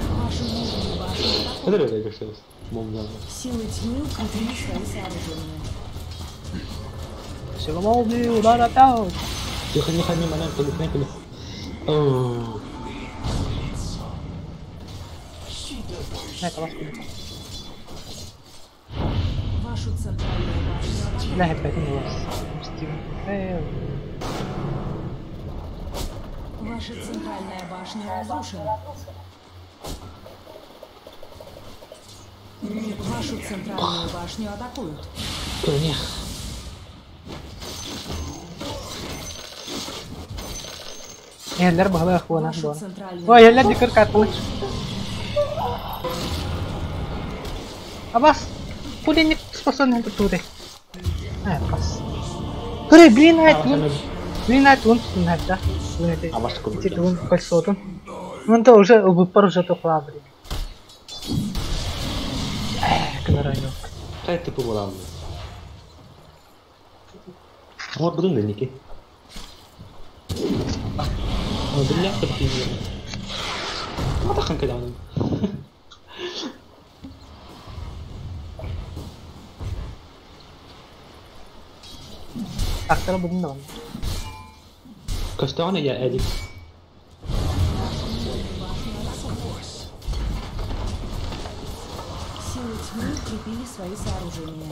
Вашу нижнюю башню Это атакуют. это что? Молния. Силы тьмы укрепили свои сооружения. Сила молнии, удар опять. Тихо, не ходи, манам, коли, Оу. Это вас куда? Вашу центральную башню атакуют. Бля, опять не вас. Ваша центральная башня разрушена. Вашу центральную башню атакуют. Нет. Эһэллэр баһылаах буолан Вашу буолан. центральную Ой, эһэллэр дикыр картаны. Абас, хули не способен туре. А, пас. Туре, блин, айт, блин, айт, он тут да? Абас Эти курдук. двум кольцотун. Ну, то уже выпар уже то хлабри. Кынарайно. Кай типу буолан. Морбудун да ники. Биллях типу. ما دخل كده Тактара будун да. Костяна я Эдик. Силы тьмы укрепили свои сооружения.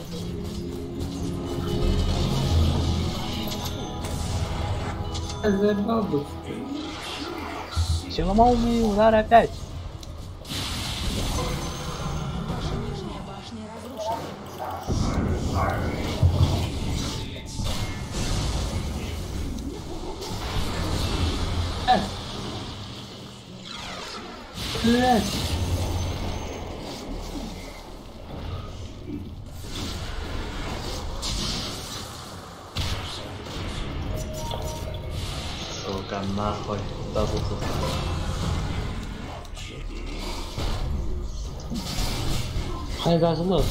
Я заебал бы. Сила молнии, удар опять. Ваша нижняя башня разрушена. Блять. Сука, нахуй. Дазл тут. Хайа газылы.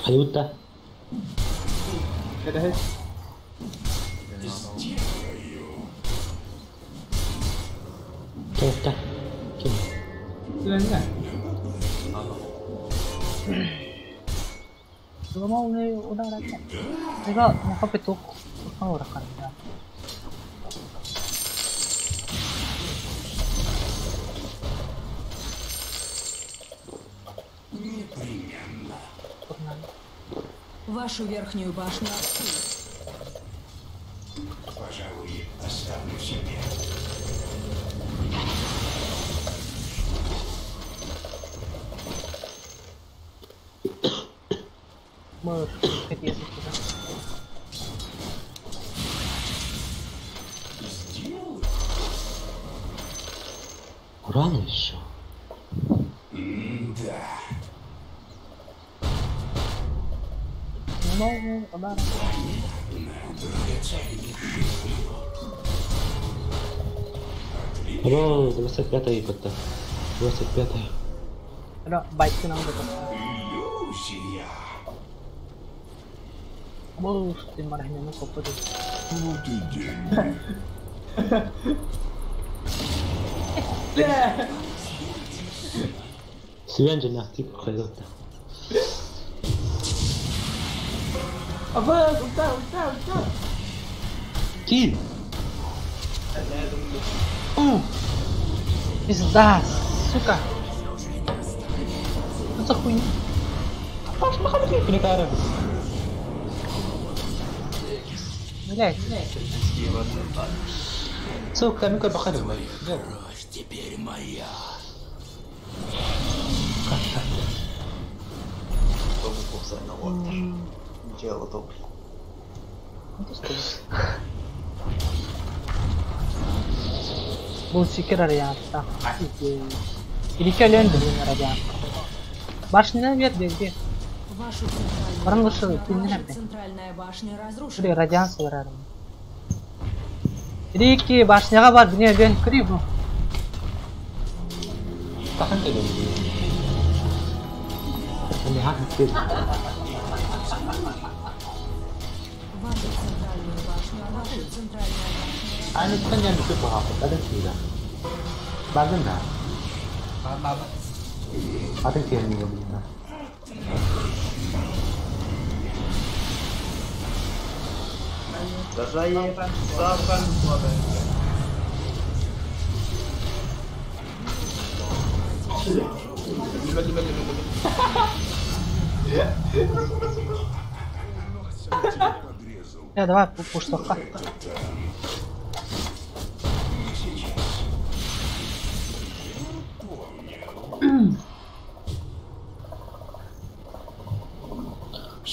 Хайутта. Блять. Тоқта. Ким? Блять. Сила молнии, удар опять. 내가 앞에 또 오락하는다. Вашу верхнюю башню атакуют. Пожалуй, оставлю себе. Можешь хотеть туда. Рано еще. Да. Сила молнии, удар. Алло, 25-я ипота. 25-я. Алло, байки нам готов. Иллюзия. Можешь ты маргину попаду. Вот и деньги. Блять. Свен же нахтик хайутта. Абас, улта, улта, улта. Кил. Пизда, сука. Что за хуйня? Паш, махали книгара. Блять. Сука, ну-ка бахали. Кровь теперь моя. Дело топ. Бұл секер радианта. Или көлөн блин радиант. Башняны бер бер. Вашу центральную Баран башню- лучше ты не Ваша надо. центральная башня разрушена. При радиант барар. Рики башняга бар біне бен кри бу. Тахан кайда. Они хак кил. Вашу центральную башню, ваша центральная башня. Они тanya bir bahap. Ada kira. Bagan dah. Ada kira ni begini. Да заебан, Я давай пуштовка.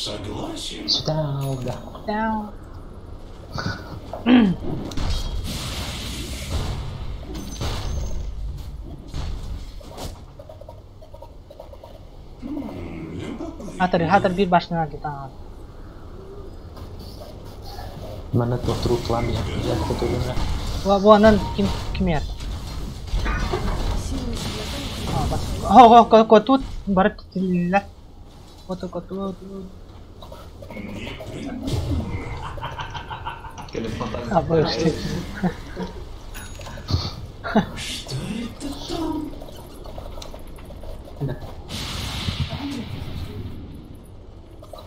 Согласен? Сюда, да. Да. Хатыр, хатыр bir başına git. Mana труп пламя. Я готовлю. Бу анан ким ким ер? Хо хо ко тут барып тилла. Кото кото. А, боже. Что это там? Да.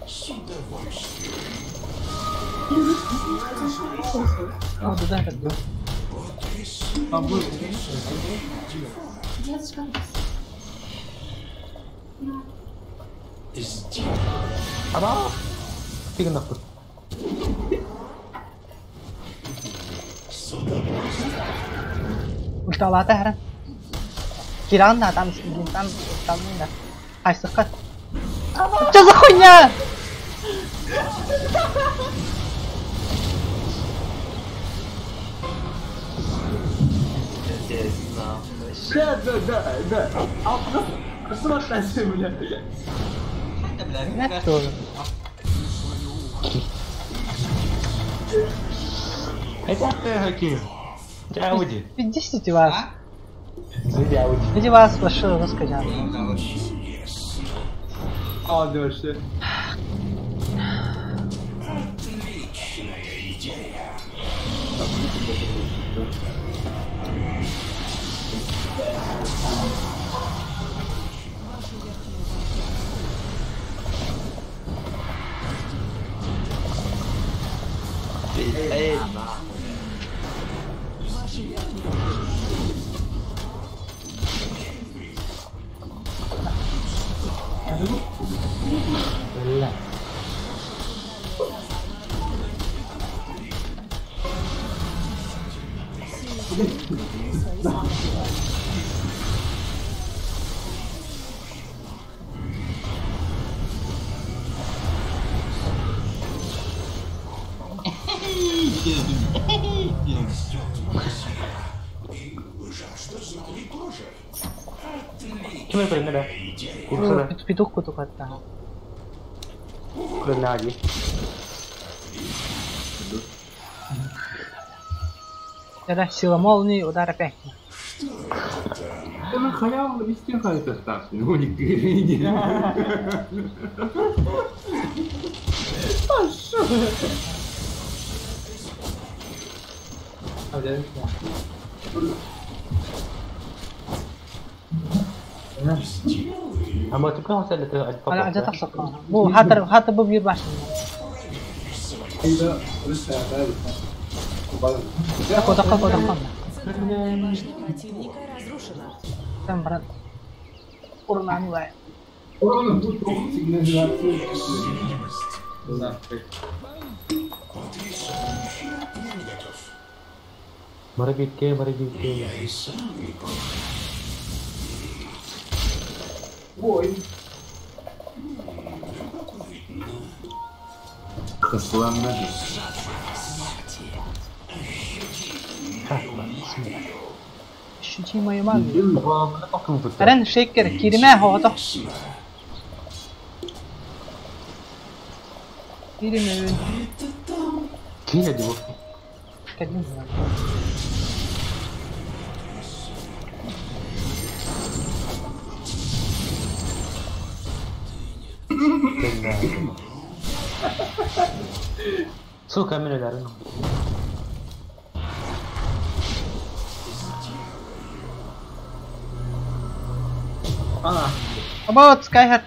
С удовольствием. О, да, да, да. Аба! Фига нахуй. Ульталата хара. Киран да там, там, там, да. Ай, сука. Что за хуйня? Да, да, да, да. А просто бля. Не тоже. Это хоккей. Ауди. 50 вас. Ауди. Иди вас вообще рассказал. А, да вообще. Отличная идея. Эй, нахуй. Бля. Ким это да? Курсора. Петух кутукатта. Курнаги. Это сила молнии, удар опять. Да на халяву везде это страшно. Ну, не не. Пошел. Ama tıpkı sen Hala acı taksak. Bu hatır hatır bu bir başında. Kodakka kodakka. Башня противника разрушена. Там брат. Урнан вай. Урнан тут сигнализация. Марабитке, марабитке. Я и сам не против. Ой. Ощути мою магию. Рен шейкер, кириме хоото. Кириме. Кире диво. Кадин. Сука, мен өләрін. А. About Skyhead.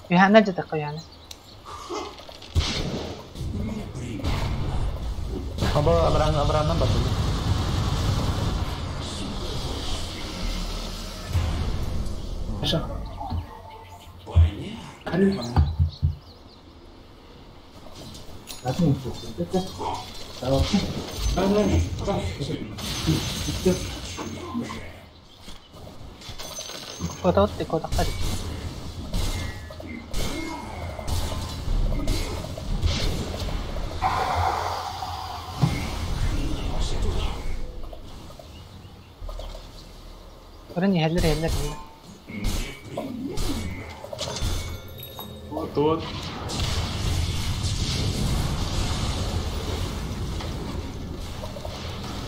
يعني نجدك يعني. Aba abrandan bakın. Куотабыт да куотахтар. Көрөн иһэллэр иһэллэр иһэллэр. Вот-вот.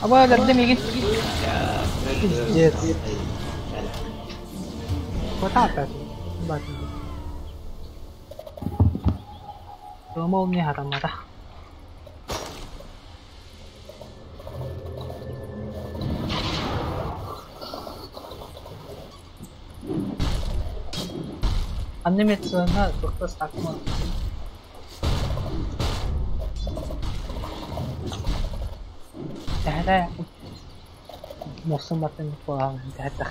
Аба өлөрдө миигин. Пиздец. Куотаата. Батын. Рома ол не хараммата. Анне тухта стакма. Тэһэ моссон батын куаҕан тэһэ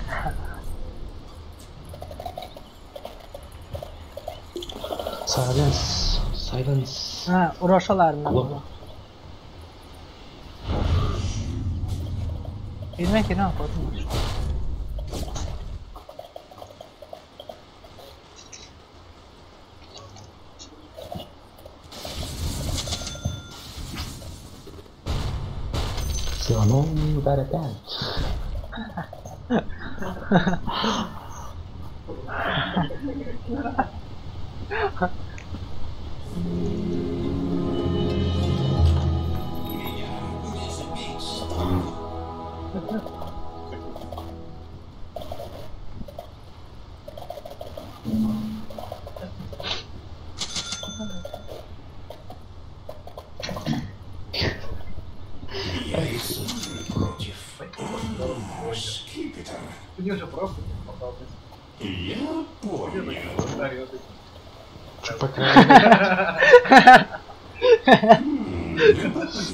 Silence. Silence. А, урошаларына. Кирмэ кирмэ куотун. Все равно удар опять. Меня не сбить с толку. Я и сам не против. О, скипетр. У них же просто попал. Я понял. Чё, по крайней мере, Любопытно.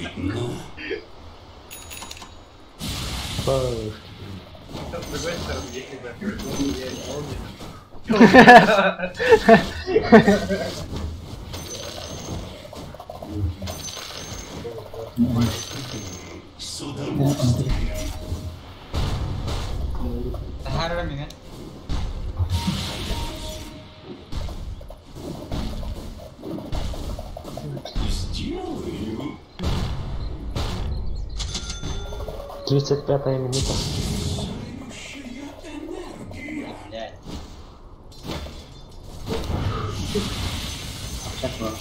С другой стороны, если бы я я молния. С удовольствием. Сделаю. 35-я минута. Энергия.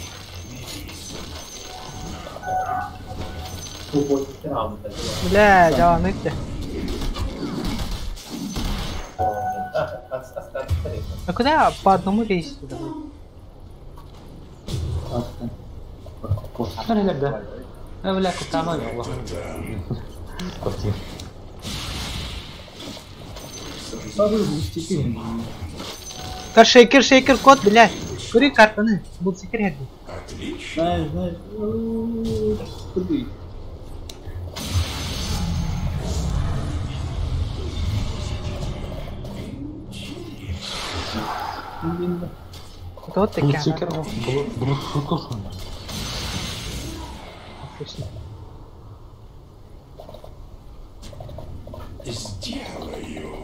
Бля, дьанык да. А куда по одному лезете давай? Ханылар да. А, бля, кутама, Аллах. Квартира. Кар шейкер шейкер кот, бля. Көрүй картаны. Бұл секер херди. Отлично. Знаешь, знаешь, куды? Вот такие. Блудсикер, блудсикер. Отлично. Сделаю.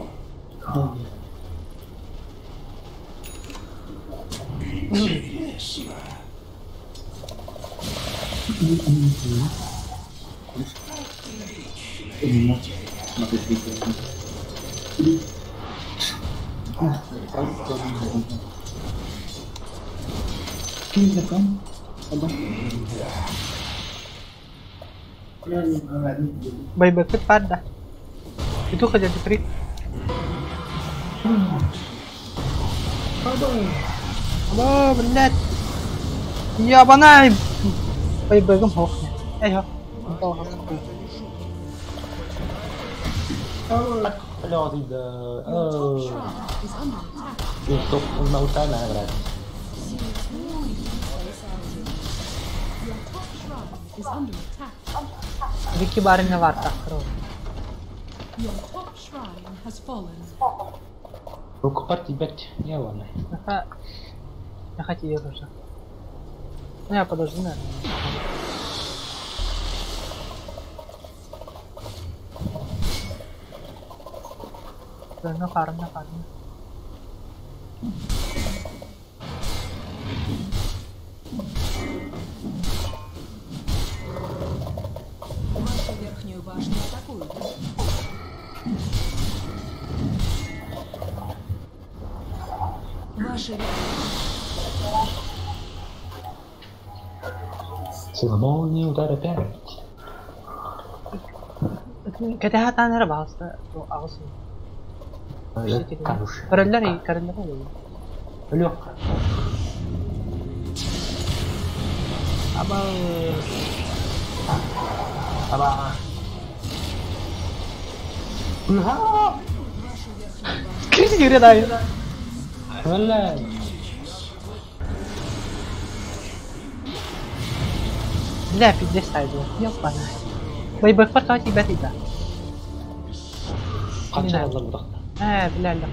Интересно. Байбекет падда. Itu kerja di trik. Aba, блядь. Ябанай. Байбегім хоқ. Эй, хоқ. Блядь, да. Your top shrine is under attack. Стоп, на утана, брат. Your top shrine is under attack. Вики барина варта. Your top shrine has fallen. Руку партии, блядь, не ладно. Не хотели уже. Не, подожди, наверное. На фарм, на фарм. Вашу верхнюю башню атакуют. Ваша Сила молнии, удар опять. Кэтэ таанара баҕаста аҕыс. Хороший. Көрөллөр көрөллөр буолуо. Өлүөх. Аба. Аба. Уха! Кирси юре дай. Валла. Бля, пиздец сайду. Ёпана. Бай бай фар ти бәти да. Канча алар будакта. Э, бля, бля.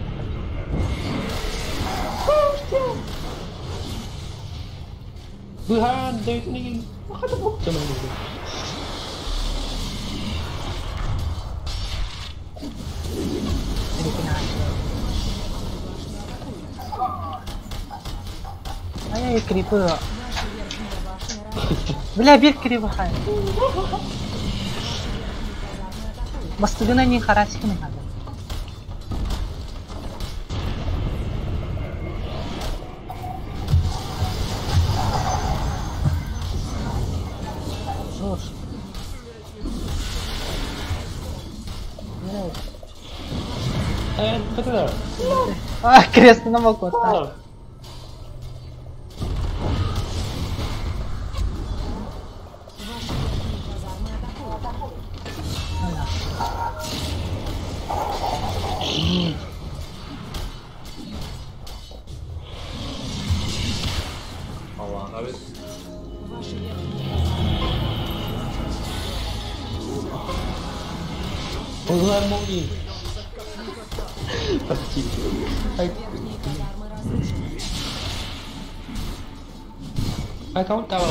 Быхан дөйтүнү. Хата бу. Ай, крипы. Бля, бир крипы хай. Бастыгына не харасикны хада. Жорж. Блядь. Бля. А, крест на молоко. Удар молнии. Прости. Ай, кого там?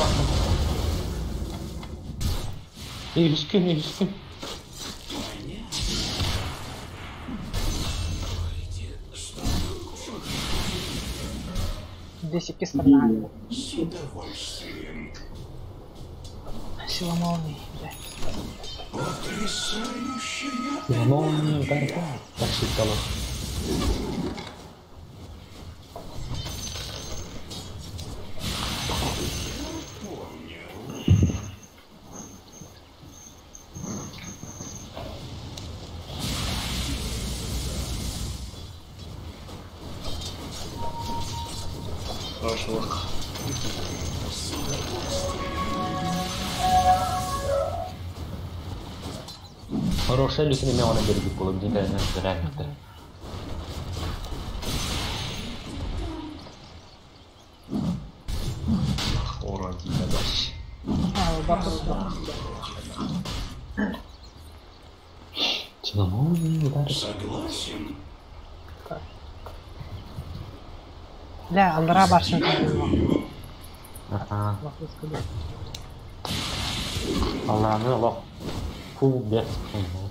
Üskün, üskün. Здесь и сторона. С удовольствием. Сила молнии, блядь. Потрясающая Сила молнии, удар опять. Так шикало. Хорошего. Хорошая люкина меона береги полубдика на реально. Ора даш. А, бабка. Сила молнии, удар. Согласен. Бля, аллара баршын. Ага. Allah'ını Allah. Full death. Интересно.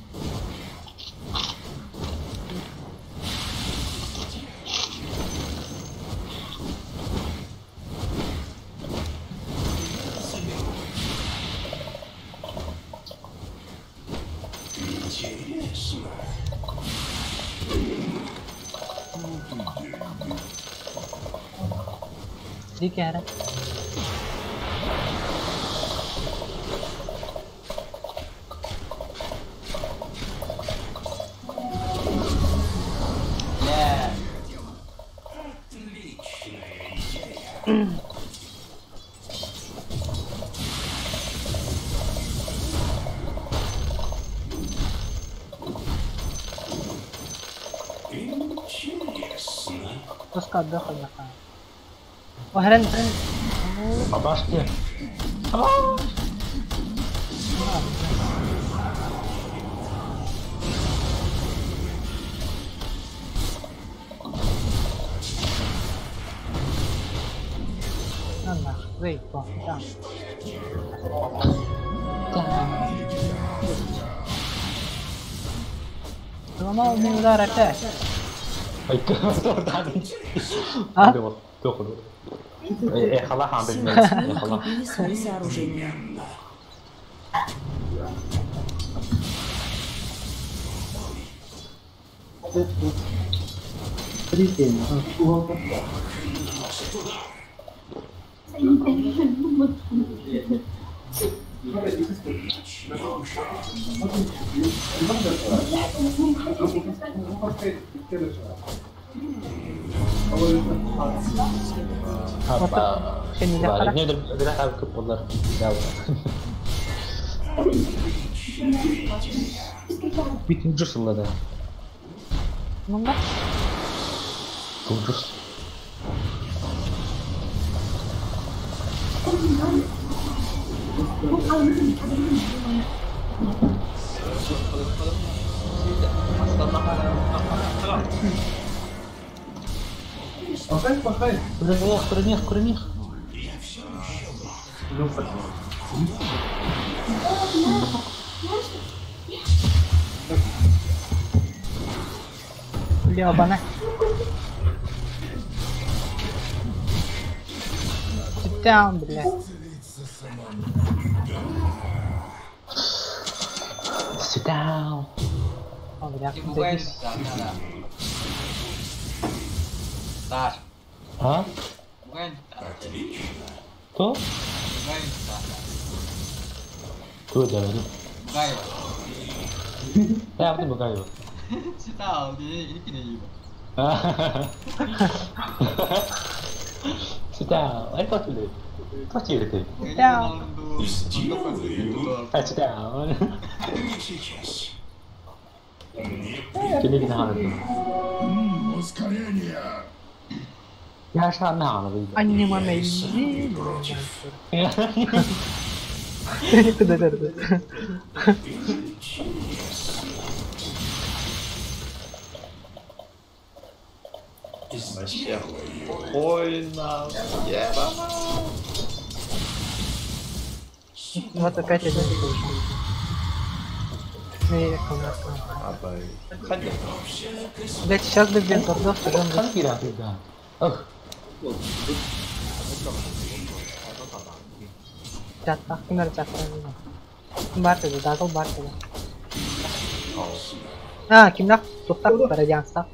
ठीक है यार। Отличная идея. Интересно. उसका दखल रखा وهرن По башке. Wait, go down. Сломал мне удар опять. А? Силы укрепили свои сооружения. Курних, Ёбана. Sit down, блядь. Sit down. О, блядь, заебись. Саш. А? Отлично. Кто? Кто это? Бугаева. Да, вот Бугаева. Читал, не Читал, а это ли? Кто ты? Читал. А, читал. Не сейчас. Ускорение. Я шанал. Аниме против. Куда это? Вообще хуйно. Вот опять один слышал. Блять, сейчас бы без бордов, уже он Jatah, bener jatah ini. Бар dedi, дагыл бар dedi. А, кимдах? Туктап, Радианстах.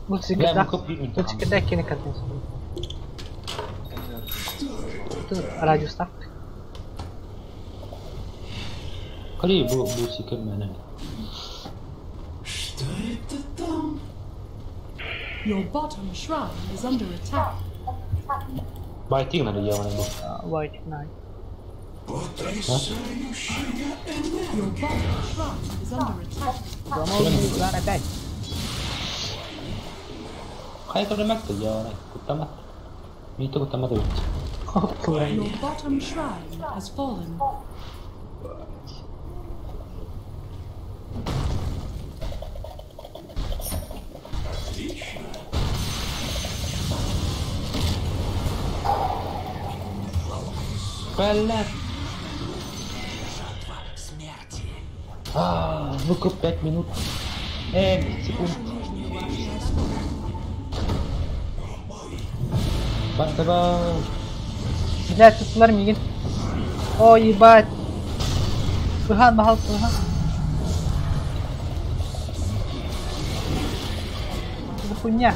Бул сикердах, бул сикердах кene кадын. Радиустах. Кали бу бу сикер мене. Что это там? Your bottom shrine is under attack. Байтиг надо делать был. White Knight. Потрясающая Your bottom shrine is under attack. Сломал удар опять. Хай тоже мекта делать. Кутамат. Мито кутамат ведь. Your bottom shrine has fallen. Отлично. Бля. Смерти. А, ну-ка 5 минут. Секунд. Бартаба. Блять, тут мигин. О, ебать. Сыхан, махал, сыхан. Что за хуйня?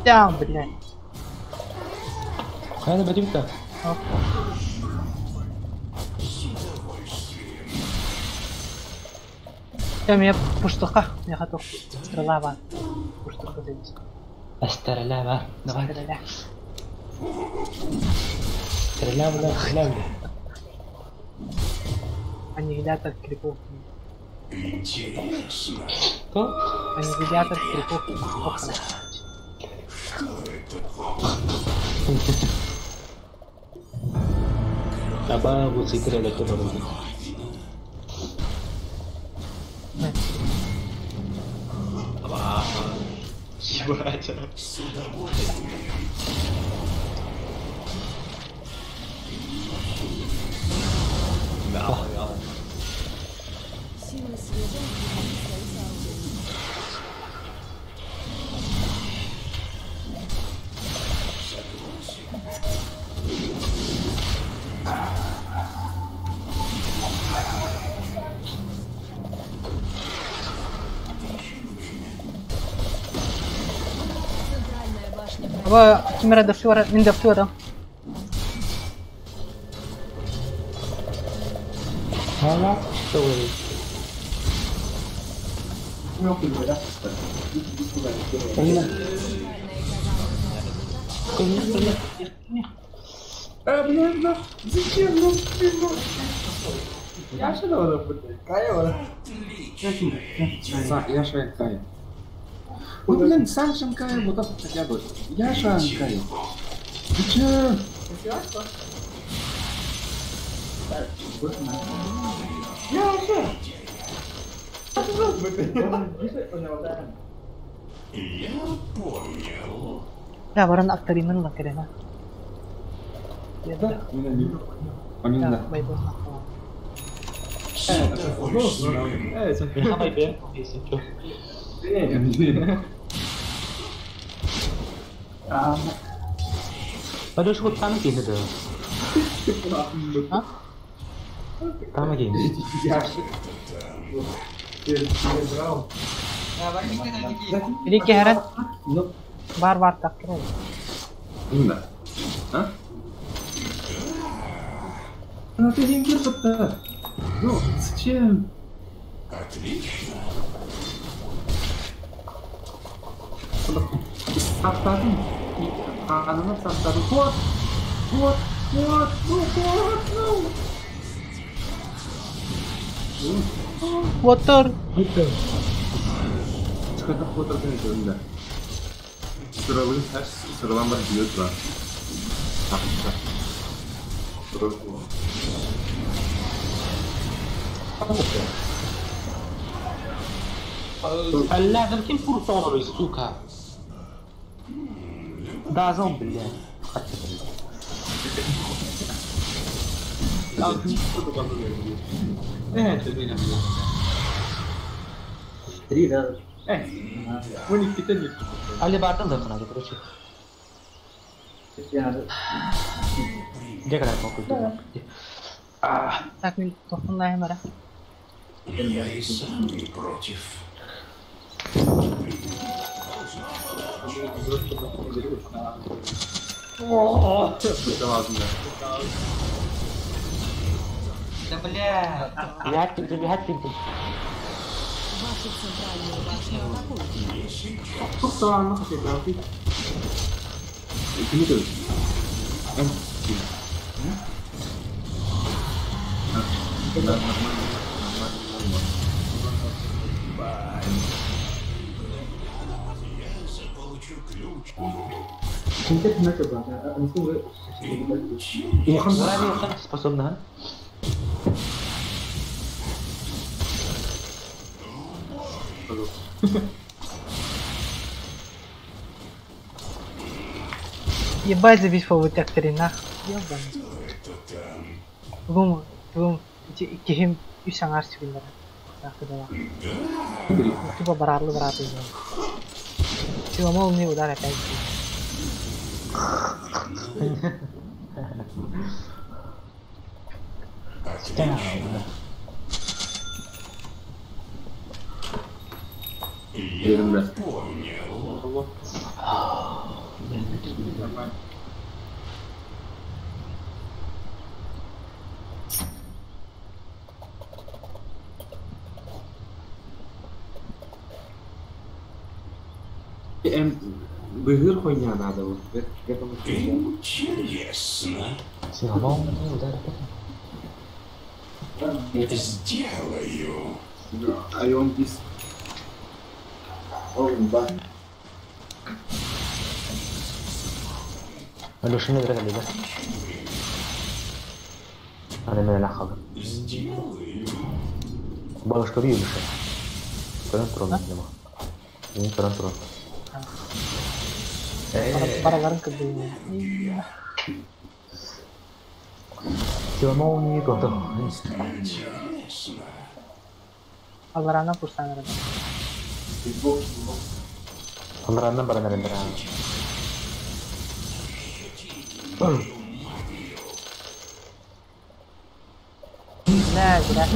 Down, блядь. Хайда, батюшка. Все, меня пуштуха, я готов. Стрела ва. Пуштуха здесь. Стрела ва. Давай. Стреля. Стреля, бля, стреля. Аннигилятор крипов. Интересно. Что? Аннигилятор крипов. Что это? Таба бу сикер электро. Ебать. С удовольствием. Да, да. Силы света укрепили свои сооружения. Согласен. Центральная башня Аба кимера дафтуара, мин дафтуара. Hala что вы? А, блин, ну, зачем, ну, блин, ну. Яша надо будет, Кая, Яша Кая. Ну, блин, Саншин Кая, вот это хотя бы. Яша Кая. Зачем? Яша! Я понял. Да, баран акторимын ла керена. Да? Да, байбол. С удовольствием. Padahal aku tanah gini tuh. А? Tanah gini. Или кeheren бар бар тактыр. Да. А? Ну ты не то Ну, зачем? Отлично. Саптадым. Ананы саптадым. Вот! Вот! Вот! Ну, вот! Ну! Water. Çıkartıp fotoğrafını yapıyorum da. Sıralı ters sıralan var diyor var. Allah, зачем курсор, сука? Да, зомби, блядь. Три, да. Ali bardan da kanadı, короче. Где когда Так, мин тохтунна бара. Я и сам не против. Да бля. Вашу центральную башню атакуют. Я заполучу ключ. Способна. Ебать забить фавы акторы нах. Ебаный. Бүгін бүгін кихим үс аңар сүгүннер. Тупо барарлы бараты. Сила молнии удар опять. Я понял. Быгыр хуйня надо вот. Интересно. Сделаю. Айон дис. Алеша, не драгали, да? Она меня нахала. Сделаю. Бабушка бью, Леша. Трон трон, не трон трон. Бараларын кырдыйын. Сила молнии готов. Аларана курсанара. Аларанна баранар Да, да.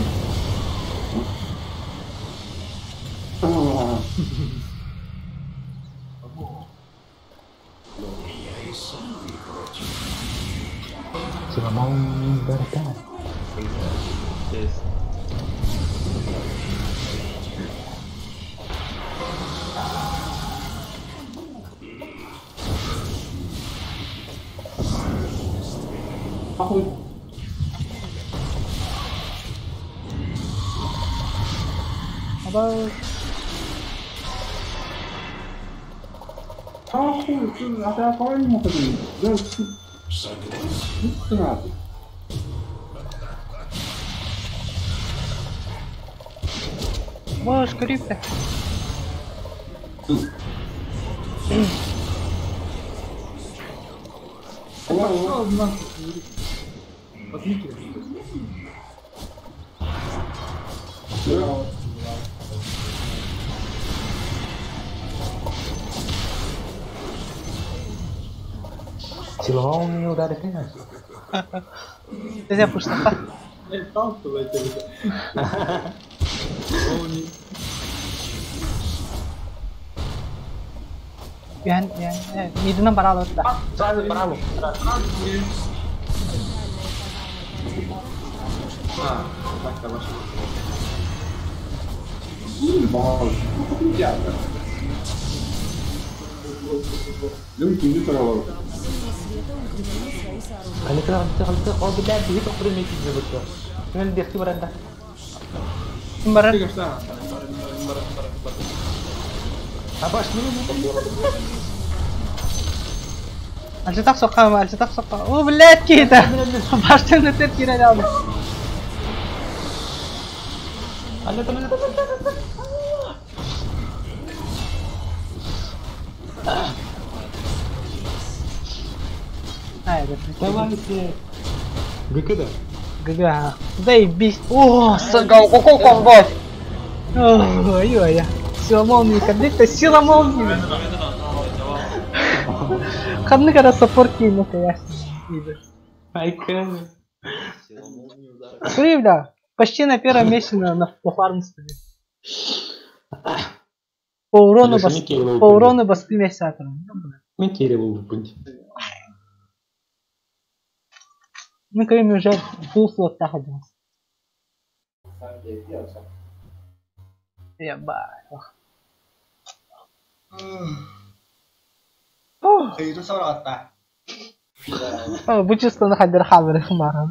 Сила молнии ударит. Охуй. Аба. Охуй, ты атаковал Да, ты О, скрипка. Пошел нахуй. Возьмите. Сила молнии ударит. Нельзя пусть. Yan, yan. Midunан бараалы да. Сразу баралу. А, так, там ошибка. Альчатах соққа. О, блядь, кейті. Баштан өтіп кире алды. Давайте. ГК да? ГГ. Заебись. О, сагал, какой комбат. Ой-ой-ой. Сила молнии, когда сила молнии. Ханны когда саппорт кинул, я. Айкан. Смотри, бля, почти на первом месте на фарм стоит. По урону бас, по урону басты месяца. Мы кроме уже фул слот таходим. Ебать. Бу чувство на хадер хамер хмара.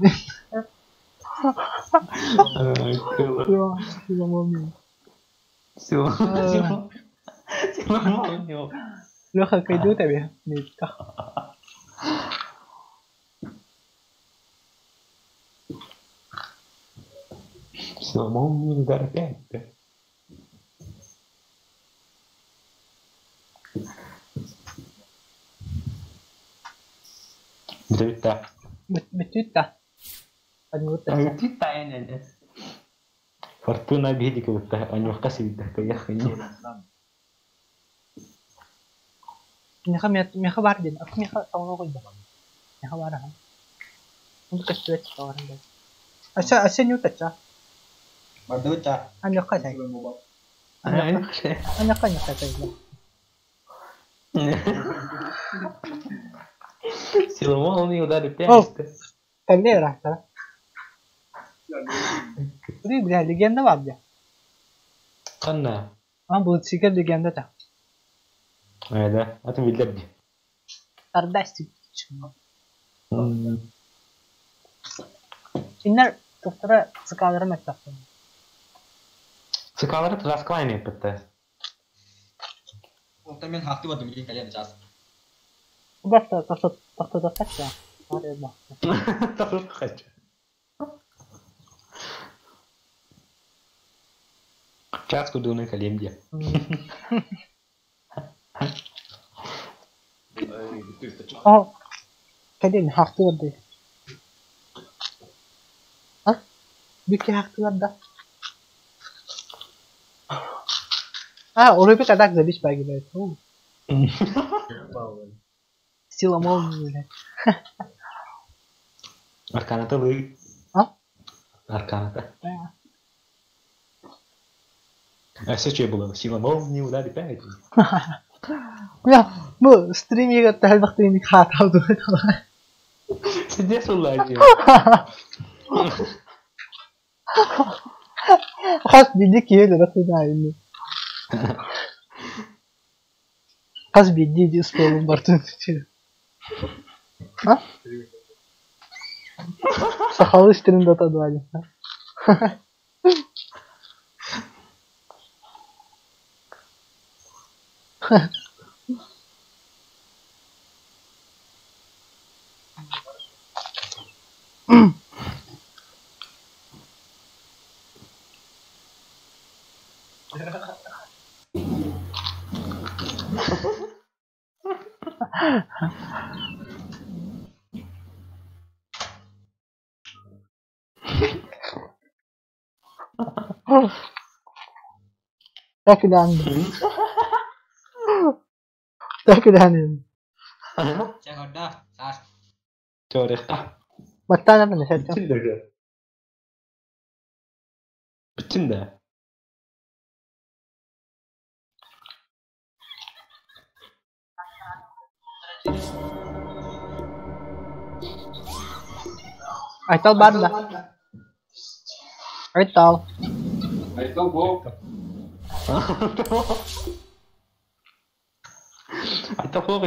Все. Леха, кайду тебе. Все, молнии удар опять. Бүтүттэ. Бүтүттэ. Бүтүттэ энэ. Фортуна биһиги кытта аньуохка сибиддэхкэ яхынни. Меха меха бар ден. Ак меха тоңо койду. Меха бар аха. Бу көстүбэт тоорун бэ. Аса аса нютача. Бардыбыта. Аньуохка сай. Аньуохка аньуохка сай. Сила молнии ударит пять. Каллера, да? Смотри, бля, легенда бар, бля. Канна. А, будет секрет легенда та. Да, а ты видел где? Тардасти. Иннер доктора цикалары меттафты. Цикалары трасквайны пытты. Онта мен хакты бардым, билин кален час. Башта тохтотохтача. Тохтотохтача. Час кудуны калемде. О, кэлин хаахтыылар дии. А? Бүкки хаахтыылар да. А, Рубик а так за бич погибает. Сила молнии, блядь. Арканата лыы. А? Арканата. Да. А все что было? Сила молнии ударит опять. Бля, бу стримига тэлбэхтиник хаатал дуо. Сидя суллаачы. Хас биирдии киһи өлөрө сылдьаайын. Хас биирдии дии стволун бартын А? Сахалыы стрим дота 2 диэн. Так даан. Так даан. Баттаана бана сәттэ. Бүтүн да. Бүтүн да. Айтал бар да. Айтал. Айтал бо. Айтал хоҕ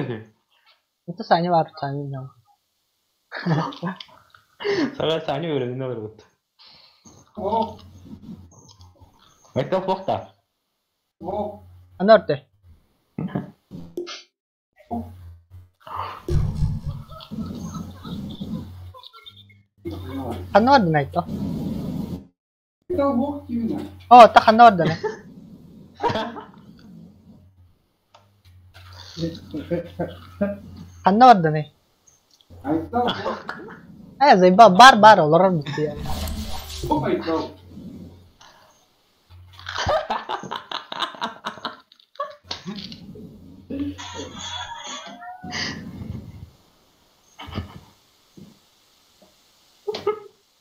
Это Саня бар, Саня знал. Сага Саня öğrenine vargut. Айтал хоҕ та. Анорте. Ханна бардын Айтал? О, та ханна бардын. Ханна бардын. Э, заебал, бар бар, олорор битти.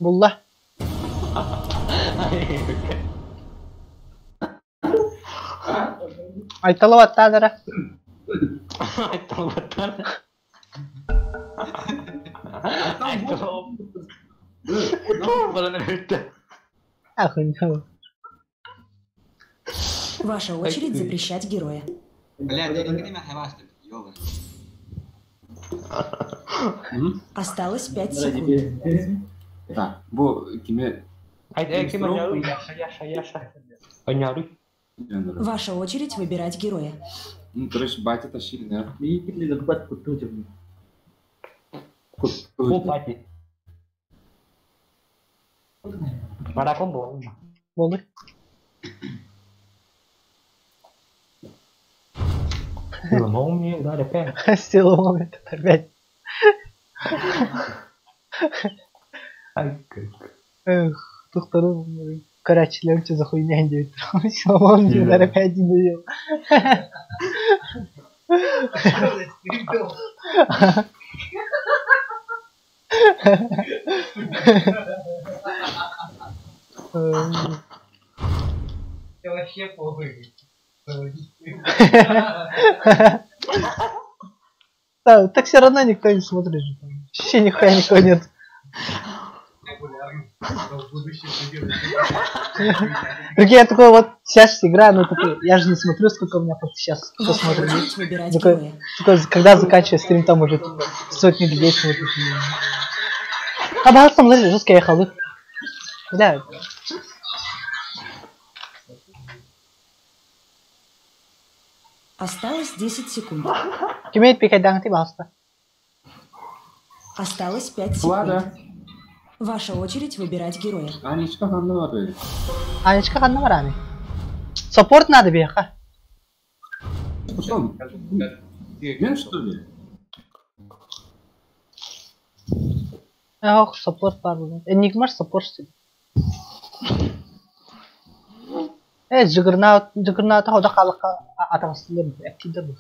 Булла. Айталы баттаадара. Айтал баттаана. Айтал. Балан өлтө. Охуенно. Ваша очередь запрещать героя. Осталось 5 секунд. Так, бу кими Айт ким оñаруй Яша Яша Яша. Оñаруй. Ваша очередь выбирать героя. Ну, короче, батя тащили, да? Бу пати. Маракон буолла. Болду. Сила молнии ударит опять. Сила молнии опять. Ай, как. Эх, тухтару короче, что за хуйня идет. Сила молнии ударит опять не Я вообще похуй. Да, так все равно никто не смотрит же. там. Вообще нихуя никого нет. Прикинь, я такой вот сейчас играю, ну такой, я же не смотрю, сколько у меня сейчас кто Ваша смотрит. очередь выбирать Такой, героя. такой, когда заканчиваю стрим, там уже типа, сотни людей смотрят. А да, там смотри, жестко я ехал. Да. Осталось 10 секунд. Кимейт пикайдан ты баста. Осталось 5 секунд. Влада. Ваша очередь выбирать героя. Анечка ханна барды. Анечка ханна барами. Саппорт надо беха. Что он? Мен, что ли? Ох, саппорт бар бүгүн. Энигмар саппорт что ли? Джиггернаут, Джиггернаут хода халыкка атаҕастыылар эптиидэр бу.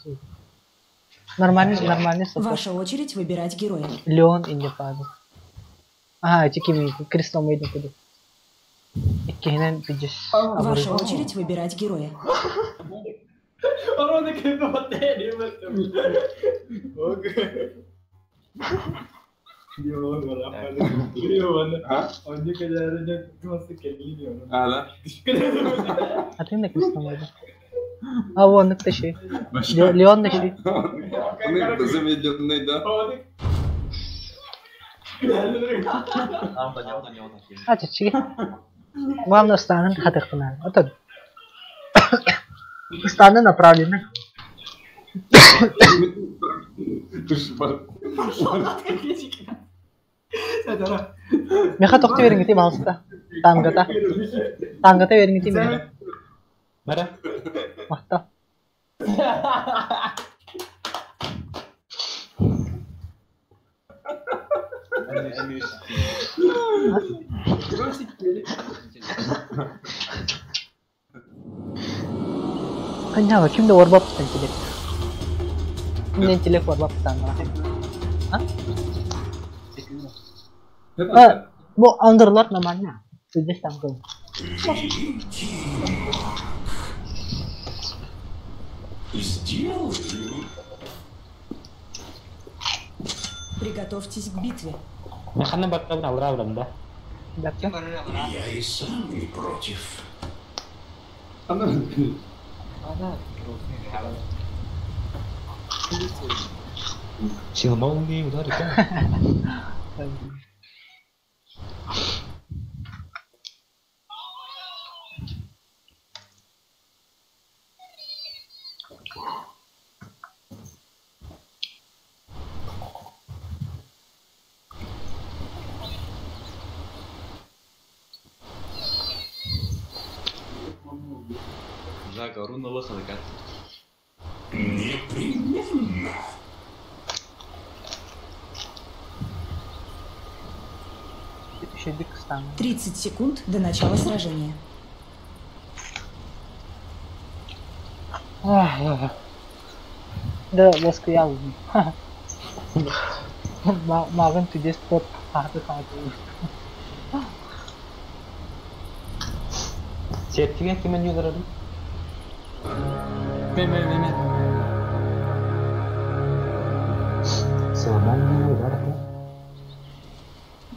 Нормальный, нормальный саппорт. Ваша очередь выбирать героя. Леон инде паады. Ага, эти кими Кристал Мейден куду. Иккиһинэн пидес. Ваша очередь выбирать героя. Ону ким А, да? А ты на Кристал Мейден. А вон их тащи. Леон тащи. Он замедленный, да? А, чичи. Главное, станын хатыхтынан. Это станы направлены. Меха тохты бериңити балыста. Тангата. Тангата бериңити меха. Бара. Махта. Канява, кимде орбап телек. Кимден телек орбап А? А, бу андырлар нормально. Здесь там был. Сделаю. Приготовьтесь к битве. Механы баттан алра да. Я и сам не против. Сила молнии ударит, да? Непременно. Еще дик стану. 30 секунд до начала сражения. Да, лоскуял. Магын түдес тот аты хаты. Септиге кимен юдырадым? Мен. Сила молнии ударит, да?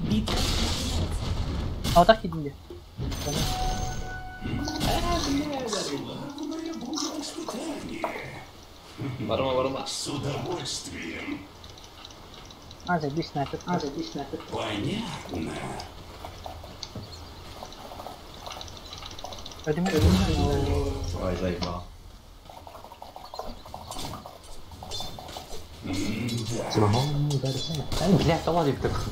Битва. А вот так иди. Барма. С удовольствием. А, забей снайпер. А, забей снайпер. Понятно. Пойдем. Ой, заебал. Сила молнии ударит, да? Бля, талант такой.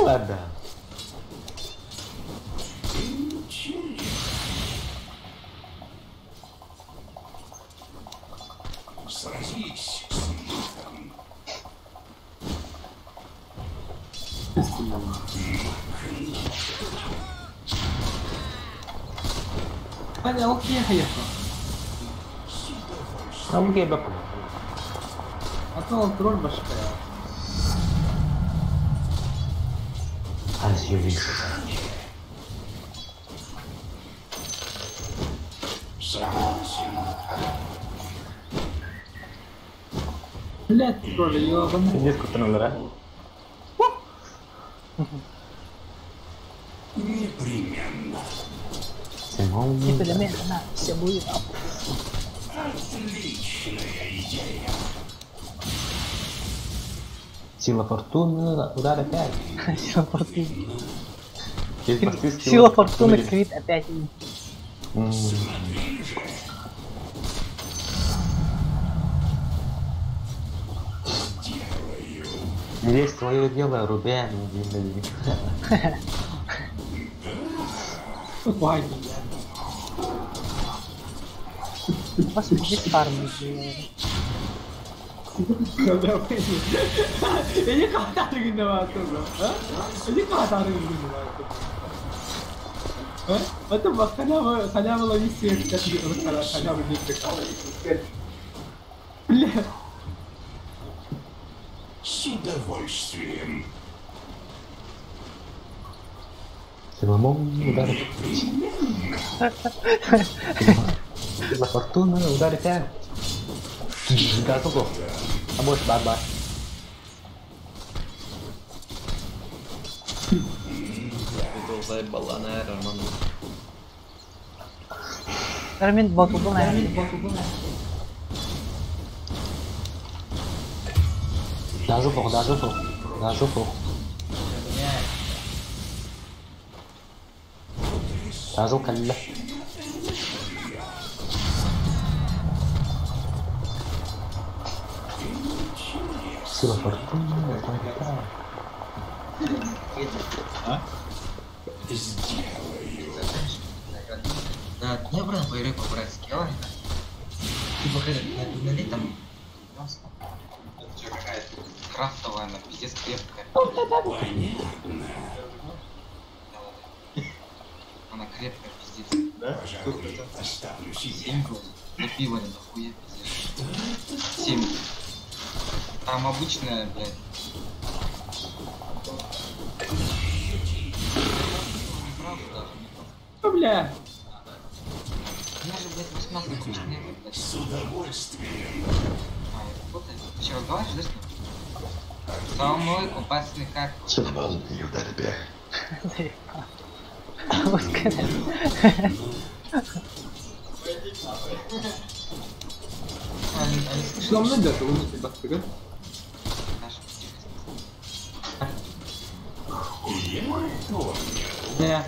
Ладно. Сразись с мифом. Окей, бапа. А то тролль башка. As you wish. Согласен. Блять, тролль, ёбаный. Здесь контроллера. Непременно. Непременно. Все будет. Отличная идея. Сила фортуны, удар опять. Сила фортуны. Сила Сила фортуны крит опять. Смотри же. Сделаю. Здесь твое дело, Рубен. Вай, Вас здесь фарм Бля. С удовольствием. Силомон ударит. La fortuna ударит. Газуго. А может барба. Армин батылдың Армин Даже фор, даже фор, даже фор. Даже калла. Сила фортуны, А? Да, не брал бы рыбу брать скилл. Типа, налей там. Это что, какая-то крафтовая, она пиздец крепкая. Понятно. Она крепкая, пиздец. Да? Пожалуй, оставлю себе. 7 было. Да пиво не дохуя, пиздец. 7. Там обычная, блядь. Ну, бля. У меня же, блядь, 18 куча нет, блядь. С удовольствием. А, я вот ты что, разговариваешь, да, с ним? Салам алейкум, пацаны, как вы? Салам ударит. Что мне делать? Он не бастыган. Я понял. Не.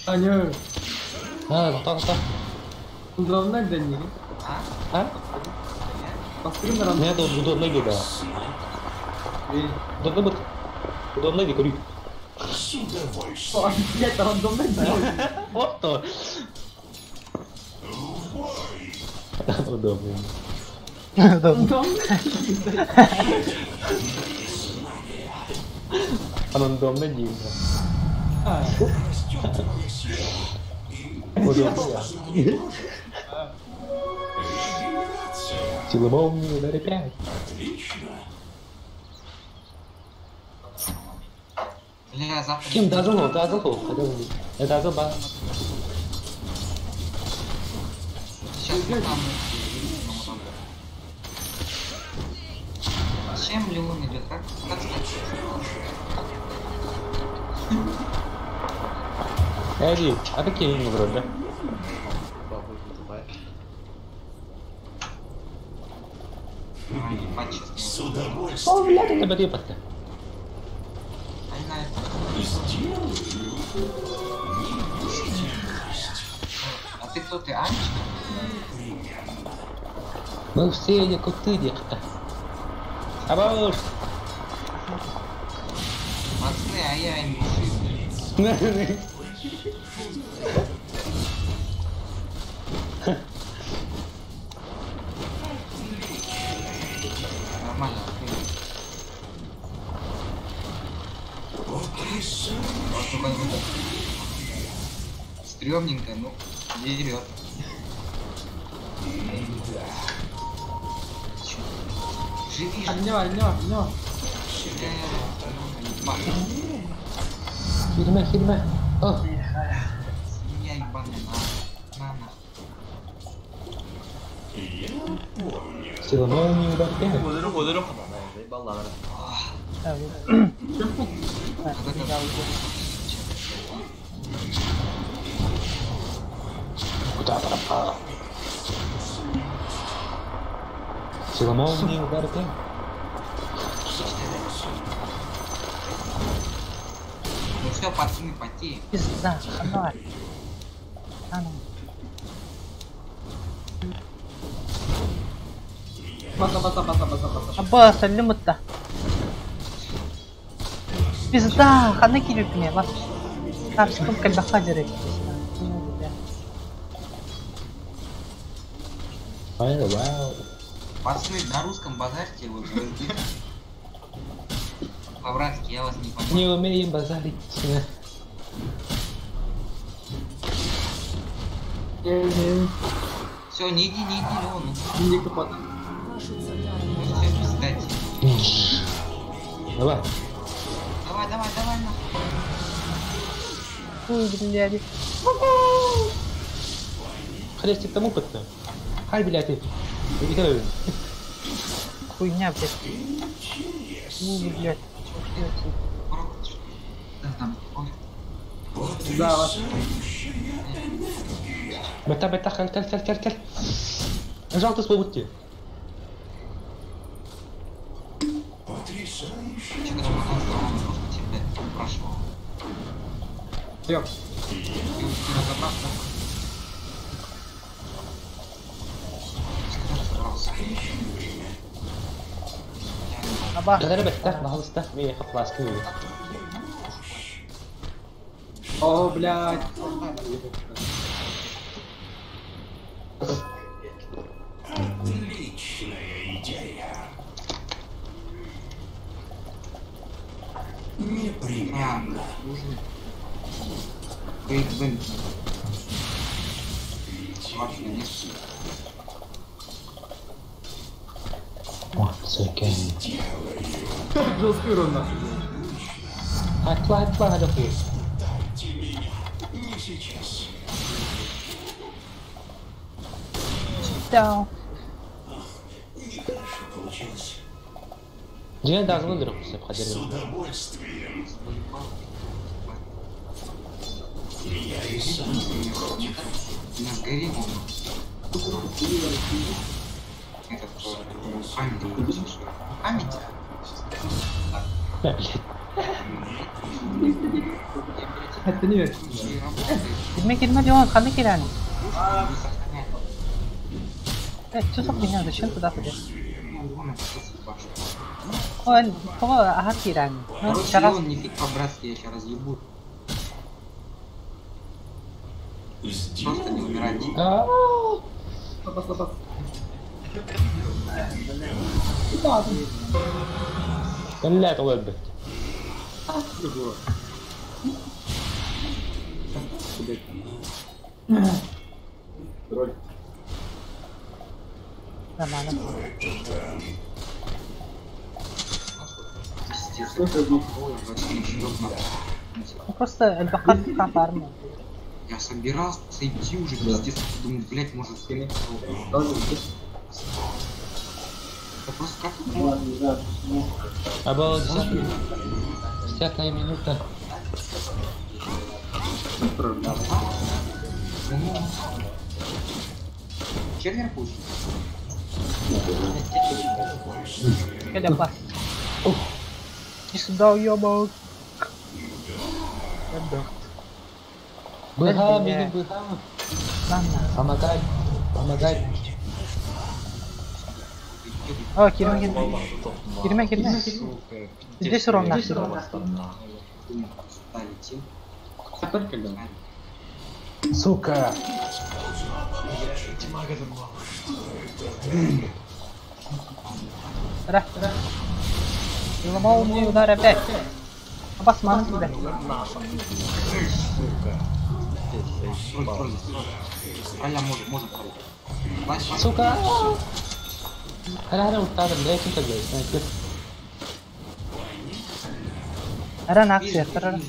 Аня. А, да, да, да. Главное для них. А? Бастыган Нет, удобно да. Удобно будет. Удобно говорю. С удовольствием. Блядь, рандомно делать. Вот то. Удобно. Удобно. Рандомно дико. Удобно. Сила молнии ударит 5. Отлично. Бля, завтра... Кем дазыл, дазыл, хотя дазыл ба. Сейчас мы там... Чем Леон идет? Как сказать? Эдди, а какие они вроде, да? С удовольствием. О, блядь, это батипатка. Сделаю. А ты кто ты, Анечка? Мы все не коты, детка. А бабуш! Пацаны, а я не Нормально, стрёмненько, ну, дерет. Живи же. Не, не, не. Хирме, хирме. О. Меня ебаная, на, на. Я понял. Сила молнии удар 5. Куда пропал? Сила молнии удар 5. Ну все, пацаны, потеем. Пизда, давай. А ну. Баса, баса, баса, баса, баса. Абба, сәлем ұтта. Пизда, хана кирипне, вас. Тарском кальбаха дерет. Вау. Пацаны, на русском базарьте, вот звезды. По-братски, я вас не понимаю. Не умеем базарить. Все, не иди, Леон. Иди копать. Все, пиздать. Давай. Давай, давай, давай, нахуй. Ой, блядь. Хрестик тому подто. Хай, блядь, ты. Хуйня, блядь. Ну, блядь. Да, Бета, бета, халь, халь, халь, халь, халь. Нажал ты свой бутти. Потрясающе. Всё. Ты разобрался? Аба. Да, ребята, пожалуйста, мне хапла скинули. О, блядь. Отличная идея. Непременно. Once again. Жесткий урон нахуй. Атла, атла, атла. Дайте меня. Не сейчас. Да. Нехорошо получилось. Дин даже выдрался, С удовольствием. Я и сам не против. Нас горим он. Этот память. Память? Да, блядь. Это не Кирме, кирме, Леон, ханы киряне. Э, что за хуйня, зачем туда ходишь? Ой, кого, ага, киряне. Ну, Короче, сейчас. Леон, не фиг по-братски, я сейчас разъебу. Просто не умирать. Пас, пас. Блядь, ой, блядь. Роль. Нормально. Пиздец. Ну просто Эльбахар там парня. Я собирался идти уже, пиздец. Думаю, блядь, может, да просто как... А было 10-я минута. Червер пусть. Келя. Иди сюда, уёбок. Быга, беги, быга. Помогай, помогай. О, кирме, кирме. Кирме, кирме. Здесь урон нахуй. Сука. Ра, ра. Ломал мне удар опять. Обосман тебя. Сука. Хара-хара ультара, блядь, это, блядь, Ран акция, хара.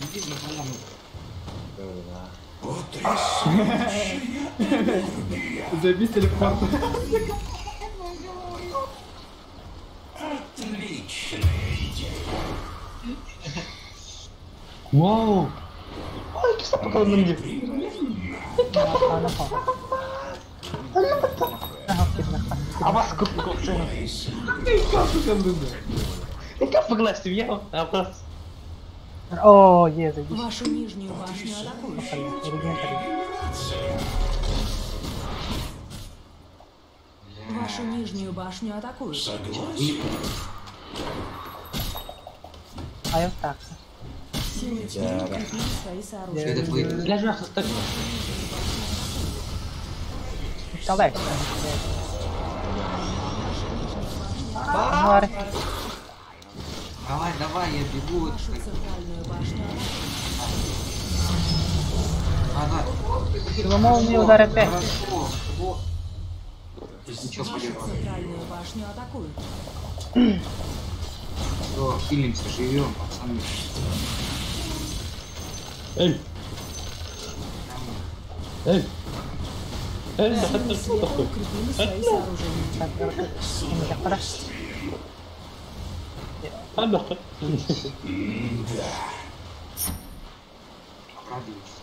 Забей телепорт. Отличная идея. Вау! Ой, киса показал на мне. Абас Абас. О, е, заебись. Вашу нижнюю башню атакуют. Вашу нижнюю башню атакуют. Согласен. А я так. Силы тьмы укрепили свои сооружения. Этот выиграет. Бля, жах, стой. Давай. Давай. Давай, давай, я бегу. Вашу центральную башню Ага. Сила молнии удар опять. Хорошо. Вот. Ничего, Вашу полезно. центральную башню атакуют. Все, хилимся, живем, пацаны. Эй! Эй! Эй, Силы света укрепили свои сооружения. Обрадуюсь.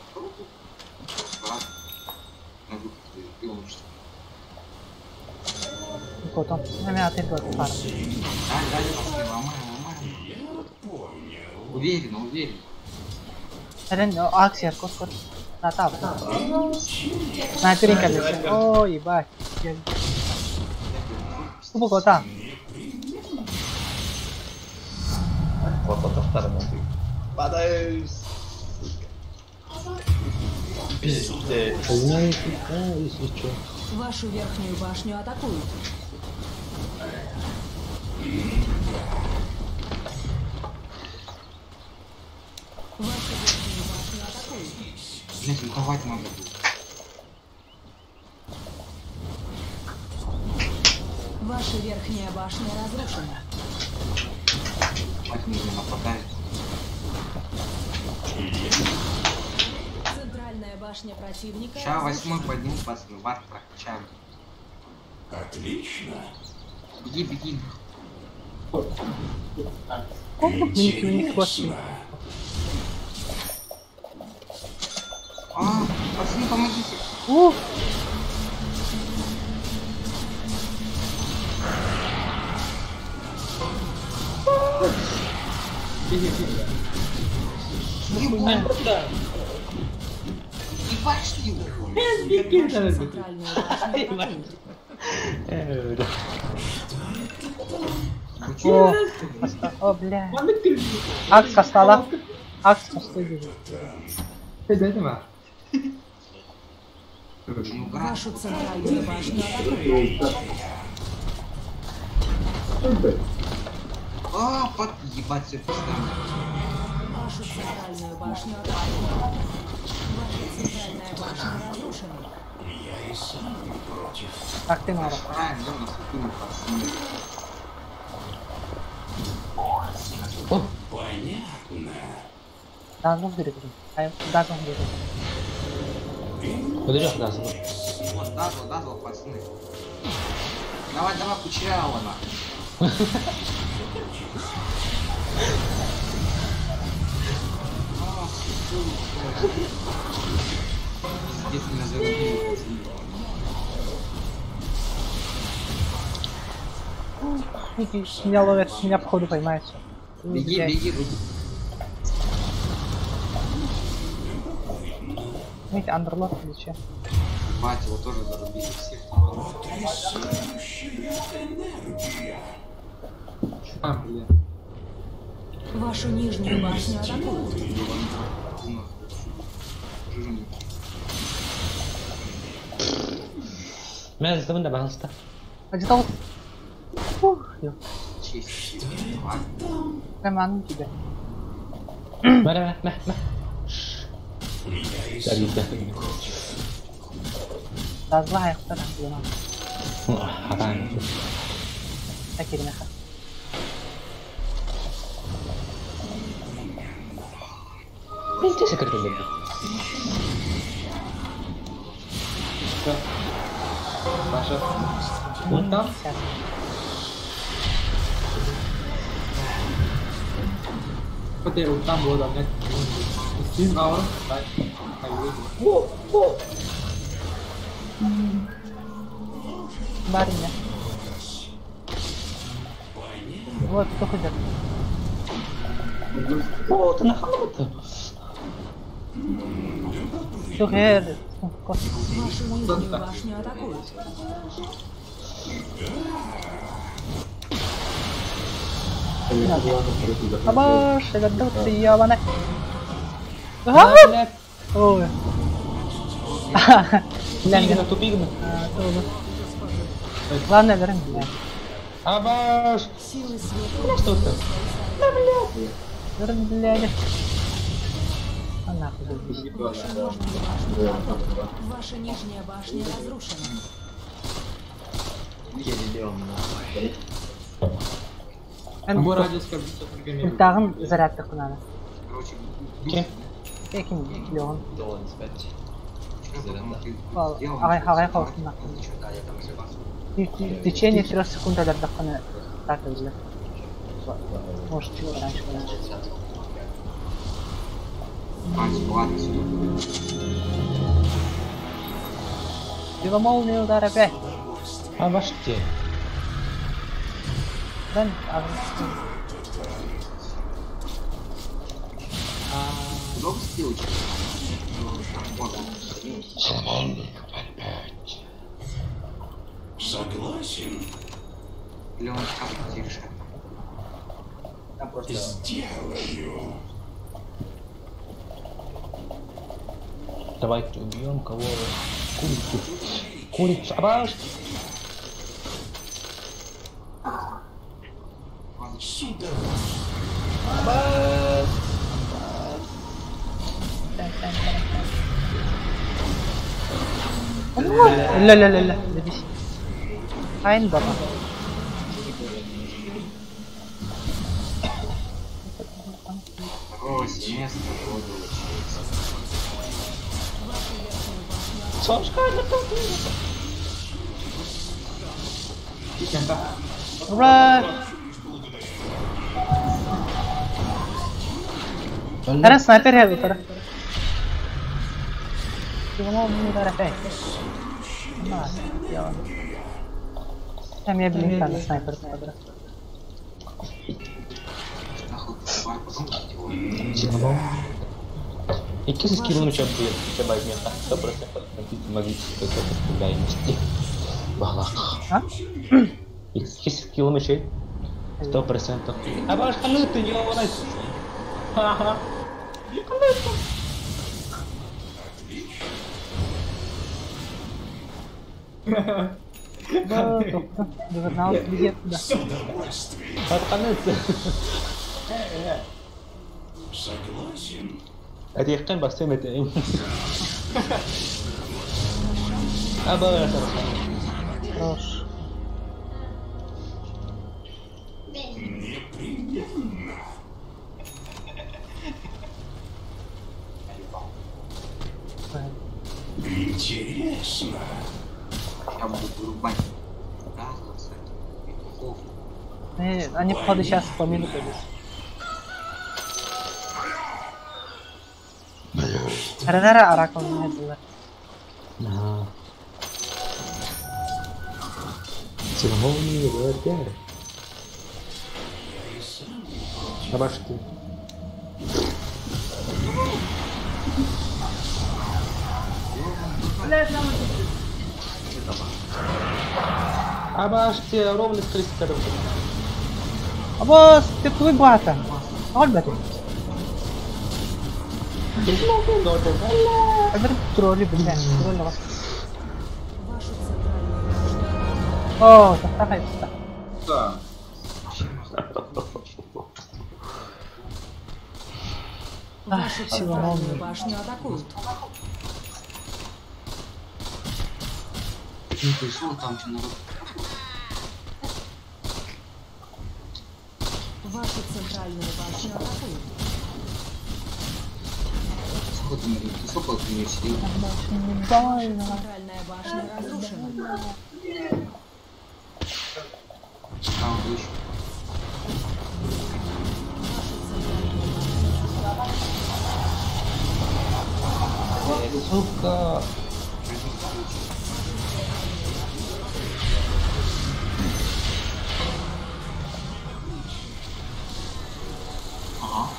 Брат, на выход ты лучше. Потом. Меня ты был пар. Да, да, пацаны, ломаем, ломаем. Уверенно, уверенно. Акция, кос-кос. На тап. На перекали. О, ебать. Тупо там. Падаю. Пиздец. Вашу верхнюю башню атакуют. Вашу верхнюю башню атакуют. Блять, мутовать надо было. Ваша верхняя башня разрушена. Мать меня нападает. Центральная башня противника. Сейчас восьмой подниму, пацаны, варп прокачаем. Отлично. Беги, беги. Интересно. А, пацаны, помогите. Ух! Ебать его! Центральную башню атакуют. О, о, бля. Акс остала. Акс остала. Вашу центральную башню атакуют. А, под... Ебать, все пизда. Вашу центральную башню атакуют. Ваша центральная башня разрушена. Я и сам не против. Так ты надо. Правильно, да, у нас укинул, пацаны. Понятно. Дазл говорит. Дазл говорит. Подожди, Дазл. Вот, Дазл, Дазл, пацаны. Давай, давай, кучерявого на. А, сука. Пиздец, меня зарубили, пацаны. Меня ловят, меня походу поймают. Беги, беги, беги. Видите, андерлок или че? Мать, его тоже зарубили всех. Потрясающая энергия. А, блин. Вашу нижнюю башню атакуют. Меня за тобой пожалуйста. А где-то вот... Ух, ё. Честь. Прямо на тебя. Мэ, мэ, мэ. Я и сам не против. Да злая, кто там было? Хатан. Так или нахер. Видите, секретарь. Саша. Вот там? Сейчас. Хотя вот там было давно. Steam hour. Барыня. Вот, кто ходит. О, ты нахал-то. Все, Вашу нижнюю башню атакуют. Абаш, это ты ебаный. А! Ой. Тупигна, тупигна. Главное, верни, блядь. Абаш! Силы света Что ты? Да, блядь. Верни, блядь. А нахуй забей. Ваша нижняя башня. Ваша нижняя башня разрушена. Тағын зарядтық надо. Короче, Кем Леон. Должен спать. Ағай, ағай қаусын. В течение 3 секунд өлердіққаны так өзі. Может, чуть раньше. Ладно, сюда. Сила молнии удар опять. А ваш те. Да, Много скилочек? Согласен. Или он как решает? Сделаю. Давайте убьем кого? Курицу. Курицу. Абаш! Сюда. Абаш! Ля ля ля ля, забись. Айн баба. Второго семестра года учиться. Ура! Era снайпер है ऊपर. Удар опять. Там я блинка на снайпер подра. И кисы скиллы начал будет, чтобы обмен 100% магической сопротивляемости. Балах. А? И скиллы начал 100%. А ваш ты не ломайся. Ха-ха. Да, довернал где туда. С удовольствием. Согласен. Әдейіқтен басты өметейін. Аба, Хорош. Непременно. Интересно. Я буду вырубать. Разница. Петухов. Они, походу, сейчас по мину пойдут. Ренера Оракул не было. Ага. Силомолнии ВРГ. Абашки. Абашки, ровно 300 рублей. Абас, ты твой брата. Альберт. Альберт тролли, блин, тролли. О, так так так. Да. Вашу центральную башню атакуют. Не пришел, там что народ. Вашу центральную башню атакуют. Сколько ты, ты сколько ты не сидел? Центральная башня разрушена. А, вот еще. Сука. Ага.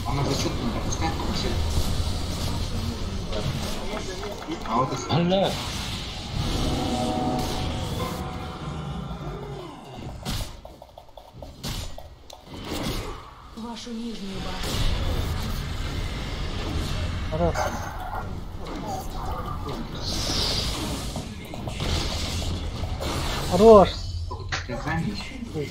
Она зачет не допускает, как все. А вот и... Бля. Вашу нижнюю башню. Хорош. Хорош. Блин,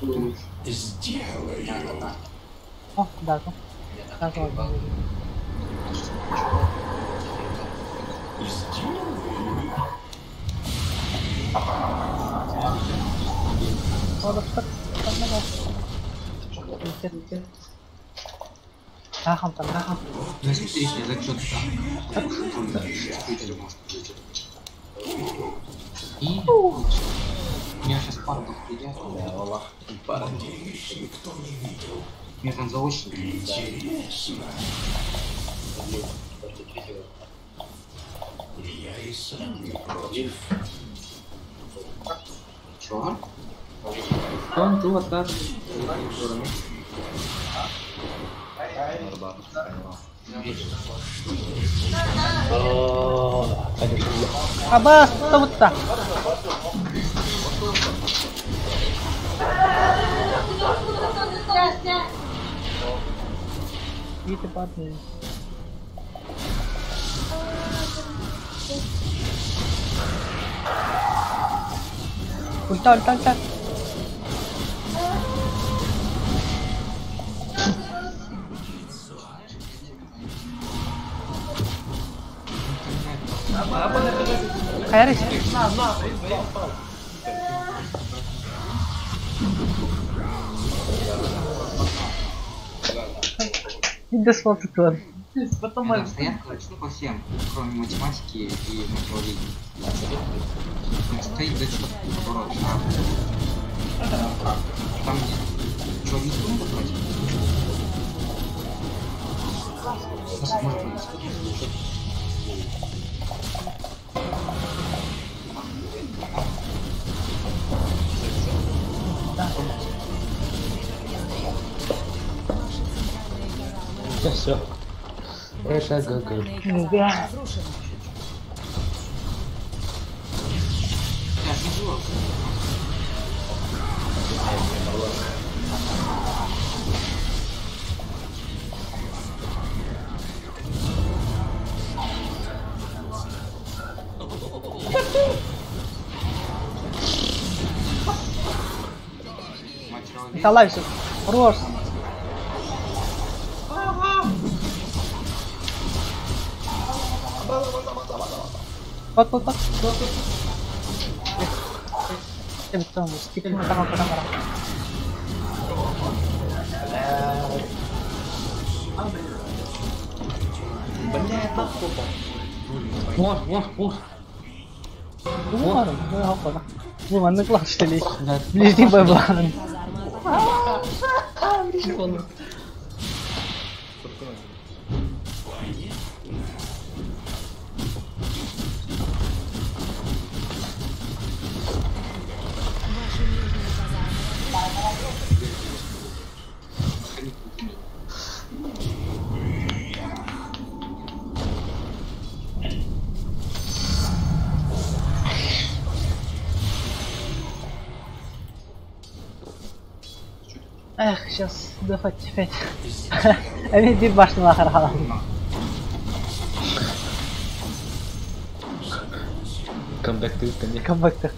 блин. Сделаю. О, да, да. Сделаю. И у меня сейчас пара дохуя. Надеюсь, никто не видел. Меня там заочники. Интересно. Я и сам не против. Чё? Он тут так. Абас, вот так. Видите, падает. Ульта, ульта, ульта. Хайрыч. Не дошло тут. Потом стоят, короче, ну по всем, кроме математики и математики. Стоит зачет, наоборот, там что, не надо брать? Может быть. Все. Это ГГ. Да. Николай, все. Хорош. Вот, вот, вот. Блядь, нахуй. Вот, вот, вот. Ну, маннык что ли? Ближний баблан. Эх, сейчас дохать опять. Они дир башню лахар. Камбэк ты, конечно. Камбэк ты,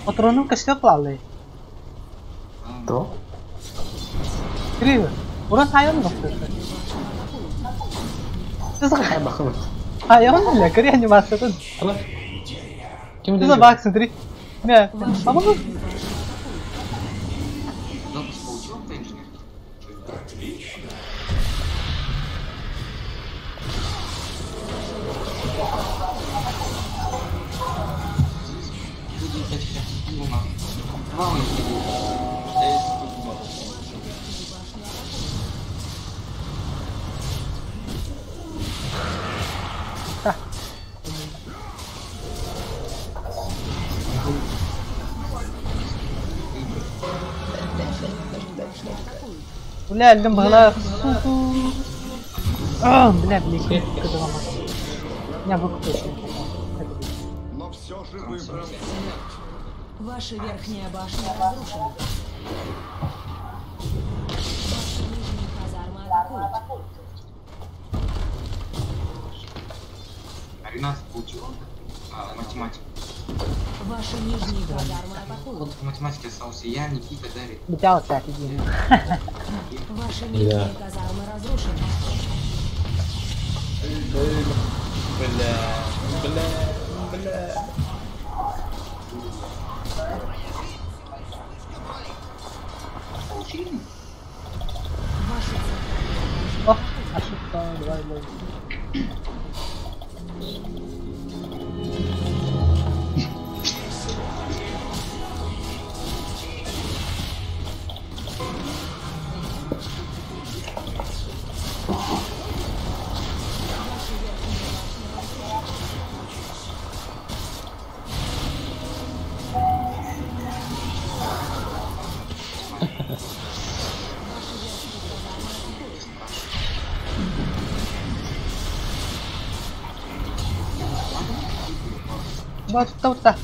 Патрону костер клали. То? Криво. Урон хайон доктор. Хайон бля, кри анимация тут. Что за баг, смотри. Не, помогу. Отлично. Бля, лим бхала. А, бля, блин, Я выкупился. Но все же выбрал Ваша верхняя башня разрушена. Ваши нижние казармы атакуют. Ренат получил математику. Ваши нижние казармы атакуют. Вот по математике остался я, Никита, Дарик. Металл, иди. Ваши нижние казармы разрушены. Бля, бля, бля. Ваши О, ошибка, давай, давай. Батута.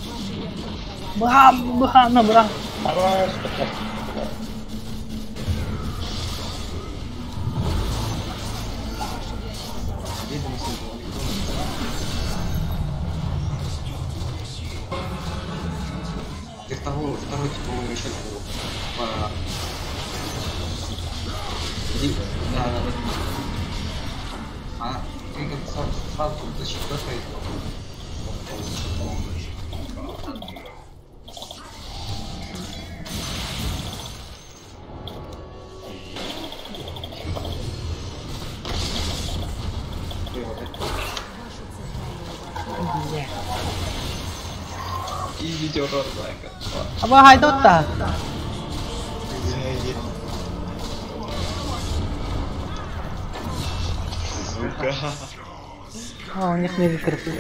Бам, бам, бам. Хорош, Второй типовой расчет был. Да. А ты как сразу защиту произвел. Идите в рот, Зайка. Аба тут-то. Сука. А, у них мега крипы.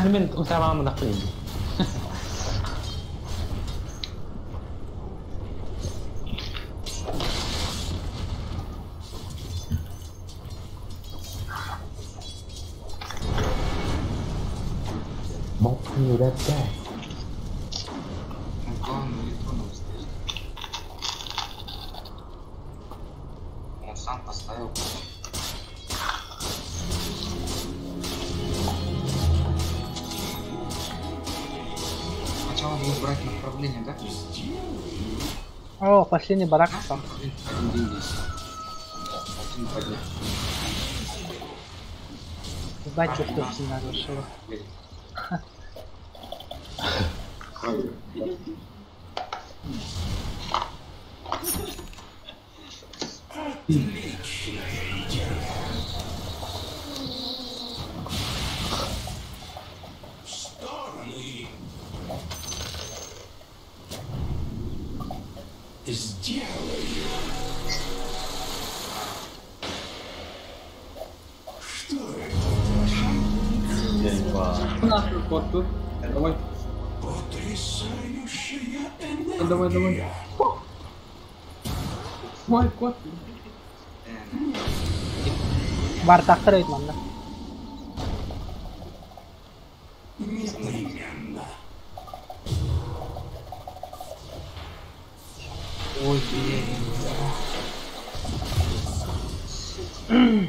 Мен утамамын нахуй. Мокни that. Главное, электроном стоит. Он сам поставил. Сначала будут брать направление, да? О, последний барак. Один день здесь. Один, два дня. Ебать, что все нарушила. Стороны. Сделаю. Что это? Нахуй, кот тут. Давай. Потрясающая энергия. Давай, давай. Мой кот. Бар тақтыр өйтмән да. Непременно. Ой, блин.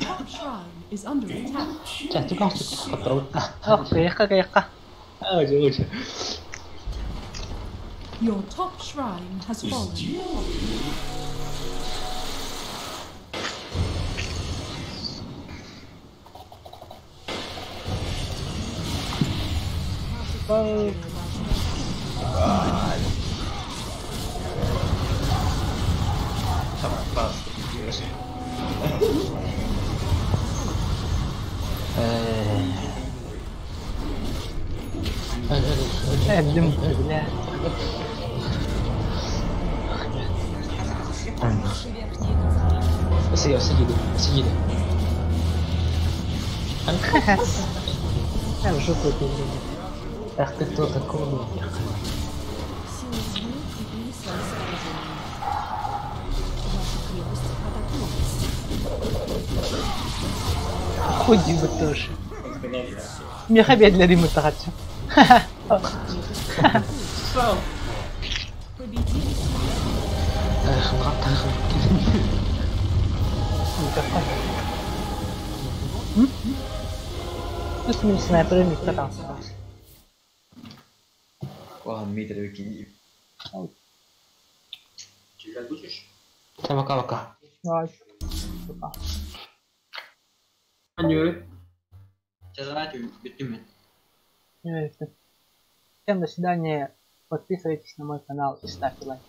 Top shrine is under attack. Сейчас, ты как Ох, каяққа, каяққа. А, очень лучше. Your top shrine has fallen. Опасно. Әбдім, бля. Сиди, сиди, сиди. Я в жопу эту игру. Ах ты кто такой? Силы тьмы укрепили свои сооружения. Вашу крепость атакуют. Хуй бы тоже. Меха для Римы тахатчу. Победили силы Эх, ладно. Плюс минус снайперы не там. Ладно, Дмитрий, выкинь. Читать будешь? Пока-пока. Давай. Пока. Анюры. Сейчас давайте битюме. Всем до свидания. Подписывайтесь на мой канал и ставьте лайки.